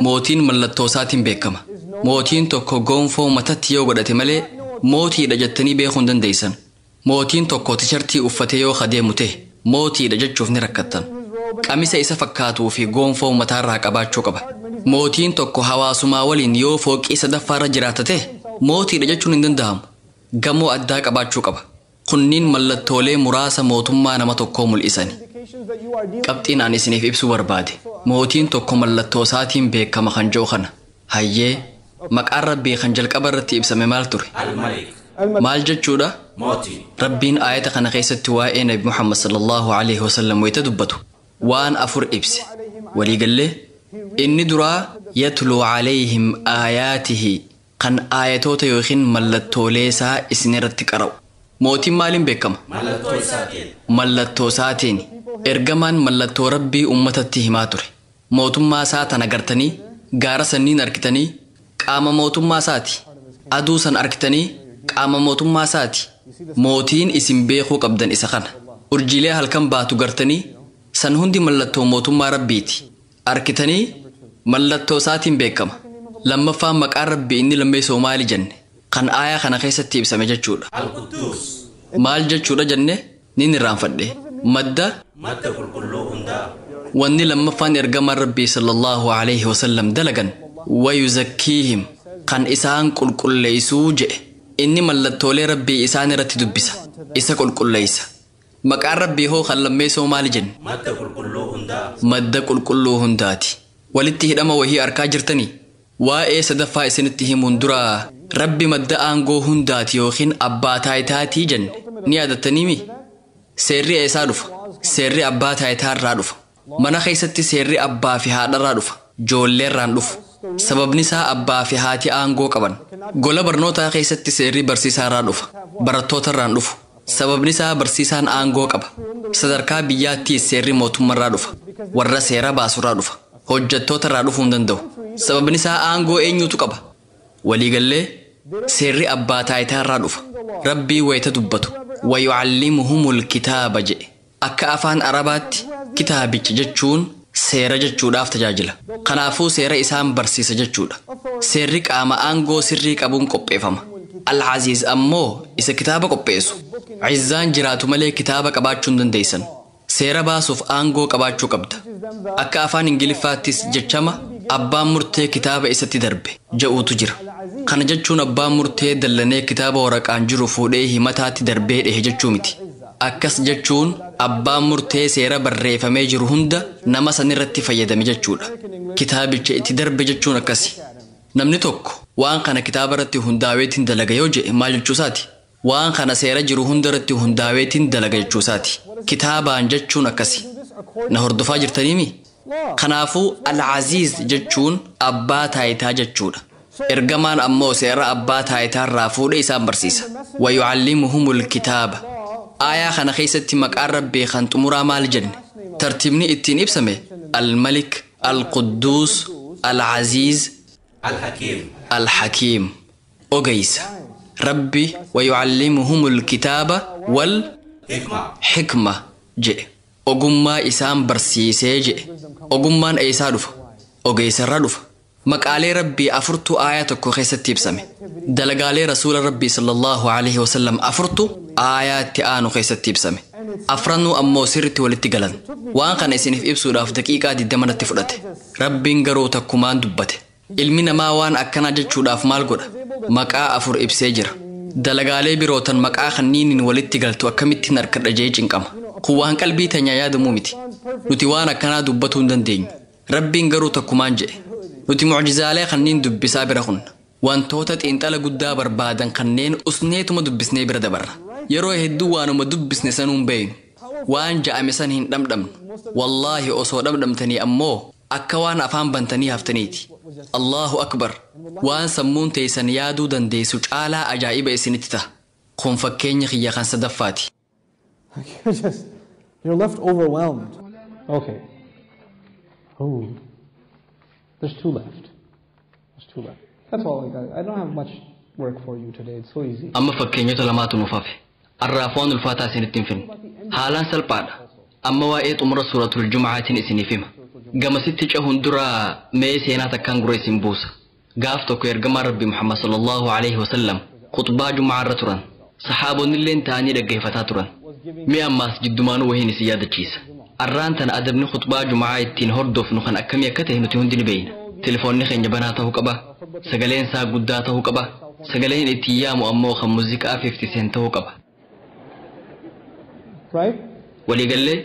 mootiin mallattoo isaatiin beekama. Mootiin tokko gonfoo matatti yoo godhate malee mootiidha jettanii beekuu hin dandeessan. Mootiin tokko tishartii uffatee yoo adeemu ta'e mootiidha jechuuf ni rakkattan. Qamisa isa fakkaatuu fi gonfoo mataarraa qabaachuu qaba. Mootiin tokko hawaasumaa waliin yoo fooqii sadaffaarra jiraata ta'e mootiidha jechuun hin danda'amu. Gamoo addaa qabaachuu qaba. Kunniin mallattoolee muraasa mootummaa nama tokkoo mul'isani. Qabxiin ani isiniif ibsuu barbaade. Mootiin tokko mallattoo isaatiin beekama kan jiru kana. Hayyee, maqaan Rabbii kan jalqaba irratti ibsame maal ture? Al-Malik. Maal jechuudha? Mootii. Rabbiin aayata kana keessatti waa'ee Nabi Muhammad sallallahu alaihi wasallam wayita dubbatu waan 4 ibse. Waliigallee inni duraa yatluu alayhim aayaatihi kan aayatoota yookiin mallattoolee isaa isin irratti qara'u. Mootiin maaliin beekama? Mallattoo isaatiin. Mallattoo isaatiin. Ergamaan mallattoo Rabbii uummatatti himaa ture. Mootummaa isaa tan agartanii, gaara sanniin argitanii, qaama mootummaa isaati. Aduu san argitanii, qaama mootummaa isaati. Mootiin isin beekuu qabdan isa kana. Urjiilee halkan baatu gartanii, san hundi mallattoo mootummaa Rabbiiti. Argitanii, mallattoo isaatiin beekama. Lammaffaan maqaan Rabbii inni lammeessoo maali jenne? Kan aayaa kana keessatti ibsame jechuudha. Al-Quddus. Maal jechuudha jenne? Nin irraanfadhe. Madda Madda qulqulluu hundaa. Wanni lammaffaan ergamaan Rabbii sallallahu alaihi wasallam dalagan wayuzakkiihim kan isaan qulqulleessuu je'e. Inni mallattoolee Rabbii isaan irratti dubbisa. Isa qulqulleessa. Maqaan Rabbii hoo kan lammeessoo maali jenne? Madda qulqulluu hundaa. Madda qulqulluu hundaati. Walitti hidhama wahii arkaa jirtanii? Waa'ee sadaffaa isinitti himuun dura Rabbi madda aangoo hundaati yookiin abbaa taayitaatii jenne ni yaadattanii mi? Seerri eessaa dhufa? Seerri abbaa taayitaarraa dhufa. Mana keessatti seerri abbaa fi haadharraa dhufa. Joolleerraan dhufu. Sababni isaa abbaa fi haati aangoo qaban. Gola barnootaa keessatti seerri barsiisaarraa dhufa. Barattootarraan dhufu. Sababni isaa barsiisaan aangoo qaba. Sadarkaa biyyaattis seerri mootummaarraa dhufa. Warra seera baasurraa dhufa. Hojjettootarraa dhufuu hin danda'u. Sababni isaa aangoo eenyutu qaba? Waliigallee seerri abbaa taayitaarraa dhufa. Rabbii wayita dubbatu. Wayucallimuhumul kitaaba jedhe. Akka afaan Arabaatti kitaabicha jechuun seera jechuudhaaf tajaajila. Kanaafuu seera isaan barsiisa jechuudha. Seerri qaama aangoo sirrii qabuun qopheeffama. Al-Aziz ammoo isa kitaaba qopheessu. Izzaan jiraatu malee kitaaba qabaachuu hin dandeessan. Seera baasuuf aangoo qabaachuu qabda. Akka afaan Ingiliffaattis jechama abbaan murtee kitaaba isatti darbe je'uutu jira. Kana jechuun abbaan murtee dallanee kitaaba waraqaan jiru fuudhee himataatti darbee dhehe jechuu miti. Akkas jechuun abbaan murtee seera barreeffamee jiru hunda nama sanirratti fayyadame jechuudha. Kitaabicha itti darbe jechuun akkasi. Namni tokko waan kana kitaaba irratti hundaa'eetiin dalaga yoo jedhe maal jechuusaati? Waan kana seera jiru hunda irratti hundaa'eetiin dalaga jechuusaati. Kitaabaan jechuun akkasi. Na hordofaa jirtaniimi? Kanaafuu Al-Aziz jechuun abbaa taayitaa jechuudha. Ergamaan ammoo seera abbaa taayitaarraa fuudhee isaan barsiisa. Wayucallimuhumul kitaaba. Aayaa kana keessatti maqaan Rabbii kan xumuraa maal jenne? Tartiibni ittiin ibsame Al-Malik, Al-Qudduus, Al-Aziz, Al-Hakiim. Al-Hakiim. Ogeysa. Rabbi wayucallimuhumul kitaaba wal Hikma. xikma jedhe. Ogummaa isaan barsiisee jedhe. Ogummaan eessaa dhufa? Ogeessarraa dhufa. Maqaalee Rabbii afurtu aayaa tokko keessatti ibsame. Dalagaalee Rasuula Rabbii sallallahu alaihi wasallam afurtu aayaa itti aanu keessatti ibsame. Afranuu ammoo sirriitti walitti galan. Waan kana isiniif ibsuudhaaf daqiiqaa 20 natti fudhate. Rabbiin garuu takkumaan dubbate. Ilmi namaa waan akkanaa jechuudhaaf maal godha? Maqaa afur ibsee jira. Dalagaalee birootan maqaa kanniiniin walitti galtu akkamittiin harkadha jee cinqama. Kun waan qalbii teenyaa yaadamuu miti. Nuti waan akkanaa dubbatuu hin dandeenyu. Rabbiin garuu takkumaan jedhe. Nuti mucjizaalee kanneen dubbisaa bira kunna. Wantoota xiinxala guddaa barbaadan kanneen usneetuma dubbisnee bira dabarra. Yeroo hedduu waanuma dubbisne sanuu hin beeynu. Waan ja'ame san hin dhamdhamnu. Wallaahi osoo dhamdhamtanii ammoo akka waan afaan bantanii haftaniiti. Allahu akbar. Waan sammuun teessan yaaduu dandeessu caalaa ajaa'iba isinitti ta'a. Kun fakkeenya kiyya kan sadaffaati. You're left overwhelmed. Okay. Oh. There's two left. There's two left. That's all I got. I don't have much work for you today. It's so easy. Amma fakkeenyota lamaatu nuuf hafe. Arraaf waan ulfaataa isinitti hin finne. Haalaan salphaadha. Amma waa'ee xumura suuratul Jumcaatiin isiniif hima. Gamasitti cehuun dura mee seenaa takkaan gurra isin buusa. Gaaf tokko ergamaan Rabbi Muhammad sallallahu alaihi wasallam khutbaa Jumcaarra turan. Saxaabonni illeen ta'anii dhaggeeffataa turan. Mi'a ammaas jiddumaanuu wahiin isin yaadachiisa. Arraan tana adabni khutbaa Jumcaa ittiin hordofnu kan akkamii akka ta'e nuti hundi ni beeyna. Telefoonni keenya banaa ta'uu qaba. Sagaleen isaa guddaa ta'uu qaba. Sagaleen ittiin yaamu ammoo kan muuziqaa 50 cent ta'uu qaba. Right? Waliigallee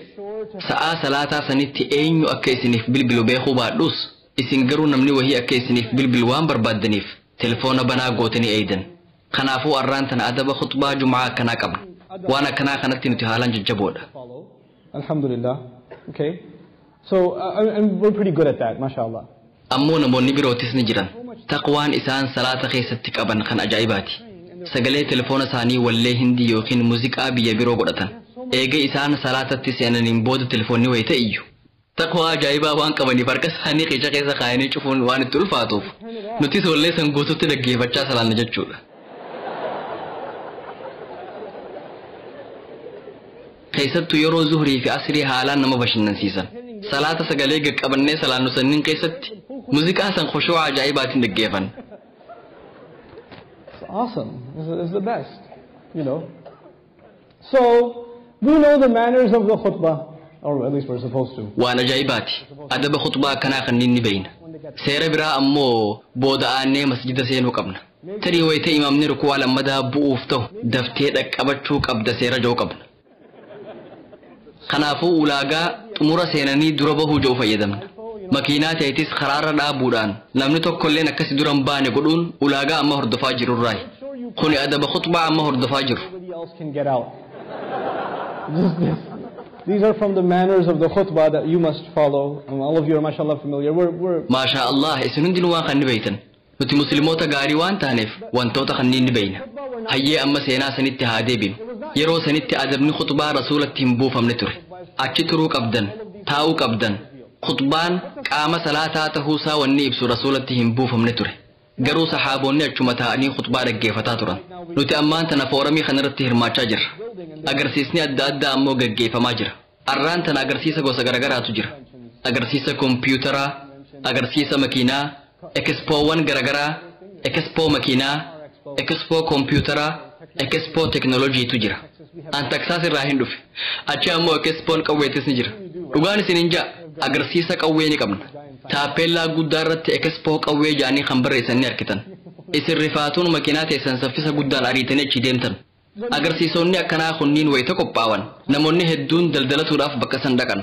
sa'aa salaataa sanitti eenyu akka isiniif bilbilu beekuu baadhus isin garuu namni wahii akka isiniif bilbilu waan barbaaddaniif telefoona banaa gootanii eeydan. Kanaafuu arraan tana adaba khutbaa Jumcaa akkanaa qabna. Waan akkanaa kanatti nuti haalaan jajjaboodha. Alhamdulillah. Okay. So and we're pretty good at that, mashallah. Ammoo namoonni birootis ni jiran. Taqwaan isaan salaata keessatti qaban kan ajaa'ibaati. Sagalee telefoona isaanii wallee hindii yookiin muuziqaa biyya biroo godhatan. Eega isaan salaatatti seenaniin booda telefoonni wayita iyyu. Taqwaa ajaa'ibaa waan qabaniif harka isaanii qica keessa kaayanii cufuun waan itti ulfaatuuf nutis wallee san guututti dhaggeeffachaa salaanna jechuudha. Keessattuu yeroo zuhurii fi asrii haalaan nama bashannansiisan. Salaata sagalee gaqqabannee salaannu sanniin keessatti muuziqaa san khushuu'a ajaa'ibaatiin dhaggeeffanna. It's awesome. It's the best, you know. So we know the manners of the khutbah, or at least we're supposed to. Waan ajaa'ibaati. Adaba khutbaa akkanaa kanneen ni beeyna. Seera biraa ammoo booda aannee masjida seenuu qabna. Tarii wayita imaamni rukuwaa lammadaa bu'uuf ta'u daftee dhaqqabachuu qabda seera jiru qabna. Kanaafuu ulaagaa xumura seenanii dura bahuu jiru fayyadamna. Makiinaa ta'etis karaarra dhaabuudhaan namni tokkolleen akkasi dura hin baane godhuun ulaagaa amma hordofaa jirurraayi. Kuni adaba khutbaa amma hordofaa jiru. Nobody else can get out. Just this. These are from the manners of the khutbah that you must follow. And all of you are mashallah familiar. We're Maashaa Allah isin hundinuu waan kan ni beeytan. Nuti musliimoota gaarii waan taaneef wantoota kanneen ni beeyna. Hayyee amma seenaa sanitti haa deebinu. Yeroo sanitti adabni khutbaa rasuulatti hin buufamne ture. Achi turuu qabdan, taa'uu qabdan. Khutbaan qaama salaataa tahuusaa wanni ibsu rasuulatti hin buufamne ture. Garuu saxaaboonni achuma taa'anii khutbaa dhaggeeffataa turan. Nuti ammaan tana fooramii kanarratti hirmaachaa jirra. Agarsiisni adda addaa ammoo gaggeeffamaa jira. Arraan tana agarsiisa gosa garagaraatu jira. Agarsiisa kompiitaraa, agarsiisa makiinaa, ekspoowwan garagaraa, ekspoo makiinaa, ekspoo kompiitaraa, ekspoo teknooloojiitu jira. An Teksaas irraa hin dhufe. Achi ammoo ekspoon qawweetis ni jira. Dhugaan isin hin ja'a, agarsiisa qawwee ni qabna. Taappeellaa guddaa irratti ekspoo qawwee ja'anii kan barreessan ni argitan. Isin rifaatuun makiinaa teessan saffisa guddaan ariitanii achi deemtan. Agarsiisonni akkanaa kunniin wayita qophaawan. Namoonni hedduun daldalatuudhaaf bakka san dhaqan.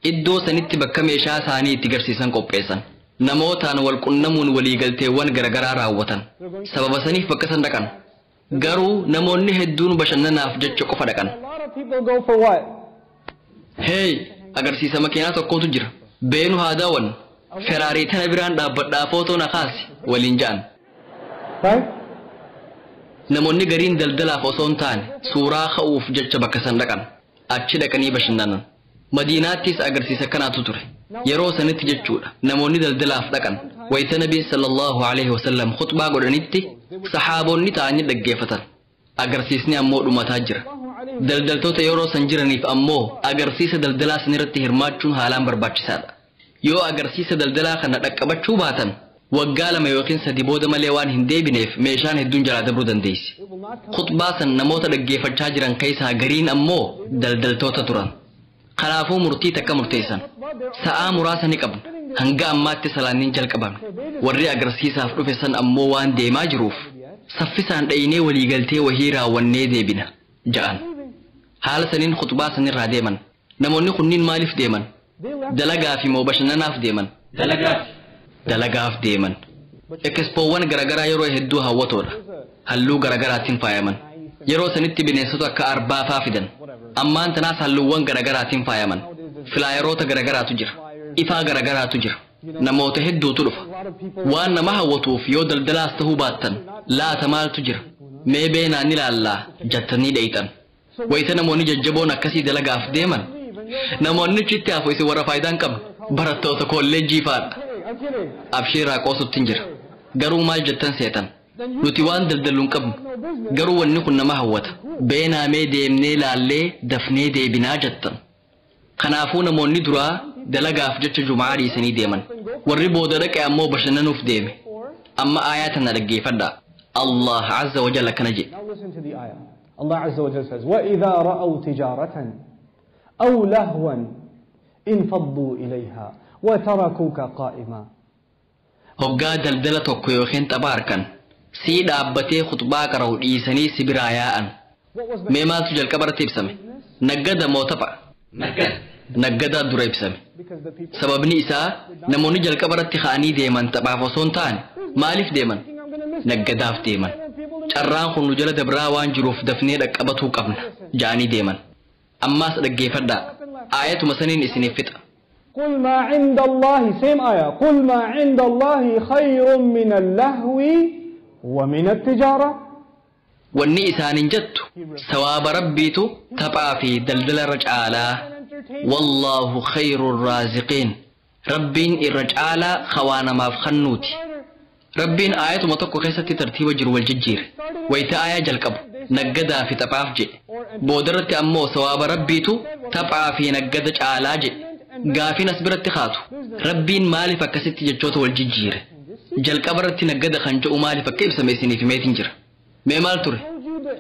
Iddoo sanitti bakka meeshaa isaanii itti garsiisan qopheessan. Namootaan wal qunnamuun waliigalteewwan garagaraa raawwatan. Sababa saniif bakka san dhaqan. Garuu namoonni hedduun bashannanaaf jecha qofa dhaqan. A lot of people go for what? Hey, agarsiisa makiinaa tokkotu jira. Beenu haa daawwannu. Feraarii tana biraan dhaabbadhaa footoo na kaasi waliin ja'an. Right? Namoonni gariin daldalaaf osoo hin taane suuraa ka'uuf jecha bakka san dhaqan. Achi dhaqanii bashannanan. Madiinaattis agarsiisa kanaatu ture. Yeroo sanitti jechuudha. Namoonni daldalaaf dhaqan. Wayita Nabiin sallallahu alaihi wasallam khutbaa godhanitti saxaaboonni ta'anii dhaggeeffatan. Agarsiisni ammoo dhumataa jira. Daldaltoota yeroo san jiraniif ammoo agarsiisa daldalaa sanirratti hirmaachuun haalaan barbaachisaadha. Yoo agarsiisa daldalaa kana dhaqqabachuu baatan, waggaa 2 yookiin 3 booda malee waan hin deebineef meeshaan hedduun jalaa dabruu dandeessi. Khutbaa san namoota dhaggeeffachaa jiran keessaa gariin ammoo daldaltoota turan. Kanaafuu murtii takka murteessan. Sa'aa muraasa ni qabna. Hanga ammaatti salaanni hin jalqabamne. Warri agarsiisaaf dhufe san ammoo waan deemaa jiruuf saffisaan dhayinee waliigaltee wahii raawwannee deebina ja'an. Haala saniin khutbaa sanirraa deeman. Namoonni kunniin maaliif deeman? Dalagaa fi moo bashannanaaf deeman? Dalagaaf. Dalagaaf deeman. Ekspoowwan garagaraa yeroo hedduu hawwatoodha. Halluu garagaraatiin faayaman. Yeroo sanitti bineensota akka arbaa faa fidan. Ammaan tanaas halluuwwan garagaraatiin faayaman. Filaayeroota garagaraatu jira. Ifaa garagaraatu jira. Namoota hedduutu dhufa. Waan nama hawwatuuf yoo daldalaas ta'uu baattan, laata maaltu jira? Mee beenaan ni ilaallaa jettanii dheeyxan. Wayita namoonni jajjaboon akkasii dalagaaf deeman, namoonni achitti hafu isin warra faayidaa hin qabne barattoota kolleejjii fa'aadha. I'm kidding. Abshiiraa qoosutti hin jira. Garuu maal jettan seetan? Nuti waan daldallu hin qabnu. Garuu wanni kun nama hawwata. Beenaa mee deemnee laallee dafnee deebinaa jettan. Kanaafuu namoonni duraa dalagaaf jecha jumaa dhiisanii deeman. Warri booda dhaqe ammoo bashannanuuf deeme. Amma aayaa tana dhaggeeffadhaa. Allah azza wa jalla akkana jedhe. Now listen to the ayah. Allah azza wa jalla says, وَإِذَا رَأَوْا تِجَارَةً أَوْ لَهْوًا انفضوا إليها وتركوك قائما. Hoggaa daldala tokko yookiin tapha harkan sii dhaabbatee khutbaa qara'u dhiisanii si biraa yaa'an. What was the Mee maaltu jalqaba irratti ibsame? Naggada moo tapha? Naggada. Naggadaa dura ibsame. Because the people Sababni isaa namoonni jalqaba irratti ka'anii deeman taphaaf osoo hin taane maaliif deeman? Naggadaaf deeman. Carraan kun nu jala dabraa waan jiruuf dafnee dhaqqabatuu qabna ja'anii deeman. Ammaas dhaggeeffadhaa. Aayatuma saniin isiniif fixa. قل ما عند الله, same ayah, قل ما عند الله خير من اللهو ومن التجارة. Wanni isaanin jettu sawaaba rabbiitu taphaa fi daldala irra caalaa. Wallaahu khayru raaziqiin. Rabbiin irra caalaa hawaa namaaf kennuuti. Rabbiin aayatuma tokko keessatti tartiiba jiru wal jijjiire. Wayita aayaa jalqabu naggadaa fi taphaaf jedhe. Boodarratti ammoo sawaaba rabbiitu taphaa fi naggada caalaa jedhe. Gaafiin as biratti haatu, Rabbiin maaliif akkasitti jechoota wal jijjiire? Jalqaba irratti naggada kan jedhu maaliif akka ibsame isiniif himeetiin jira. Mee maal ture?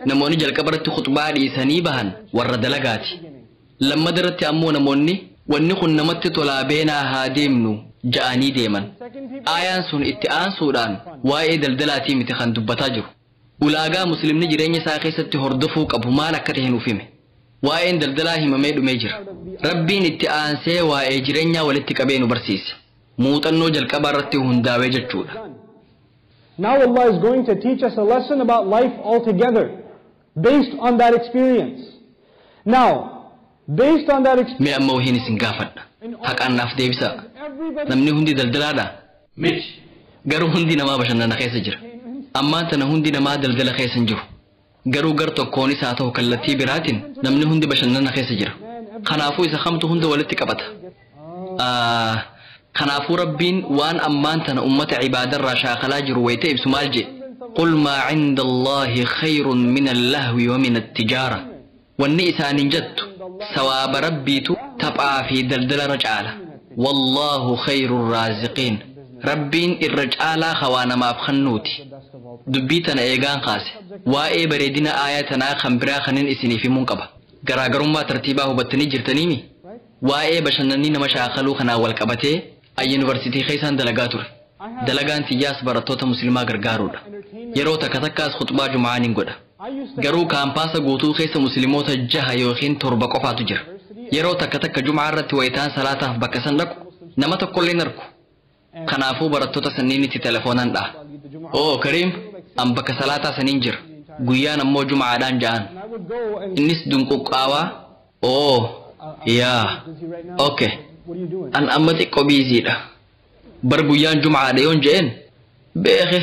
Namoonni jalqaba irratti khutbaa dhiisanii bahan warra dalagaati. Lammada irratti ammoo namoonni wanni kun namatti tolaa, beenaa haa deemnu ja'anii deeman. Aayaan sun itti aansuudhaan waa'ee daldalaatii miti kan dubbataa jiru. Ulaagaa muslimni jireenya isaa keessatti hordofuu qabu maal akka ta'e nuuf hime. Waa'een daldalaa himamee dhumee jira. Rabbiin itti aansee waa'ee jireenyaa walitti qabee nu barsiise. Muuxannoo jalqabaa irratti hundaa'ee jechuudha. Now Allah is going to teach us a lesson about life altogether, based on that experience. Now, based on that experience, Mee amma wahiin isin gaafadha. Haqaan naaf deebisaa. everybody Namni hundi daldalaadhaa? Miti. Garuu hundi namaa bashannana keessa jira. Ammaan tana hundi namaa daldala keessa hin jiru. Garuu gar tokkoonis haa ta'u kallattii biraatiin namni hundi bashannana keessa jira. Kanaafuu isa kamtu hunda walitti qabata. Kanaafuu Rabbiin waan ammaan tana ummata ibaadarraa shaakalaa jiru wayita ibsu maal jedhe? Qul maa cinda Allaahi khayrun min allahwi wa min attijaara. Wanni isaaniin jettu sawaaba Rabbiitu taphaa fi daldalarra caala. Wallaahu khayru raaziqiin. Rabbiin irra caalaa hawaa namaaf kennuuti. Dubbii tana eegaan kaase. Waa'ee bareedina aayaa tanaa kan biraa kanin isiniif himuun qaba. Garaagarummaa tartiibaa hubattanii jirtaniimi? Waa'ee bashannanii nama shaakaluu kanaan wal qabatee yuunivarsiitii keessaan dalagaa ture. Dalagaan tiyyaas barattoota musliimaa gargaaruudha. Yeroo takka takkaas khutbaa jumaa nin godha. Garuu kaampaasa guutuu keessa musliimoota 6 yookiin 7 qofaatu jira. Yeroo takka takka jumaa irratti wayitaan salaataaf bakka san dhaqu nama tokkollee hin argu. Kanaafuu barattoota sanniinitti telefoonaan dha'a. Oo Kariim, an bakka salaataa saniin jira. Guyyaan ammoo jumaadhaan ja'an. Innis dunquqqaawaa. Oo yaa okay. An amma xiqqoo biiziidha. Bar guyyaan jumaadha yoon je'een beeke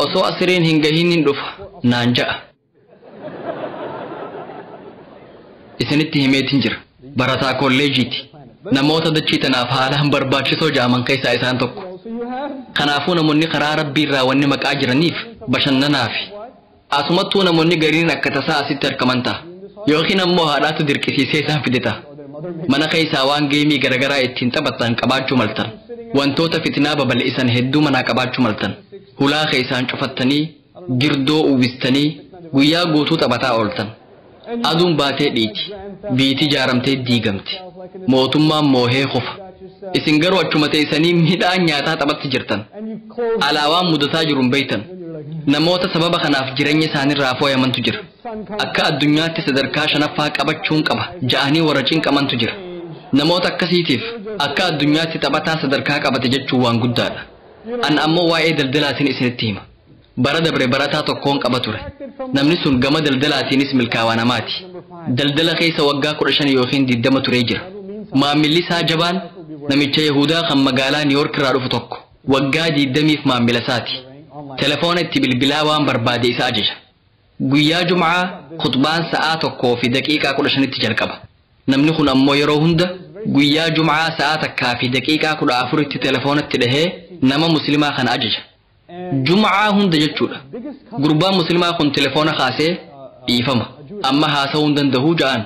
osoo asiriin hin gahin hin dhufa naan ja'a. Isinitti himeetin jira. Barataa kolleejiiti. Namoota dachii tanaaf haalaan barbaachisoo ja'aman keessaa isaan tokko. Kanaafuu namoonni karaa Rabbii irraa wanni maqaa jiraniif bashannanaafi. Asumattuu namoonni gariin akka tasaa asitti argaman ta'a. Yookiin ammoo haadhaatu dirqisiisee isaan fide ta'a. Mana keessaa waan geemii garaagaraa ittiin taphatan qabaachuu maltan. Wantoota fitinaa babal'isan hedduu manaa qabaachuu maltan. Hulaa keessaan cufattanii, girdoo uwwistanii, guyyaa guutuu taphataa ooltan. Aduun baatee dhiiti. Biitii jaaramtee diigamti. Mootummaan moohee qofa. Isin garuu achuma teessanii midhaan nyaataa taphatti jirtan. Alaawaan mudataa jiru hin beektan. Namoota sababa kanaaf jireenya isaaniirraa fooyamantu jira. Akka addunyaatti sadarkaa 5ffaa qabachuun qaba ja'anii warra cinqamantu jira. Namoota akkasiitiif akka addunyaatti taphataa sadarkaa qabate jechuun waan guddaadha. An ammoo waa'ee daldalaatiin isinitti hima. Bara dabre barataa tokkoon qaba ture. Namni sun gama daldalaatiinis milkaa'aa namaati. Daldala keessa waggaa 15 yookiin 20 turee jira. Maamilli isaa jabaan namicha Yihudaa kan magaalaa Niiyork irraa dhufu tokko waggaa 20 maamila isaati. Telefoona itti bilbilaa waan barbaade isa ajaja. Guyyaa Jum'aa khutbaan sa'aa 1:15 jalqaba. Namni kun ammoo yeroo hunda guyyaa Jum'aa sa'aa 1:14 telefoonatti dhahee nama musliimaa kana ajaja. Jum'aa hunda jechuudha. Gurbaan musliimaa kun telefoona kaasee dhiifama. Amma haasa'uu hin danda'u ja'an.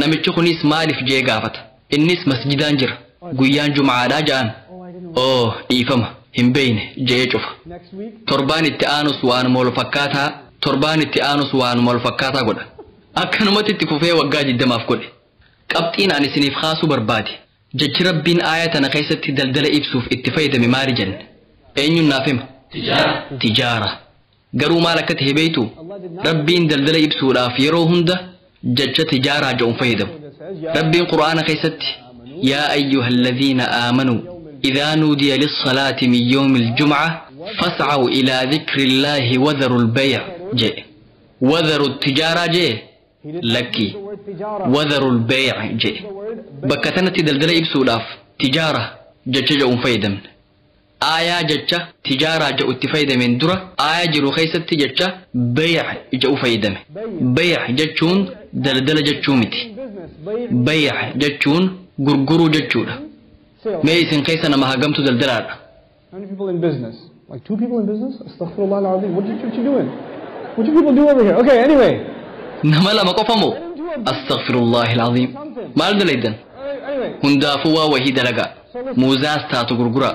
Namichi kunis maaliif jee gaafata. Innis masjidaan jira. Guyyaan Jum'aadhaa ja'an. Oo dhiifama hin beeyne jee cufa. Torbaan itti aanus waanuma wal fakkaataa, torbaan itti aanus waanuma wal fakkaataa godha. Akkanumatti itti fufee waggaa 20 godhe. Qabxiin ani isiniif kaasuu barbaade. Jechi Rabbiin aaya tana keessatti daldala ibsuuf itti fayyadame maali jenne? Eenyuun naaf hima? Tijaara. Garuu maal akka ta'e beektu? Rabbiin daldala ibsuudhaaf yeroo hunda jecha tijaaraa jedhuun fayyadamu. Rabbiin Qur'aana keessatti yaa ayyuhalladhiina aamanuu idhaa nuudiya lis-salaati min yawmil jum'a fas'aw ilaa dhikrillaahi wadharul bay' jedhe. Wadharu tijaaraa jedhe lakki wadharul bay' jedhe. Bakka tanatti daldala ibsuudhaaf tijaara jecha jedhuun fayyadamne. Aayaa jecha tijaaraa jedhu itti fayyadameen dura aayaa jiru keessatti jecha bay' jedhu fayyadame. Bay' jechuun daldala jechuu miti. Bay' jechuun gurguruu jechuudha. Mee isin keessa nama hagamtu daldalaadha? How many people in business? Like 2 people in business? Astaghfirullah al-azim. What you doing? What do people do over here? Okay, anyway. Nama lama qofa moo? Astaghfirullah al-azim. Maal dalaydan? Hundaafuu waa wahii dalagaa. Muuzaas taatu gurguraa.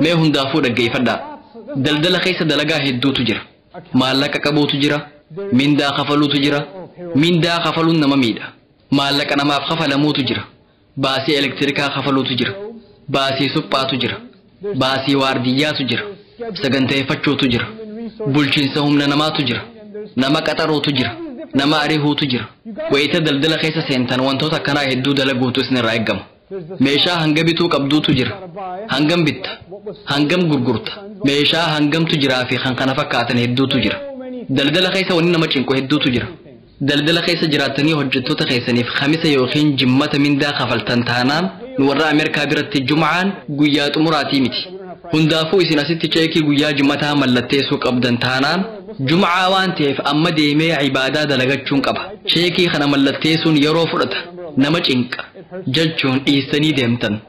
Mee hundaafuu dhaggeeffadhaa. Daldala keessa dalagaa hedduutu jira. Maallaqa qabuutu jira. Mindaa kafaluutu jira. Mindaa kafaluun nama miidha. Maallaqa namaaf kafalamuutu jira. Baasii elektirikaa kafaluutu jira. Baasii suphaatu jira. Baasii waardiyyaatu jira. Saganteeffachuutu jira. Bulchiinsa humna namaatu jira. Nama qaxaruutu jira. Nama arihuutu jira. Wayita daldala keessa seentan wantoota akkanaa hedduu dalaguutu isinirraa eegama. Meeshaa hanga bituu qabduutu jira. Hangam bitta? Hangam gurgurta? Meeshaa hangamtu jiraa fi kan kana fakkaatan hedduutu jira. Daldala keessa wanni nama cinqu hedduutu jira. Daldala keessa jiraattanii hojjettoota keessaniif khamisa yookiin jimmata mindaa kafaltan taanaan nu warra Ameerikaa biratti jum'aan guyyaa xumuraatii miti. Hundaafuu isin asitti cheekii guyyaa jimmataa mallatteessuu qabdan taanaan Jum'aa waan ta'eef amma deemee ibaadaa dalagachuun qaba. Cheekii kana mallatteessuun yeroo fudhata. Nama cinqa jechuun dhiistanii deemtan.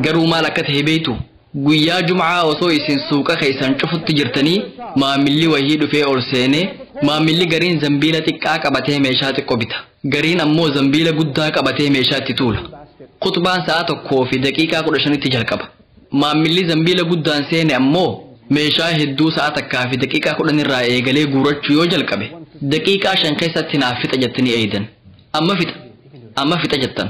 Garuu maal akka ta'e beektu? Guyyaa Jum'aa osoo isin suuqa keessan cufutti jirtanii maamilli wayii dhufee ol seenee maamilli gariin zambiila xiqqaa qabatee meeshaa xiqqoo bita. Gariin ammoo zambiila guddaa qabatee meeshaa itti tuula. Khutbaan sa'a 1:15 jalqaba. Maamilli zambiila guddaan seene ammoo meeshaa hedduu sa'a 1:10 irraa eegalee guurachuu yoo jalqabe daqiiqaa 5 keessatti naaf fixa jettanii eeydan. Amma fixa jettan.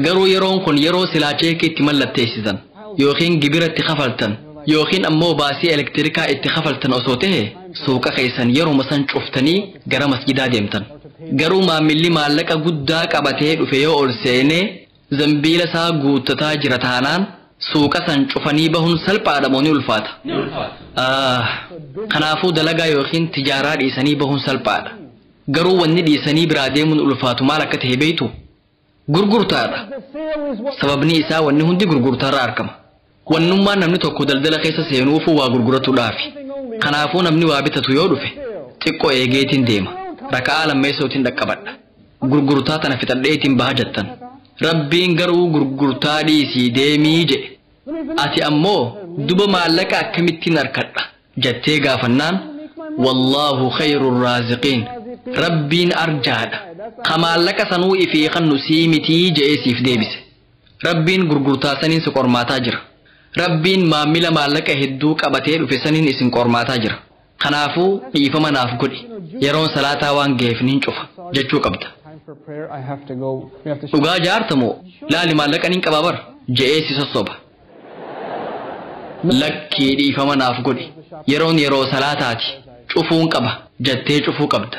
Garuu yeroon kun yeroo silaa cheekii itti mallatteessisan yookiin gibira itti kafaltan yookiin ammoo baasii elektirikaa itti kafaltan osoo ta'e suuqa keessan yeruma san cuftanii gara masjidaa deemtan. Garuu maamilli maallaqa guddaa qabatee dhufe yoo ol seenee zambiila isaa guuttataa jira taanaan suuqa san cufanii bahuun salphaadha moo ni ulfaata? Kanaafuu dalagaa yookiin tijaaraa dhiisanii bahuun salphaadha. Garuu wanni dhiisanii biraa deemuun ulfaatu maal akka ta'e beektu? Gurgurtaadha. Sababni isaa wanni hundi gurgurtaarraa argama. Wannummaan namni tokko daldala keessa seenuufuu waa gurguratuudhaafi. Kanaafuu namni waa bitatu yoo dhufe xiqqoo eegeetiin deema. Raka'aa lammeessootiin dhaqqabadha. Gurgurtaa tana fixadheetiin baha jettan. Rabbiin garuu gurgurtaa dhiisii deemii jedhe. Ati ammoo duba maallaqa akkamittiin harkadha jettee gaafannaan wallaahu khayrur raaziqiin. Rabbiin arjaadha. Ka maallaqa sanuu ifii kannu sii mitii je'ee siif deebise. Rabbiin gurgurtaa saniin si qormaataa jira. Rabbiin maamila maallaqa hedduu qabatee dhufe saniin isin qormaataa jira. Kanaafuu dhiifama naaf godhi. Yeroon salaataa waan ga'eef nin cufa jechuu qabda. Dhugaa jaartamoo laali maallaqa nin qabaa bara je'ee si sossoba. Lakkii dhiifama naaf godhi. Yeroon yeroo salaataati. Cufuun qaba jettee cufuu qabda.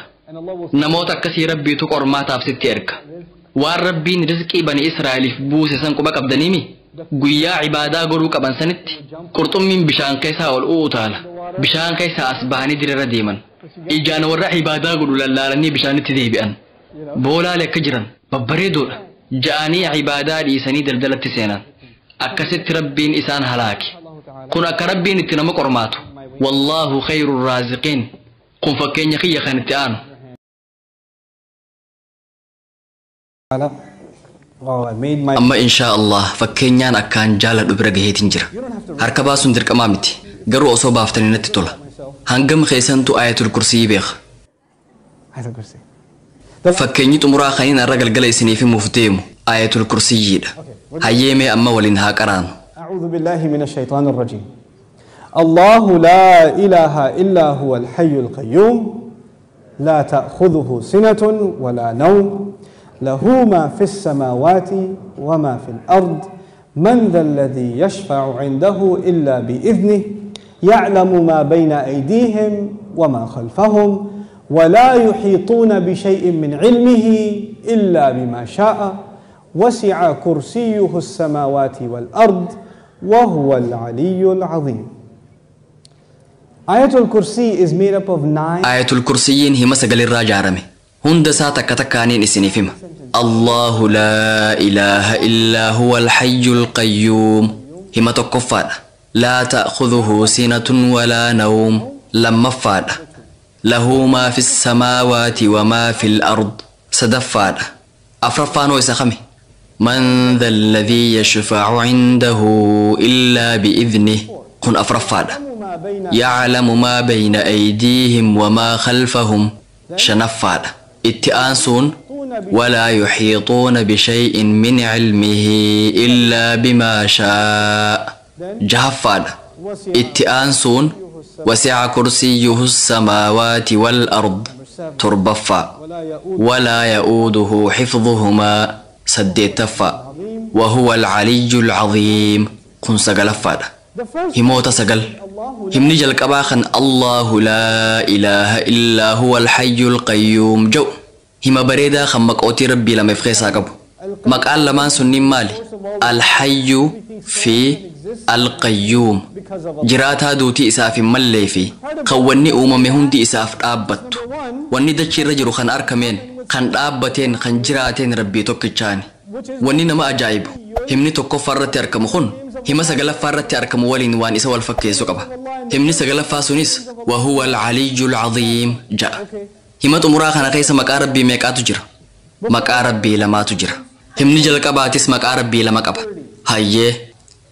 Namoota akkasii Rabbiitu qormaataaf sitti erga. Waan Rabbiin rizqii bani Israa'eliif buuse san quba qabdaniimi? Guyyaa ibaadaa godhuu qaban sanitti qurxummiin bishaan keessaa ol utaala. Bishaan keessaa as bahanii dirira deeman. Ijaan warra ibaadaa godhu lallaalanii bishaanitti deebi'an. Boolaalee akka jiran babbareedoodha. Ja'anii ibaadaa dhiisanii daldalatti seenan. Akkasitti Rabbiin isaan halaake. Kun akka Rabbiin itti nama qormaatu. Wallaahu khayrur raaziqiin. Kun fakkeenya kiyya kan itti aanu. Amma inshaa Allah fakkeenyaan akkaan jaaladhu bira gaheetiin jira. Harka baasuun dirqamaa miti. Garuu osoo baaftanii natti tola. Hangam keessantu ayatul kursii beeka. Fakkeenyi xumuraa kaniin har'a galgala isiniif himuuf deemu ayatul kursiyyiidha. Hayyee mee amma waliin haa qaraanu. أعوذ بالله من الشيطان الرجيم. الله لا إله إلا هو الحي القيوم لا تأخذه سنة ولا نوم له ما في السماوات وما في الأرض من ذا الذي يشفع عنده إلا بإذنه يعلم ما بين أيديهم وما خلفهم ولا يحيطون بشيء من علمه إلا بما شاء وسع كرسيه السماوات والأرض وهو العلي العظيم. Ayatul Kursi is made up of 9. Ayatul Kursiyin hima sagalirraa ijaarame. Hunda isaa takka takkaaniin isiniif hima. Allahu laa ilaaha illaa huwa alhayyul qayyuum. Hima tokkoffaadha. Laa ta'khudhuhu sinatun walaa nawm. Lammaffaadha. Lahu maa fi samaawaati wa maa fi al-ard. Sadaffaadha. Afraffaan hoo isa kami? Man dha alladhii yashfa'u indahu illaa bi'idhnih. Kun afraffaadha. يعلم ما بين أيديهم وما خلفهم. شنفاد اتآنسون ولا يحيطون بشيء من علمه إلا بما شاء. جهفاد اتآنسون وسع كرسيه السماوات والأرض. تربفا ولا يؤوده حفظهما. سديتفا وهو العلي العظيم. كن سقلفاد himoota sagal. Himni jalqabaa kan Allahu laa ilaaha illaa huwa alhayyul qayyuum jedhu hima bareedaa kan maqootii Rabbii lama of keessaa qabu. Maqaan lamaan sunniin maali? Alhayyu fi alqayyuum. Jiraataa duutii isaaf hin mallee fi kan wanni uumame hundi isaaf dhaabbattu. Wanni dachiirra jiru kan arkameen, kan dhaabbateen, kan jiraateen Rabbii tokkichaani. Wanni nama ajaa'ibu himni tokkoffaa irratti argamu kun Hima sagalaffaa irratti argamu waliin waan isa wal fakkeessu qaba. Himni sagalaffaa sunis wahuwa al-aliyyu al-aziim ja'a. Hima xumuraa kana keessa maqaa rabbii meeqaatu jira? Maqaa rabbii lamaatu jira. Himni jalqabaatis maqaa rabbii lama qaba. Hayyee.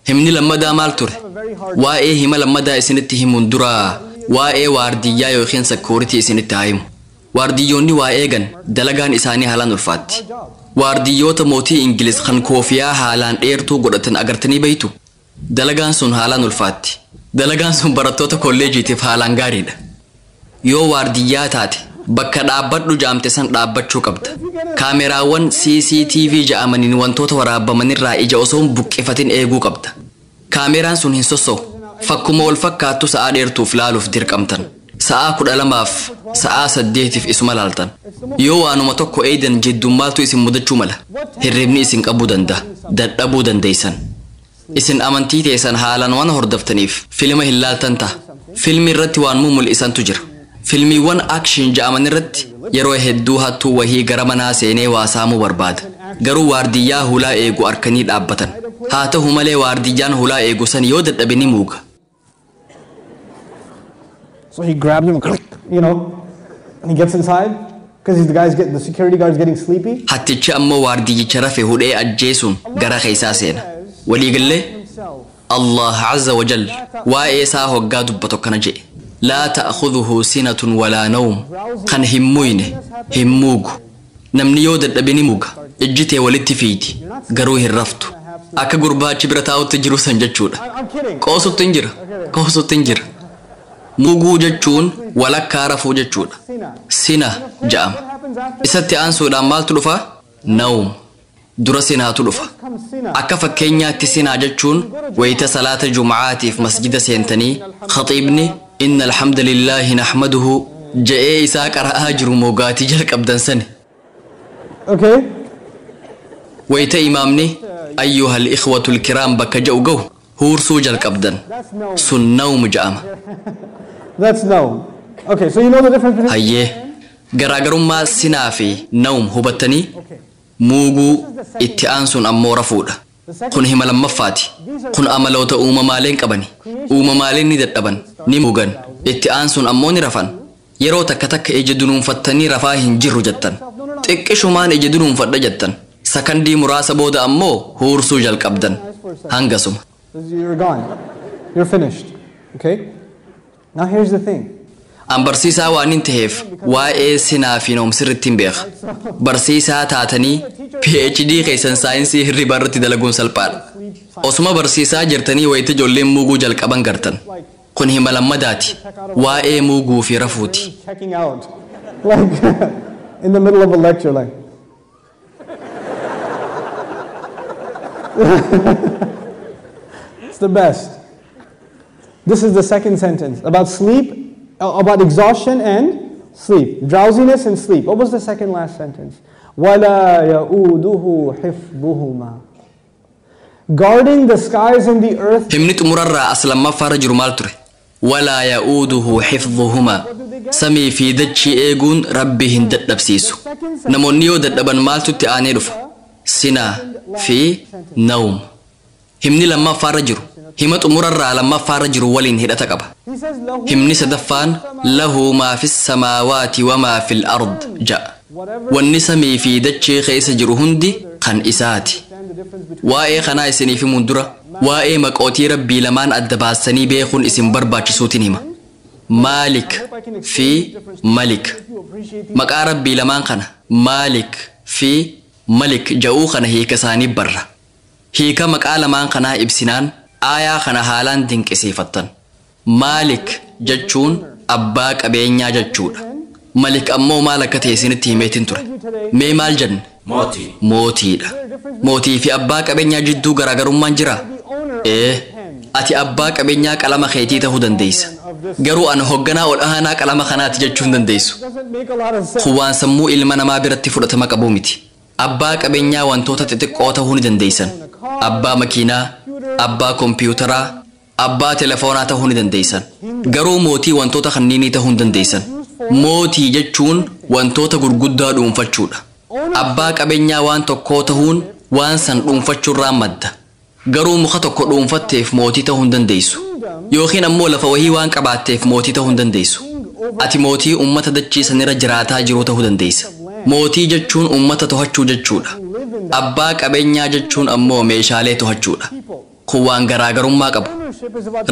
Himni lammadaa maal ture? Waa'ee hima lammadaa isinitti himuun duraa waa'ee waardiyyaa yookiin sakkooritii isinitti haa himu. Waardiyyoonni waa eegan dalagaan isaanii haalaan ulfaatti. Waardiyyoota mootii Ingiliz kan koofiyaa haalaan dheertuu godhatan agartanii beeytu. Dalagaan sun haalaan ulfaatti. Dalagaan sun barattoota kolleejiitiif haalaan gaariidha. Yoo waardiyyaa taate bakka dhaabbadhu jaamte san dhaabbachuu qabda. Kaameraawwan CCTV ja'amaniin wantoota waraabamanirraa ija osoo hin buqqifatin eeguu qabda. Kaameraan sun hin sosso'u. Fakkuma wal fakkaattu sa'aa dheertuuf laaluuf dirqamtan. Sa'aa 12f sa'aa 8f isuma laaltan. Yoo waanuma tokko eeydan jiddummaatu isin mudachuu mala. Hirribni isin qabuu danda'a. Dadhabuu dandeessan. Isin amantii teessan haalaan waan hordoftaniif filma hin laaltan ta'a. Filmi irratti waan mul'isantu jira. Filmiiwwan akshin ja'aman irratti yeroo hedduu hattuu wahii gara manaa seenee waa saamuu barbaada. Garuu waardiyyaa hulaa eegu arkanii dhaabbatan. Haa ta'u malee waardiyyaan hulaa eegu san yoo dadhabe ni muuga. So he grabs him, you know, and he gets inside because the guy's getting, the security guard's getting sleepy. Hattichi ammoo waardiyyicha rafe hudhee ajjeesuun gara keessaa seena. Waliigallee Allah azza wa jal waa'ee isaa hoggaa dubbatu akkana jedhe. Laa ta'khudhuhu sinatun walaa nawm. Kan hin muyne hin muugu. Namni yoo dadhabe ni muuga. Ijji tee walitti fiiti garuu hin raftu. Akka gurbaachi bira taa'utti jiru san jechuudha. Qoosutti hin jira. Qoosutti hin jira. Muguu jechuun walakkaa rafuu jechuudha. Sina ja'ama. Isatti aansuudhaan maaltu dhufa? Nawm. Dura sinaatu dhufa. Akka fakkeenyaatti sinaa jechuun wayita salaata jum'aatiif masjida seentanii khaxiibni inna alhamdulillaahi nahmaduhu je'ee isaa qara'aa jiru mogaatii jalqabdan sani. Okay. Wayita imaamni ayyuhal ikhwatul kiraam bakka ja'u gahu huursuu jalqabdan. Sun nawm ja'ama. That's nawm. Okay, so you know the difference between Hayyee. Garaagarummaa sinaa fi nawm hubattanii muuguu itti aansuun ammoo rafuudha. Kun hima lammaffaati. Kun amaloota uumamaaleen qabani. Uumamaaleen ni dadhaban, ni muugan. Itti aansuun ammoo ni rafan. Yeroo takka takka ija dunuunfattanii rafaa hin jirru jettan. Xiqqishumaan ija dunuunfadha jettan. Sakandii muraasa booda ammoo huursuu jalqabdan. Hangasuma. You're gone. You're finished. Okay? Now here's the thing. An barsiisaa waan hin ta'eef waa'ee sinaa fi nawm sirriitti hin beeka. Barsiisaa taatanii PhD keessan saayinsii hirribaa irratti dalaguun salphaadha. Osuma barsiisaa jirtanii wayita ijoolleen muuguu jalqaban gartan. Kun hima lammadaati. Waa'ee muuguu fi rafuuti. Checking out. Like in the middle of a lecture, like. It's the best. This is the second sentence about sleep, about exhaustion and sleep, drowsiness and sleep. What was the second last sentence? وَلَا يَؤُودُهُ حِفْظُهُمَا. Guarding the skies and the earth. Himni xumurarraa as lammaffaarra jiru maal ture? وَلَا يَؤُودُهُ حِفْظُهُمَا. Samii fi dachii eeguun rabbi hin dadhabsiisu. Namoonni yoo dadhaban maaltu itti aanee dhufa? Sinaa fi nawm. Himni lammaffaarra jiru hima xumurarraa lammaffaarra jiru waliin hidhata qaba. Himni sadaffaan lahu maa fis samaawaati wa maa fil ard ja'a. Wanni samii fi dachee keessa jiru hundi kan isaati. Waa'ee kanaa isiniif himuun dura waa'ee maqootii rabbii lamaan adda baasanii beekuun isin barbaachisuutiin hima. Maalik fi Malik. Maqaa rabbii lamaan kana Maalik fi Malik ja'uu kana hiika isaanii barra. Hiika maqaa lamaan kanaa ibsinaan aayaa kana haalaan dinqisiifattan. Maalik jechuun abbaa qabeenyaa jechuudha. Malik ammoo maal akka ta'e isinitti himeetiin ture. Mee maal jenne? Mootii. Mootiidha. Mootii fi abbaa qabeenyaa jidduu garaagarummaan jiraa? Ati abbaa qabeenyaa qalama keetii ta'uu dandeessa. Garuu an hogganaa ol aanaa qalama kanaati jechuu hin dandeessu. Kun waan sammuu ilma namaa biratti fudhatama qabu miti. Abbaa qabeenyaa wantoota xixiqqoo ta'uu ni dandeessan. Abbaa makiinaa, abbaa kompiitaraa, abbaa telefoonaa ta'uu ni dandeessan. Garuu mootii wantoota kanniinii ta'uu hin dandeessan. Mootii jechuun wantoota gurguddaa dhuunfachuudha. Abbaa qabeenyaa waan tokkoo ta'uun waan san dhuunfachuurraa madda. Garuu muka tokko dhuunfatteef mootii ta'uu hin dandeessu. Yookiin ammoo lafa wahii waan qabaatteef mootii ta'uu hin dandeessu. Ati mootii uummata dachii sanirra jiraataa jiru ta'uu dandeessa. Mootii jechuun uummata to'achuu jechuudha. Abbaa qabeenyaa jechuun ammoo meeshaalee to'achuudha. Kun waan garaagarummaa qabu.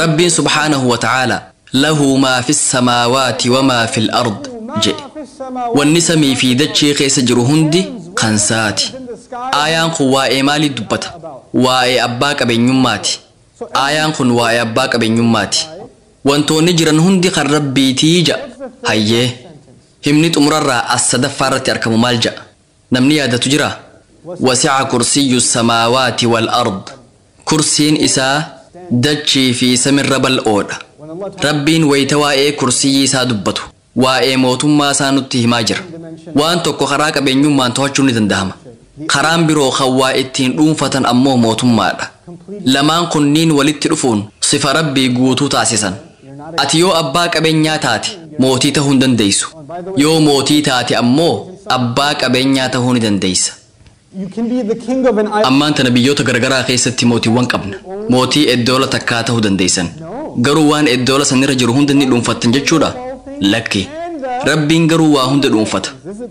Rabbiin subhaanahu wa ta'aala lahu maa fi samaawaati wa maa fil ard jedhe. Wanni samii fi dachii keessa jiru hundi kan saati. Aayaan kun waa'ee maalii dubbata? Waa'ee abbaa qabeenyummaati. Aayaan kun waa'ee abbaa qabeenyummaati. Wantoonni jiran hundi kan Rabbiitii ja'a. Hayyee. Himni xumurarraa as sadaffaa irratti argamu maal ja'a? Namni yaadatu jira? Wasi'a kursiyyu samaawaati wal ard. Kursiin isaa dachii fi samirra bal'oodha. Rabbiin wayita waa'ee kursiyyi isaa dubbatu. Waa'ee mootummaa isaa nutti himaa jira. Waan tokko karaa qabeenyummaan to'achuun ni danda'ama. Karaan biroo kan waa ittiin dhuunfatan ammoo mootummaadha. Lamaan kunniin walitti dhufuun sifa Rabbii guutuu taasisan. Ati yoo abbaa qabeenyaa taate mootii ta'uu hin dandeessu. Yoo mootii taate ammoo abbaa qabeenyaa ta'uu ni dandeessa. Ammaan tana biyyoota garagaraa keessatti mootiiwwan qabna. Mootii eddoola takkaa ta'uu dandeessan. Garuu waan eddoola sanirra jiru hunda ni dhuunfattan jechuudha? Lakki. Rabbiin garuu waa hunda dhuunfata.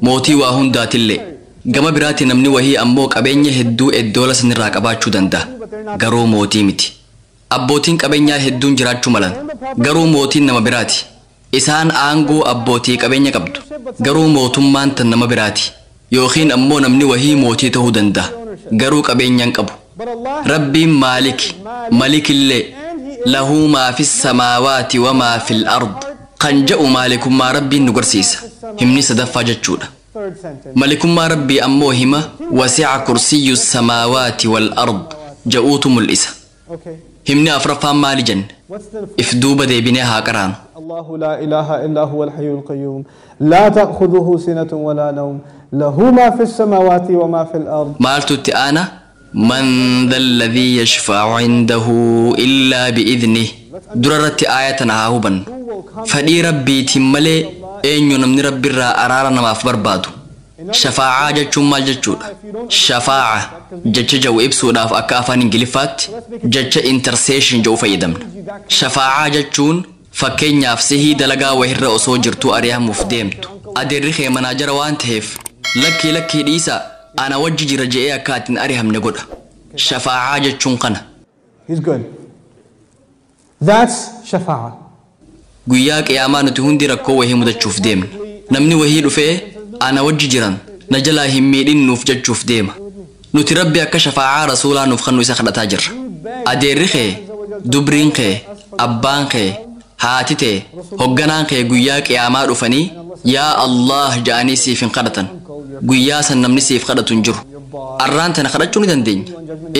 Mootii waa hundaatillee. Gama biraatti namni wahii ammoo qabeenya hedduu eddoola sanirraa qabaachuu danda'a. Garuu mootii miti. Abbootiin qabeenyaa hedduun jiraachuu malan. Garuu mootiin nama biraati. Isaan aangoo abbootii qabeenya qabdu. Garuu mootummaan tan nama biraati. Yookiin ammoo namni wahii mootii ta'uu danda'a. Garuu qabeenya hin qabu. Rabbiin Maaliki, Malikillee lahu maa fi samaawaati wa maa fil ard kan jedhu maalikummaa Rabbiin nu garsiisa. Himni sadaffaa jechuudha. Malikummaa Rabbii ammoo hima wasi'a kursiyyu samaawaati wal ard jedhuutu mul'isa. Himni afraffaan maali jenne? If duuba deebinee haa qaraanu. الله لا إله إلا هو الحي القيوم لا تأخذه سنة ولا نوم له ما في السماوات وما في الأرض. Maaltu itti aana? Man dha alladhii yashfa'u indahu illaa bi'idhnih. Dura irratti aaya tana haa hubannu. Fedhii Rabbiitiin malee eenyu namni Rabbiirraa araara namaaf barbaadu? Shafaa'aa jechuun maal jechuudha? Shafaa'a jecha jedhu ibsuudhaaf akka afaan Ingiliffaatti jecha intercession jedhu fayyadamna. Shafaa'aa jechuun fakkeenyaaf sihii dalagaa wahirra osoo jirtuu ari'amuuf deemtu. Adeerri kee manaajara waan ta'eef lakkii lakkii dhiisaa ana wajji jira je'ee akka ati hin ari'amne godha. Shafaa'aa jechuun kana. He's good. That's shafa'a. Guyyaa qiyaamaa nuti hundi rakkoo wahii mudachuuf deemna. Namni wahii dhufee ana wajji jiran na jalaa hin miidhin nuuf jechuuf deema. Nuti Rabbi akka shafaa'aa rasuulaa nuuf kennu isa kadhataa jirra. Adeerri kee, dubriin kee, abbaan kee, haati tee, hogganaan kee guyyaa qiyaamaa dhufanii yaa Allah ja'anii siif hin kadhatan. Guyyaa san namni siif kadhatu hin jiru. Arraan tana kadhachuu ni dandeenya.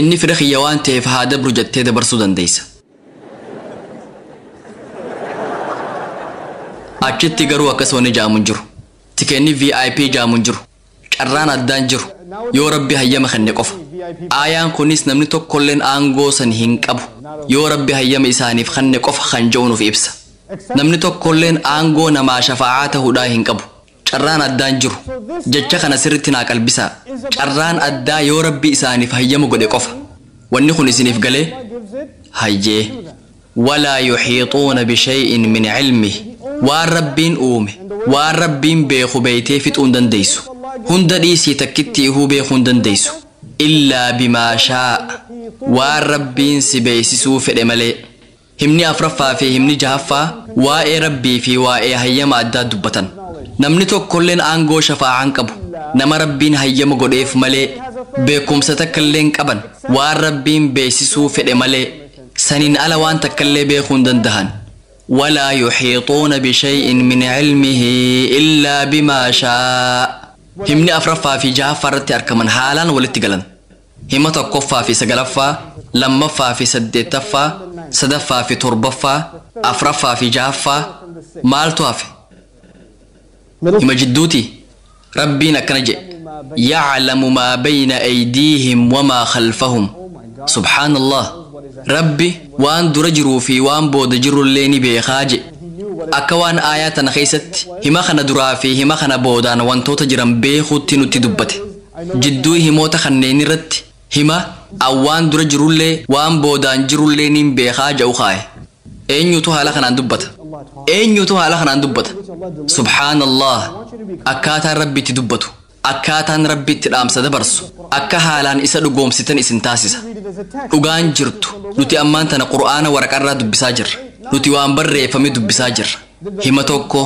Inni fira kiyya waan ta'eef haa dabru jettee dabarsuu dandeessa. Achitti garuu akkasuma ni jaamu hin jiru. Tikeenni VIP jaamu hin jiru. Carraan addaan jiru. Yoo Rabbi hayyama kenne qofa. Aayaan kunis namni tokkolleen aangoo san hin qabu. Yoo Rabbi hayyama isaaniif kenne qofa kan jedhu nuuf ibsa. Namni tokkolleen aangoo namaa shafaa'aa ta'uudhaa hin qabu. Carraan addaan jiru. Jecha kana sirriitti naa qalbisaa. Carraan addaa yoo Rabbi isaaniif hayyama godhe qofa. Wanni kun isiniif galee? Hayyee. Walaa yuhiixuuna bishay'in min cilmihi. Waan Rabbiin uume, waan Rabbiin beeku beeytee fixuu hin dandeessu. Hunda dhiisii takkitti ihuu beekuu hin dandeessu. Illaa bimaa shaa'a. Waan Rabbiin si beeksisuu fedhe malee. Himni afraffaa fi himni jahaffaa waa'ee Rabbii fi waa'ee hayyama addaa dubbatan. Namni tokkolleen aangoo shafaa'aa hin qabu. Nama Rabbiin hayyama godheef malee beekumsa takkallee hin qaban. Waan Rabbiin beeksisuu fedhe malee saniin ala waan takkallee beekuu hin danda'an. ولا يحيطون بشيء من علمه إلا بما شاء. همني أفرفا في جهفر تأركمن حالا ولتقلن. همة قفا في سقلفا، لمفا في سدتفا، سدفا في تربفا، أفرفا في جهفا، مال توافي. هم جدوتي ربنا كنجي يعلم ما بين أيديهم وما خلفهم. سبحان الله. Rabbi waan dura jiruu fi waan booda jirullee ni beekaa jedhe. Akka waan aayaa tana keessatti hima kana duraa fi hima kana boodaan wantoota jiran beekuutti nutti dubbate. Jidduu himoota kanneen irratti hima Awwaan dura jirullee waan boodaan jirullee niin beekaa ja'u kaaye. Eenyutu haala kanaan dubbata? Eenyutu haala kanaan dubbata? Subhaanallah. Akkaataan Rabbi itti dubbatu, akkaataan Rabbi itti dhaamsa dabarsu, akka haalaan isa dhugoomsitan isin taasisa. Dhugaan jirtu nuti ammaan tana Qur'aana waraqarraa dubbisaa jirra. Nuti waan barreeffame dubbisaa jirra. Hima 1 2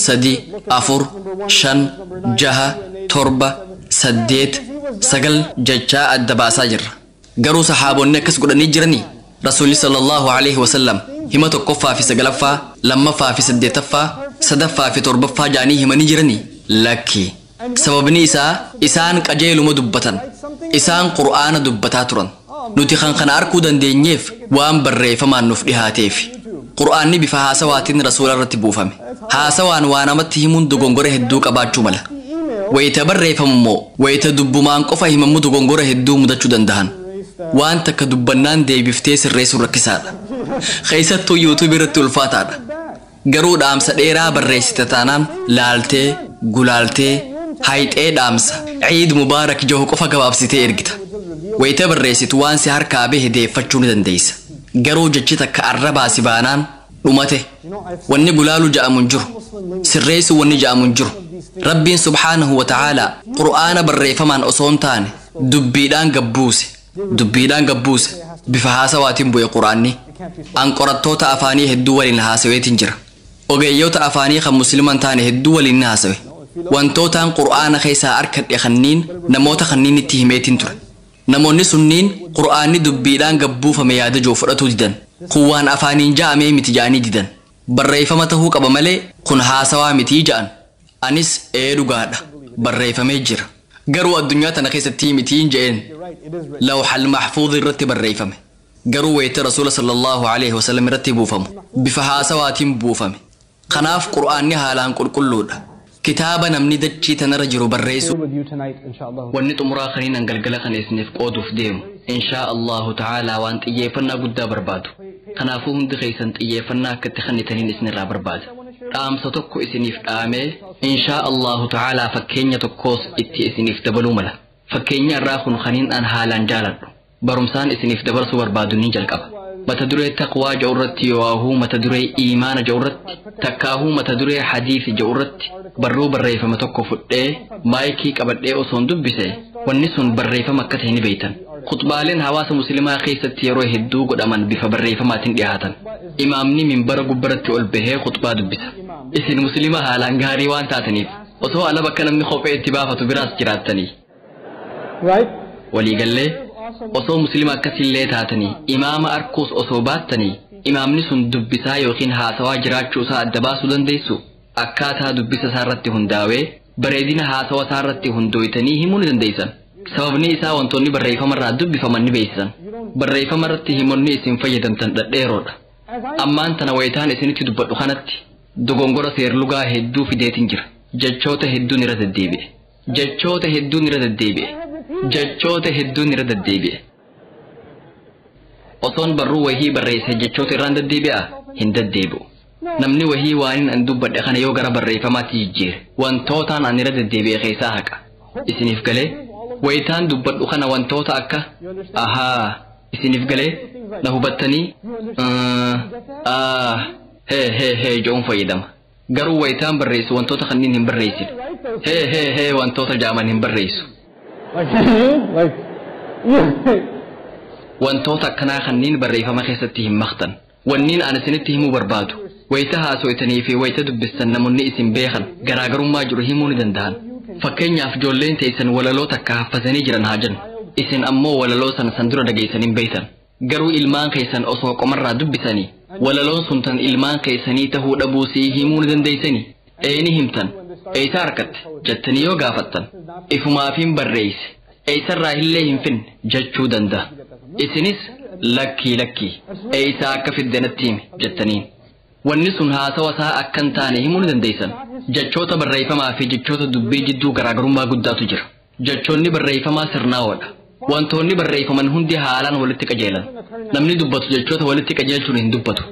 3 4 5 6 7 8 9 jechaa adda baasaa jirra. Garuu sahaabonni akkas godhanii jiranii? Rasuulli sallallahu alaihi wasallam hima 1ffaa fi 9ffaa, 2ffaa fi 8ffaa, 3ffaa fi 7ffaa jaanii himanii jiranii? Lakki. Sababni isaa isaan qajeeluma dubbatan. Isaan Qur'aana dubbataa turan. Nuti kan kana arkuu dandeenyeef waan barreeffamaan nuuf dhihaateef. Qur'aanni bifa haasawaatiin rasuula irratti buufame. Haasawaan waa namatti himuun dogongora hedduu qabaachuu mala. Wayita barreeffamu immoo wayita dubbumaan qofa himamu dogongora hedduu mudachuu danda'an. Waan takka dubbannaan deebiftee sirreessuun rakkisaadha. Keessattuu YouTube irratti ulfaataadha. Garuu dhaamsa dheeraa barreessite taanaan laaltee, gulaaltee, hayxee dhaamsa Ciid Mubaarak jahu qofa gabaabsitee ergita. Wayita barreessitu waan si harkaa bahe deeffachuu ni dandeessa. Garuu jechi takka arrabaa si baanaan dhumate. Wanni gulaalu ja'amu hin jiru. Sirreessuu wanni ja'amu hin jiru. Rabbiin subhaanahu wa ta'aalaa Qur'aana barreeffamaan osoo hin taane dubbiidhaan gabbuuse. Dubbiidhaan gabbuuse. Bifa haasawaatiin bu'e Qur'aanni. An qorattoota afaanii hedduu waliin haasaweetiin jira. Ogeeyyoota afaanii kan musliima hin taane hedduu waliin ni haasawe. Wantootaan Qur'aana keessaa arkadhe kanniin namoota kanniin itti himeetiin ture. Namoonni sunniin Qur'aanni dubbiidhaan gabbuufame yaada jiru fudhatuu didan. Kun waan afaaniin ja'amee miti ja'anii didan. Barreeffama tahuu qaba malee kun haasawaa mitii ja'an. Anis ee dhugaadha. Barreeffamee jira. Garuu addunyaa tana keessatti mitiin je'een. Lawxal Mahfuuz irratti barreeffame. Garuu wayita Rasuula sallallahu alaihi wasallam irratti buufamu bifa haasawaatiin buufame. Kanaaf Qur'aanni haalaan qulqulluudha. Kitaaba namni dachii tanarra jiru barreessu. Wanni xumuraa kaniin galgala kana isiniif qooduuf deemu inshaa Allahu ta'aalaa waan xiyyeeffannaa guddaa barbaadu. Kanaafuu hundi keessan xiyyeeffannaa akka itti kennitaniin isinirraa barbaada. Dhaamsa tokko isiniif dhaamee inshaa Allahu ta'aalaa fakkeenya tokkos itti isiniif dabaluu mala. Fakkeenya irraa kun kaniin an haalaan jaaladhu. Barumsaan isiniif dabarsuu barbaadu ni jalqaba. Mata duree taqwaa jedhu irratti yoo'aahuu mata duree iimaana jedhu irratti takkaahuu mata duree hadiisi jedhu irratti barruu barreeffama tokko fudhee maayikii qabadhee osoon dubbise wanni sun barreeffama akka ta'e ni beektan. Khutbaaleen hawaasa musliimaa keessatti yeroo hedduu godhaman bifa barreeffamaatiin dhiyaatan. Imaamni minbara gubbaratti ol bahee khutbaa dubbisa. Isin musliima haalaan gaarii waan taataniif osoo ala bakka namni kophee itti baafatu biraas jiraattanii. Waliigallee osoo musliima akkasillee taatanii imaama arkuus osoo baattanii imaamni sun dubbisaa yookiin haasawaa jiraachuu isaa adda baasuu dandeessu. Akkaataa dubbisa isaa irratti hundaa'ee bareedina haasawa isaa irratti hundooytanii himuu ni dandeessan. Sababni isaa wantoonni barreeffama irraa dubbifaman ni beeksisan. Barreeffama irratti himoonni isin fayyadamtan dhadheeroodha. Ammaan tana wayitaan isinitti dubbadhu kanatti dogongora seerlugaa hedduu fideetiin jira. Jechoota hedduun irra deddeebi'e. Jechoota hedduun irra deddeebi'e. Jechoota hedduun irra deddeebi'e. Osoon barruu wayii barreesse jechoota irraan deddeebi'aa? Hin deddeebi'u. Namni wayii waan an dubbadhe kana yoo gara barreeffamaatti jijjiire wantootaan an irra deddeebi'e keessaa haqa. Isiniif galee wayitaan dubbadhu kana wantoota akka ahaa isiniif galee na hubattanii hee hee hee jedhuun fayyadama. Garuu wayitaan barreessu wantoota kanneen hin barreessine. Hee hee hee wantoota jaaman hin barreessu. Wantoota akkanaa kanneen barreeffama keessatti hin maqtan. Wanniin an isinitti himuu barbaadu wayita haaso'itanii fi wayita dubbistan namoonni isin beekan garaagarummaa jiru himuu ni danda'an. Fakkeenyaaf ijoolleen teessan walaloo takka haffatanii jiran haa jennu. Isin ammoo walaloo sana san dura dhageessanii hin beektan. Garuu ilmaan keessan osoo qomarraa dubbisanii walaloon sun tan ilmaan keessanii tahuu dhabuusii himuu ni dandeessanii. Ee ni himtan. Eessa harkatte jettanii yoo gaafattan ifumaafin barreesse eessarraa illee hin finne jechuu danda'a. Isinis lakkii lakkii eessaa akka fidde natti himi jettaniin. Wanni sun haasawa isaa akka hin taane himuu ni dandeessan. Jechoota barreeffamaa fi jechoota dubbii jidduu garaagarummaa guddaatu jira. Jechoonni barreeffamaa sirnaa'oodha. Wantoonni barreeffaman hundi haalaan walitti qajeelan. Namni dubbatu jechoota walitti qajeelchuun hin dubbatu.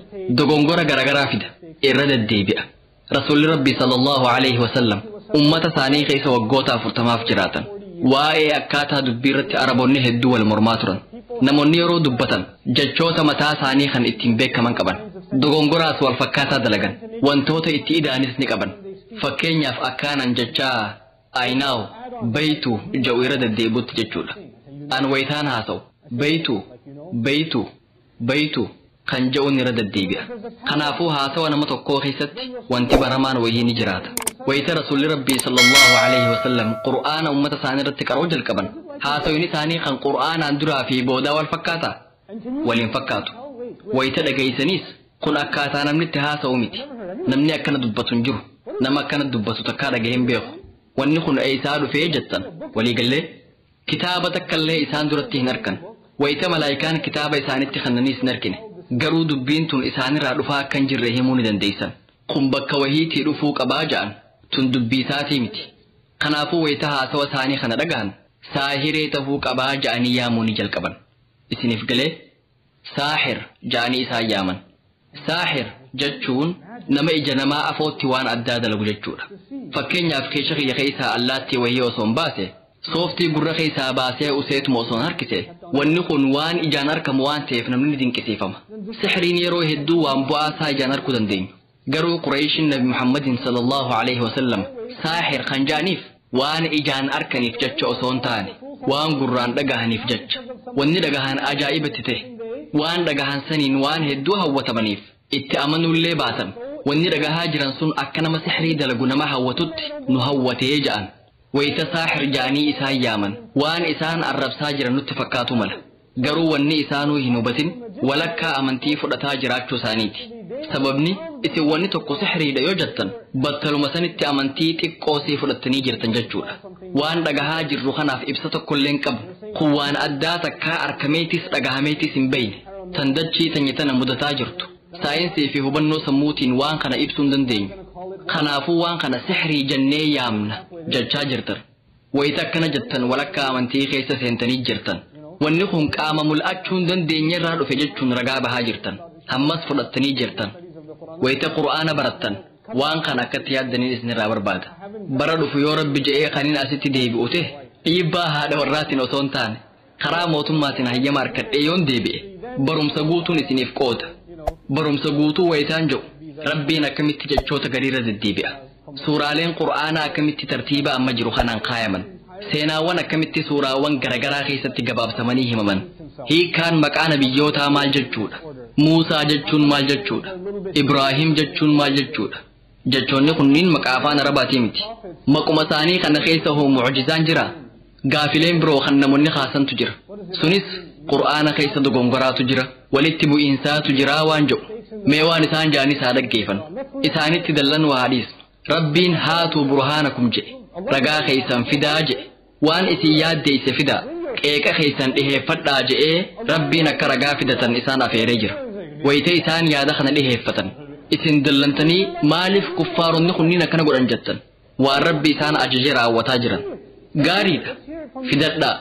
Dogongora garaagaraa fida. Irra deddeebi'a. Rasuulli Rabbii sallallahu alaihi wasallam ummata isaanii keessa waggoota 40 jiraatan. Waa'ee akkaataa dubbii irratti Araboonni hedduu wal mormaa turan. Namoonni yeroo dubbatan jechoota mataa isaanii kan ittiin beekaman qaban. Dogongoraas wal fakkaataa dalagan. Wantoota itti ida'anis ni qaban. Fakkeenyaaf akkaanan jechaa ayinaaw baytu jedhu irra deddeebi'utti jechuudha. An wayitaan haasa'u baytu baytu baytu kan jedhuun irra deddeebi'a. Kanaafuu haasawa nama tokkoo keessatti wanti baramaan wayii ni jiraata. Wayita Rasuulli Rabbii sallallahu alaihi wasallam Qur'aana uummata isaanii irratti qara'uu jalqaban. Haasawni isaanii kan Qur'aanaan duraa fi boodaa wal fakkaataa? Waliin fakkaatu. Wayita dhageessanis kun akkaataa namni itti haasa'u miti. Namni akkana dubbatu hin jiru. Nama akkana dubbatu takkaa dhagahee hin beeku. Wanni kun eessaa dhufee jettan waliigallee kitaaba takkallee isaan duratti hin argan. Wayita malaayikaan kitaaba isaanitti kennaniis hin argine. Garuu dubbiin tun isaanirraa dhufaa akka hin jirre himuu ni dandeessan. Kun bakka wahiitii dhufuu qabaa ja'an tun dubbii isaatii miti. Kanaafuu wayita haasawa isaanii kana dhagahan saahiree tahuu qabaa ja'anii yaamuu ni jalqaban. Isiniif galee saahir ja'anii isaan yaaman. Saahir jechuun nama ija namaa afootti waan addaa dalagu jechuudha. Fakkeenyaaf keesha kiyya keessaa allaattii wayii osoo hin baase, sooftii gurra keessaa baasee useetuma osoo hin harkise, wanni kun waan ijaan argamu waan ta'eef namni ni dinqisiifama. Sixiriin yeroo hedduu waan bu'aa isaa ijaan arguu dandeenyu. Garuu Qureeshiin Nabi Muhammadin sallallahu alaihi wasallam saahir kan ja'aniif waan ijaan arkaniif jecha osoo hin taane, waan gurraan dhagahaniif jecha. Wanni dhagahan ajaa'ibatti ta'e, waan dhagahan saniin waan hedduu hawwatamaniif itti amanuullee baatan. Wanni dhagahaa jiran sun akka nama sixrii dalagu nama hawwatutti nu hawwatee ja'an. Wayita saaxir ja'anii isaan yaaman waan isaan arrabsaa jiran nutti fakkaatu mala. Garuu wanni isaanuu hin hubatin walakkaa amantii fudhataa jiraachuu isaaniiti. Sababni isin wanni tokko sixriidha yoo jettan battaluma sanitti amantii xiqqoo sii fudhattanii jirtan jechuudha. Waan dhagahaa jirru kanaaf ibsa tokkollee hin qabu. Kun waan addaa takkaa arkameetis dhagahameetis hin beeyne. Tan dachii tanya tana mudataa jirtu. Saayinsii fi hubannoo sammuutiin waan kana ibsuu hin dandeenyu. Kanaafuu waan kana sixrii jennee yaamna jechaa jirtan. Wayita akkana jettan walakkaa amantii keessa seentanii jirtan. Wanni kun qaama mul'achuu hin dandeenye irraa dhufe jechuun ragaa bahaa jirtan. Ammas fudhattanii jirtan. Wayita Qur'aana barattan waan kana akkatti yaaddaniin isinirraa barbaada. Bara dhufu yoo Rabbi je'ee kaniin asitti deebi'u ta'e dhiibbaa haadha warraatiin osoo hin taane karaa mootummaatiin hayyama harkadhee yoon deebi'e barumsa guutuun isiniif qooda. Barumsa guutuu wayitaan jedhu Rabbiin akkamitti jechoota gadiirra deddeebi'a. Suuraaleen Qur'aanaa akkamitti tartiiba amma jiru kanaan kaayaman. Seenaawwan akkamitti suuraawwan garagaraa keessatti gabaabsamanii himaman. Hiikkaan maqaa nabiyyootaa maal jechuudha? Muusaa jechuun maal jechuudha? Ibraahim jechuun maal jechuudha? Jechoonni kunniin maqaa afaan Arabaatii miti. Maquma isaanii kana keessa hoo mucjizaan jira? Gaafileen biroo kan namoonni kaasantu jira. Sunis Qur'aana keessa dogongoraatu jira, walitti bu'iinsaatu jira waan jedhu. Mee waan isaan ja'anis haa dhaggeeffannu. Isaanitti dallan waa dhiisnu. Rabbiin haatuu burhaanakum jedhe. Ragaa keessan fidaa jedhe. Waan isin yaaddeesse fidaa. Qeeqa keessan dhiheeffadhaa jedhee Rabbiin akka ragaa fidatan isaan afeeree jira. Wayita isaan yaada kana dhiheeffatan. Isin dallantanii maaliif kuffaaronni kunniin akkana godhan jettan? Waan Rabbi isaan ajajee raawwataa jiran. Gaariidha. Fidadhaa.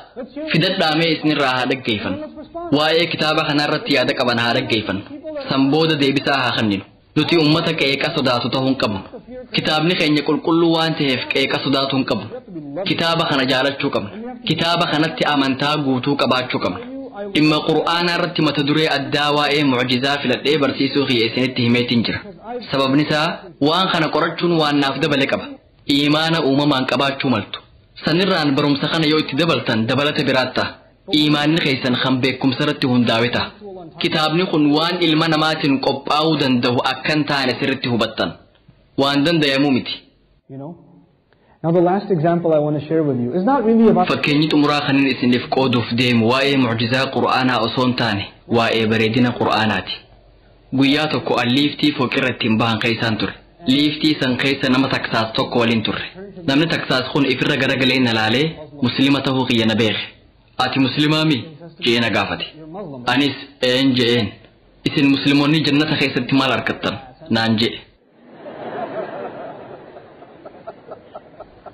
Fidadhaa mee isinirraa haa dhaggeeffannu. Waa'ee kitaaba kanarratti yaada qaban haa dhaggeeffannu. San booda deebisaa haa kenninu. Nuti uummata qeeqa sodaatu ta'uu hin qabnu. Kitaabni keenya qulqulluu waan ta'eef qeeqa sodaatu hin qabnu. Kitaaba kana jaalachuu qabna. Kitaaba kanatti amantaa guutuu qabaachuu qabna. Dhimma Qur'aanaa irratti mata duree addaa waa'ee mucjizaa filadhee barsiisuu kiyya isinitti himeetiin jira. Sababni isaa waan kana qorachuun waan naaf dabale qaba. Iimaana uumamaan qabaachuu maltu. Sanirraan barumsa kana yoo itti dabaltan dabalata biraat ta'a. Iimaanni keessan kan beekumsa irratti hundaa'e ta'a. Kitaabni kun waan ilma namaatiin qophaa'uu danda'u akka hin taane sirriitti hubattan. Waan danda'amuu miti. You know? Now the last example I want to share with you is not really about Fakkeenyi xumuraa kanin isiniif qooduuf deemu waa'ee mucjizaa Qur'aanaa osoo hin taane waa'ee bareedina Qur'aanaati. Guyyaa tokko an liiftii fooqirra ittiin bahan keessaan ture. Liiftii san keessa nama taksaas tokko waliin turre. Namni taksaas kun ifirra garagalee na laalee muslima ta'uu kiyya na beeke. Ati muslimaa mi? Je'ee na gaafate. Anis een je'een. Isin musliimoonni jannata keessatti maal argattan? Naan je'e.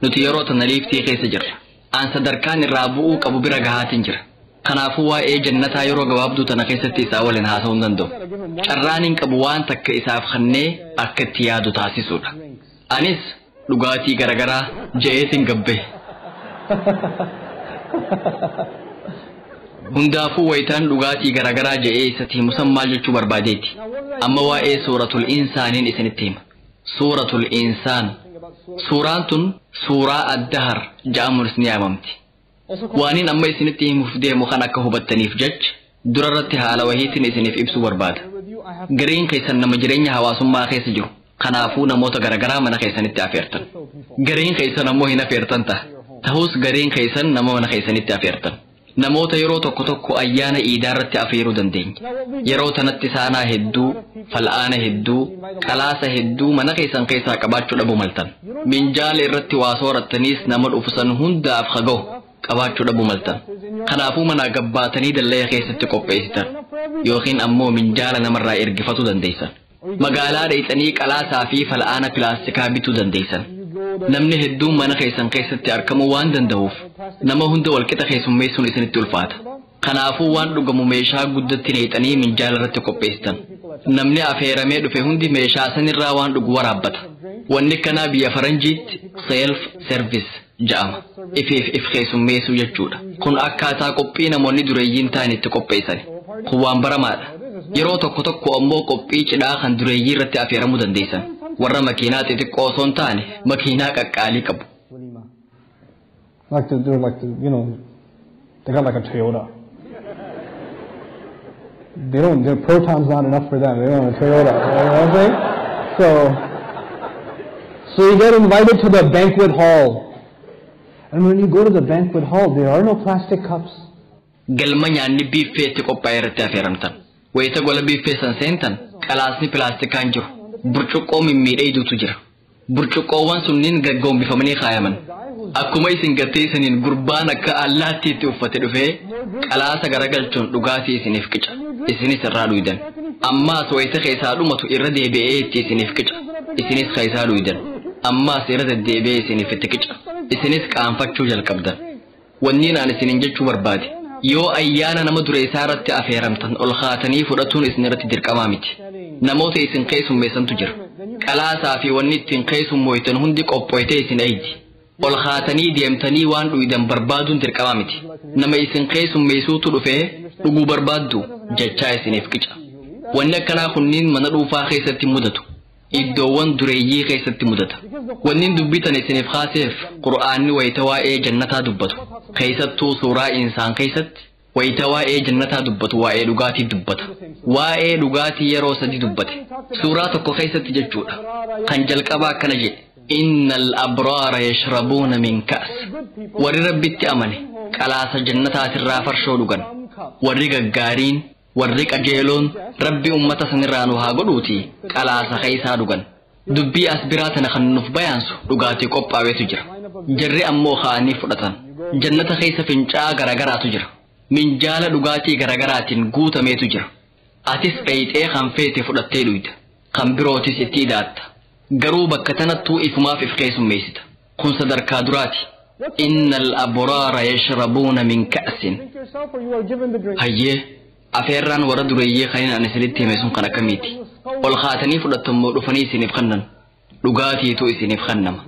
Nuti yeroo tana liiftii keessa jirra. An sadarkaan irraa bu'uu qabu bira gahaatiin jira. Kanaafuu waa'ee jannataa yeroo gabaabduu tana keessatti isaa waliin haasa'uu hin danda'u. Carraan hin qabu waan takka isaaf kennee akka itti yaadu taasisuudha. Anis dhugaatii garagaraa je'eetiin gabbe. Hundaafuu wayitaan dhugaatii garaagaraa je'ee isatti himu san maal jechuu barbaadeeti. Amma waa'ee suuratul insaaniin isinitti hima. Suuratul insaan. Suuraan tun suuraa addahar ja'amuunis ni yaamamti. Waaniin amma isinitti himuuf deemu kan akka hubattaniif jecha dura irratti haala wahiitiin isiniif ibsuu barbaada. Gariin keessan nama jireenya hawaasummaa keessa jiru. Kanaafuu namoota garaagaraa mana keessanitti afeertan. Gariin keessan ammoo hin afeertan ta'a. Ta'us gariin keessan nama mana keessanitti afeertan. Namoota yeroo tokko tokko ayyaana iidaa irratti afeeruu dandeenya. Yeroo tanatti saanaa hedduu, fal'aana hedduu, qalaasa hedduu mana keessan keessaa qabaachuu dhabuu maltan. Minjaala irratti waa soorattaniis nama dhufu san hundaaf haga'u qabaachuu dhabuu maltan. Kanaafuu manaa gabbaatanii dallaya keessatti qopheessitan yookiin ammoo minjaala namarraa ergifatuu dandeessan. Magaalaa dheexanii qalaasaa fi fal'aana pilaastikaa bituu dandeessan. Namni hedduun mana keessan keessatti argamuu waan danda'uuf nama hunda walqixa keessummeessuun isinitti ulfaata. Kanaafuu waan dhugamu meeshaa guddatti neexanii minjaala irratti qopheessitan. Namni afeeramee dhufe hundi meeshaa sanirraa waan dhugu waraabbata. Wanni kanaa biyya faranjiitti self service ja'ama. Ifiif if keessummeessuu jechuudha. Kun akkaataa qophii namoonni dureeyyiin ta'an itti qopheessan. Kun waan baramaadha. Yeroo tokko tokko ammoo qophii cidhaa kan dureeyyii irratti afeeramuu dandeessan. Warra makiinaa xixiqqoo osoo hin taane makiinaa qaqqaalii qabu. Like the, they're like the, you know, they got like a Toyota. They don't, their Proton's not enough for them. They don't want a Toyota. You know what I'm saying? So you get invited to the banquet hall. And when you go to the banquet hall, there are no plastic cups. Galma nyaanni biiffeetti qophaa'e irratti afeeramtan. Wayita gola biiffee san seentan qalaasni pilaastikaan jiru. Burcuqqoo mimmiidhayduutu jira. Burcuqqoowwan sunniin gaggoombifamanii kaayaman. Akkuma isin gattee isiniin gurbaan akka allaattiitti uffate dhufee qalaasa garagalchuun dhugaatii isiniif qica. Isinis irraa dhuydan. Ammaas wayita keessaa dhumatu irra deebi'ee itti isiniif qica. Isinis keessaa dhuydan. Ammaas irra deddeebi'ee isiniif itti qica. Isinis qaanfachuu jalqabdan. Wanniin aan isiniin jechuu barbaade. Yoo ayyaana nama dureessaa irratti afeeramtan ol kaatanii fudhatuun isin irratti dirqamaa miti. Namoota isin keessummeessantu jira. Qalaasaa fi wanni ittiin keessummooytan hundi qophooytee isin eeydi. Ol kaatanii deemtanii waan dhuydan barbaaduun dirqamaa miti. Nama isin keessummeessuutu dhufee dhuguu barbaaddu jechaa isiniif qica. Wanni akkanaa kunniin mana dhuunfaa keessatti mudatu. Iddoowwan dureeyyii keessatti mudata. Wanni dubbitan isiniif kaaseef Qur'aanni wayita waa'ee jannataa dubbatu. Keessattuu suuraa insaan keessatti wayita waa'ee jannataa dubbatu waa'ee dhugaatii dubbata. Waa'ee dhugaatii yeroo sadi dubbate. Suuraa tokko keessatti jechuudha. Kan jalqabaa akkana jedhe. Innal abraara yashrabuuna min ka'as. Warri rabbitti amane qalaasa jannataatirraa farshoo dhugan. Warri gaggaariin warri qajeeloon rabbi ummata sanirraa nu haa godhuuti qalaasa keessaa dhugan. Dubbii as biraa tana kan nuuf bayaansu dhugaatii qophaa'etu jira. Jarri ammoo kaa'anii fudhatan. Jannata keessa fincaa'aa garagaraatu jira. Minjaala dhugaatii garagaraatiin guutameetu jira. Atis dhayixee kan feete fudhattee dhuyda. Kan birootis itti idaatta. Garuu bakka tanattuu ifumaaf if keessummeessita. Kun sadarkaa duraati. Innal abraara yashrabuuna min ka'sin. Drink yourself or you are given the drink. Hayyee afeerraan warra dureeyyii kanneen ani isinitti hime sun kan akkamiiti? Ol kaatanii fudhattammoo dhufanii isiniif kennan. Dhugaatiitu isiniif kennama.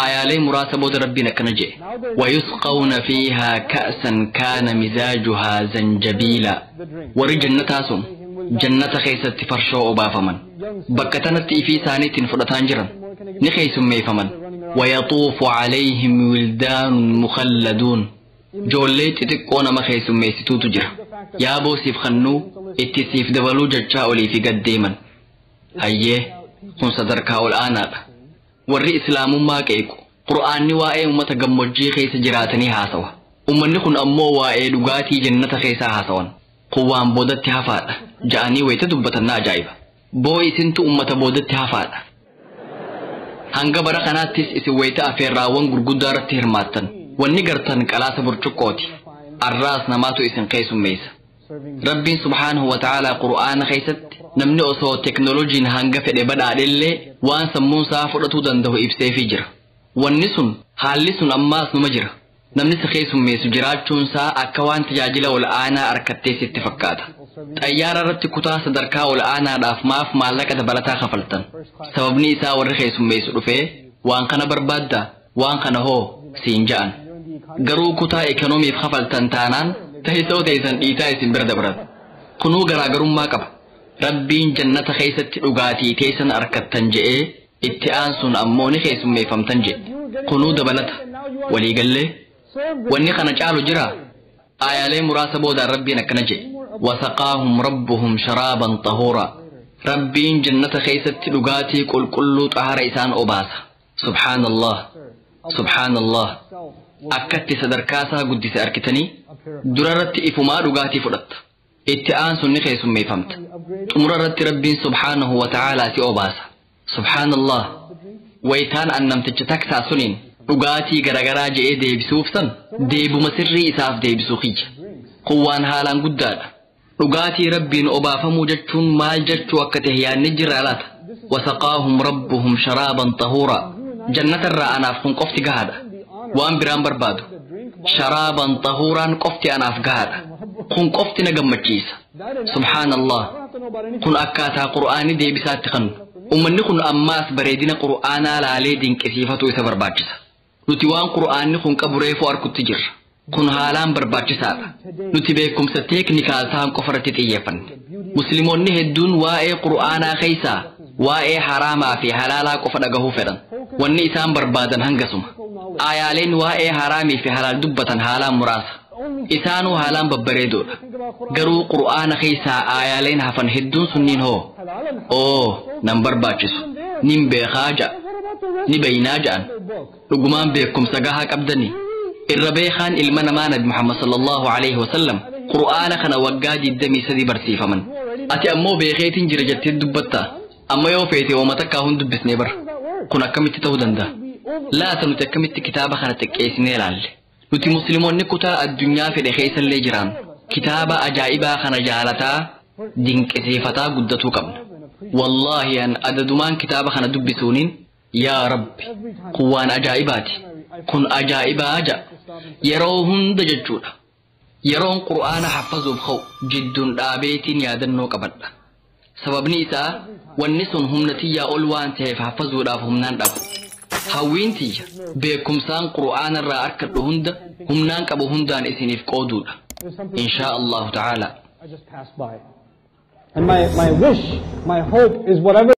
Aayaalee muraasa booda rabbiin akkana jedhe. Wayusqawna fiihaa ka'san kaana mizaajuhaa zanjabiila. Warri jannataa sun jannata keessatti farshoo obaafaman. Bakka tanatti ifii isaaniitiin fudhataan jiran. Ni keessummeeffaman. Wayaxuufu calayhim wildaanun mukhalladuun. Ijoollee xixiqqoo nama keessummeessituutu jira. Yaaboo siif kennuu itti siif dabaluu jechaa olii fi gad deeman. Hayyee kun sadarkaa ol aanaadha. Warri islaamummaa qeequ Qur'aanni waa'ee uummata gammoojjii keessa jiraatanii haasawa. Uummanni kun ammoo waa'ee dhugaatii jannata keessaa haasawan. Kun waan boodatti hafaadha. Ja'anii wayita dubbatan na ajaa'iba. Boo isintu uummata boodatti hafaadha. Hanga bara kanaattis isin wayita afeerraawwan gurguddaa irratti hirmaattan. Wanni gartan qalaasa burcuqqooti. Arraas namaatu isin keessummeessa. Rabbiin subhaanahu wa ta'aalaa Qur'aana keessatti namni osoo teknooloojiin hanga fedhe badhaadhellee waan sammuun isaa fudhatuu danda'u ibseefii jira. Wanni sun haalli sun ammaas numa jira. Namni si keessummeessu jiraachuun isaa akka waan tajaajila ol aanaa arkattee sitti fakkaata. Xayyaara irratti kutaa sadarkaa ol aanaadhaaf maaf maallaqa dabalataa kafaltan? Sababni isaa warri keessummeessu dhufee waan kana barbaaddaa waan kana hoo siin ja'an. Garuu kutaa ekonomiif kafaltan taanaan teessoo teessan dhiitaa isin bira dabran. Kunuu garaagarummaa qaba. Rabbiin jannata keessatti dhugaatii teessan arkattan je'ee itti aansuun ammoo ni keessummeeffamtan jedhe. Kunuu dabalata. Waliigallee wanni kana caalu jira. Aayaalee muraasa boodaan Rabbiin akkana jedhe. Wasaqaahum rabbuhum sharaaban xahuuraa. Rabbiin jannata keessatti dhugaatii qulqulluu xahara isaan obaasa. Subhaanallah. Subhaanallah. Akkatti sadarkaasaa guddise arkitanii durarratti ifumaa dhugaatii fudhatta. Itti aansuun ni keessummeeffamta. Xumurarratti Rabbiin subhaanahu wa ta'aalaa si obaasa. Subhaanallah. Wayitaan an namticha taksaa suniin dhugaatii garagaraa je'ee deebisuuf san deebuma sirrii isaaf deebisuu kiyya. Kun waan haalaan guddaadha. Dhugaatii Rabbiin obaafamuu jechuun maal jechuu akka ta'e yaadni jirra laata. Wasaqaahum rabbuhum sharaaban xahuuraa. Jannatarraa anaaf kun qofti gahaadha. Waan biraan barbaadu. Sharaaban xahuuraan qofti anaaf gahaadha. Kun qofti na gammachiisa. Subhaanallah. Kun akkaataa Qur'aanii deebisaatti kannu. Uummanni kun ammaas bareedina Qur'aanaa laalee dinqisiifatu isa barbaachisa. Nuti waan Qur'aanni kun qabu reefuu arkutti jirra. Kun haalaan barbaachisaadha. Nuti beekumsa teeknikaal ta'an qofa irratti xiyyeeffanne. Musliimoonni hedduun waa'ee Qur'aanaa keessaa waa'ee haraamaa fi halaalaa qofa dhagahuu fedhan. Wanni isaan barbaadan hangasuma. Aayaaleen waa'ee haraamii fi halaal dubbatan haalaan muraasa. Isaanuu haalaan babbareedoodha. Garuu Qur'aana keessaa aayaaleen hafan hedduun sunniin hoo? Oo, nan barbaachisu. Nin beekaa ja'a. Ni beeynaa ja'an. Dhugumaan beekumsa gahaa qabdanii. Irra beekaan ilma namaa Nabi Muhammad sallallahu alaihi wasallam Qur'aana kana waggaa 23 barsiifaman. Ati ammoo beekeetiin jira jettee dubbatta. Amma yoo feete hooma takkaa hun dubbisnee bara. Kun akkamitti ta'uu danda'a? Laata nuti akkamitti kitaaba kana xiqqeessinee ilaalle? Nuti musliimoonni kutaa addunyaa fedhe keessallee jiraan kitaaba ajaa'ibaa kana jaalataa dinqisiifataa guddatuu qabna. Wallaahi an adadumaan kitaaba kana dubbisuuniin yaa Rabbi kun waan ajaa'ibaati. Kun ajaa'ibaa ja'a. Yeroo hunda jechuudha. Yeroon Qur'aana haffazuuf ka'u jidduun dhaabeetiin yaadannoo qabadha. Sababni isaa wanni sun humna tiyyaa ol waan ta'eef haffazuudhaaf humnaan dhaba. Hawwiin tiyya beekumsaan Qur'aana irraa arkadhu hunda humnaan qabu hundaan isiniif qooduudha. Inshaa Allahu ta'ala. I just passed by. And my wish, my hope is whatever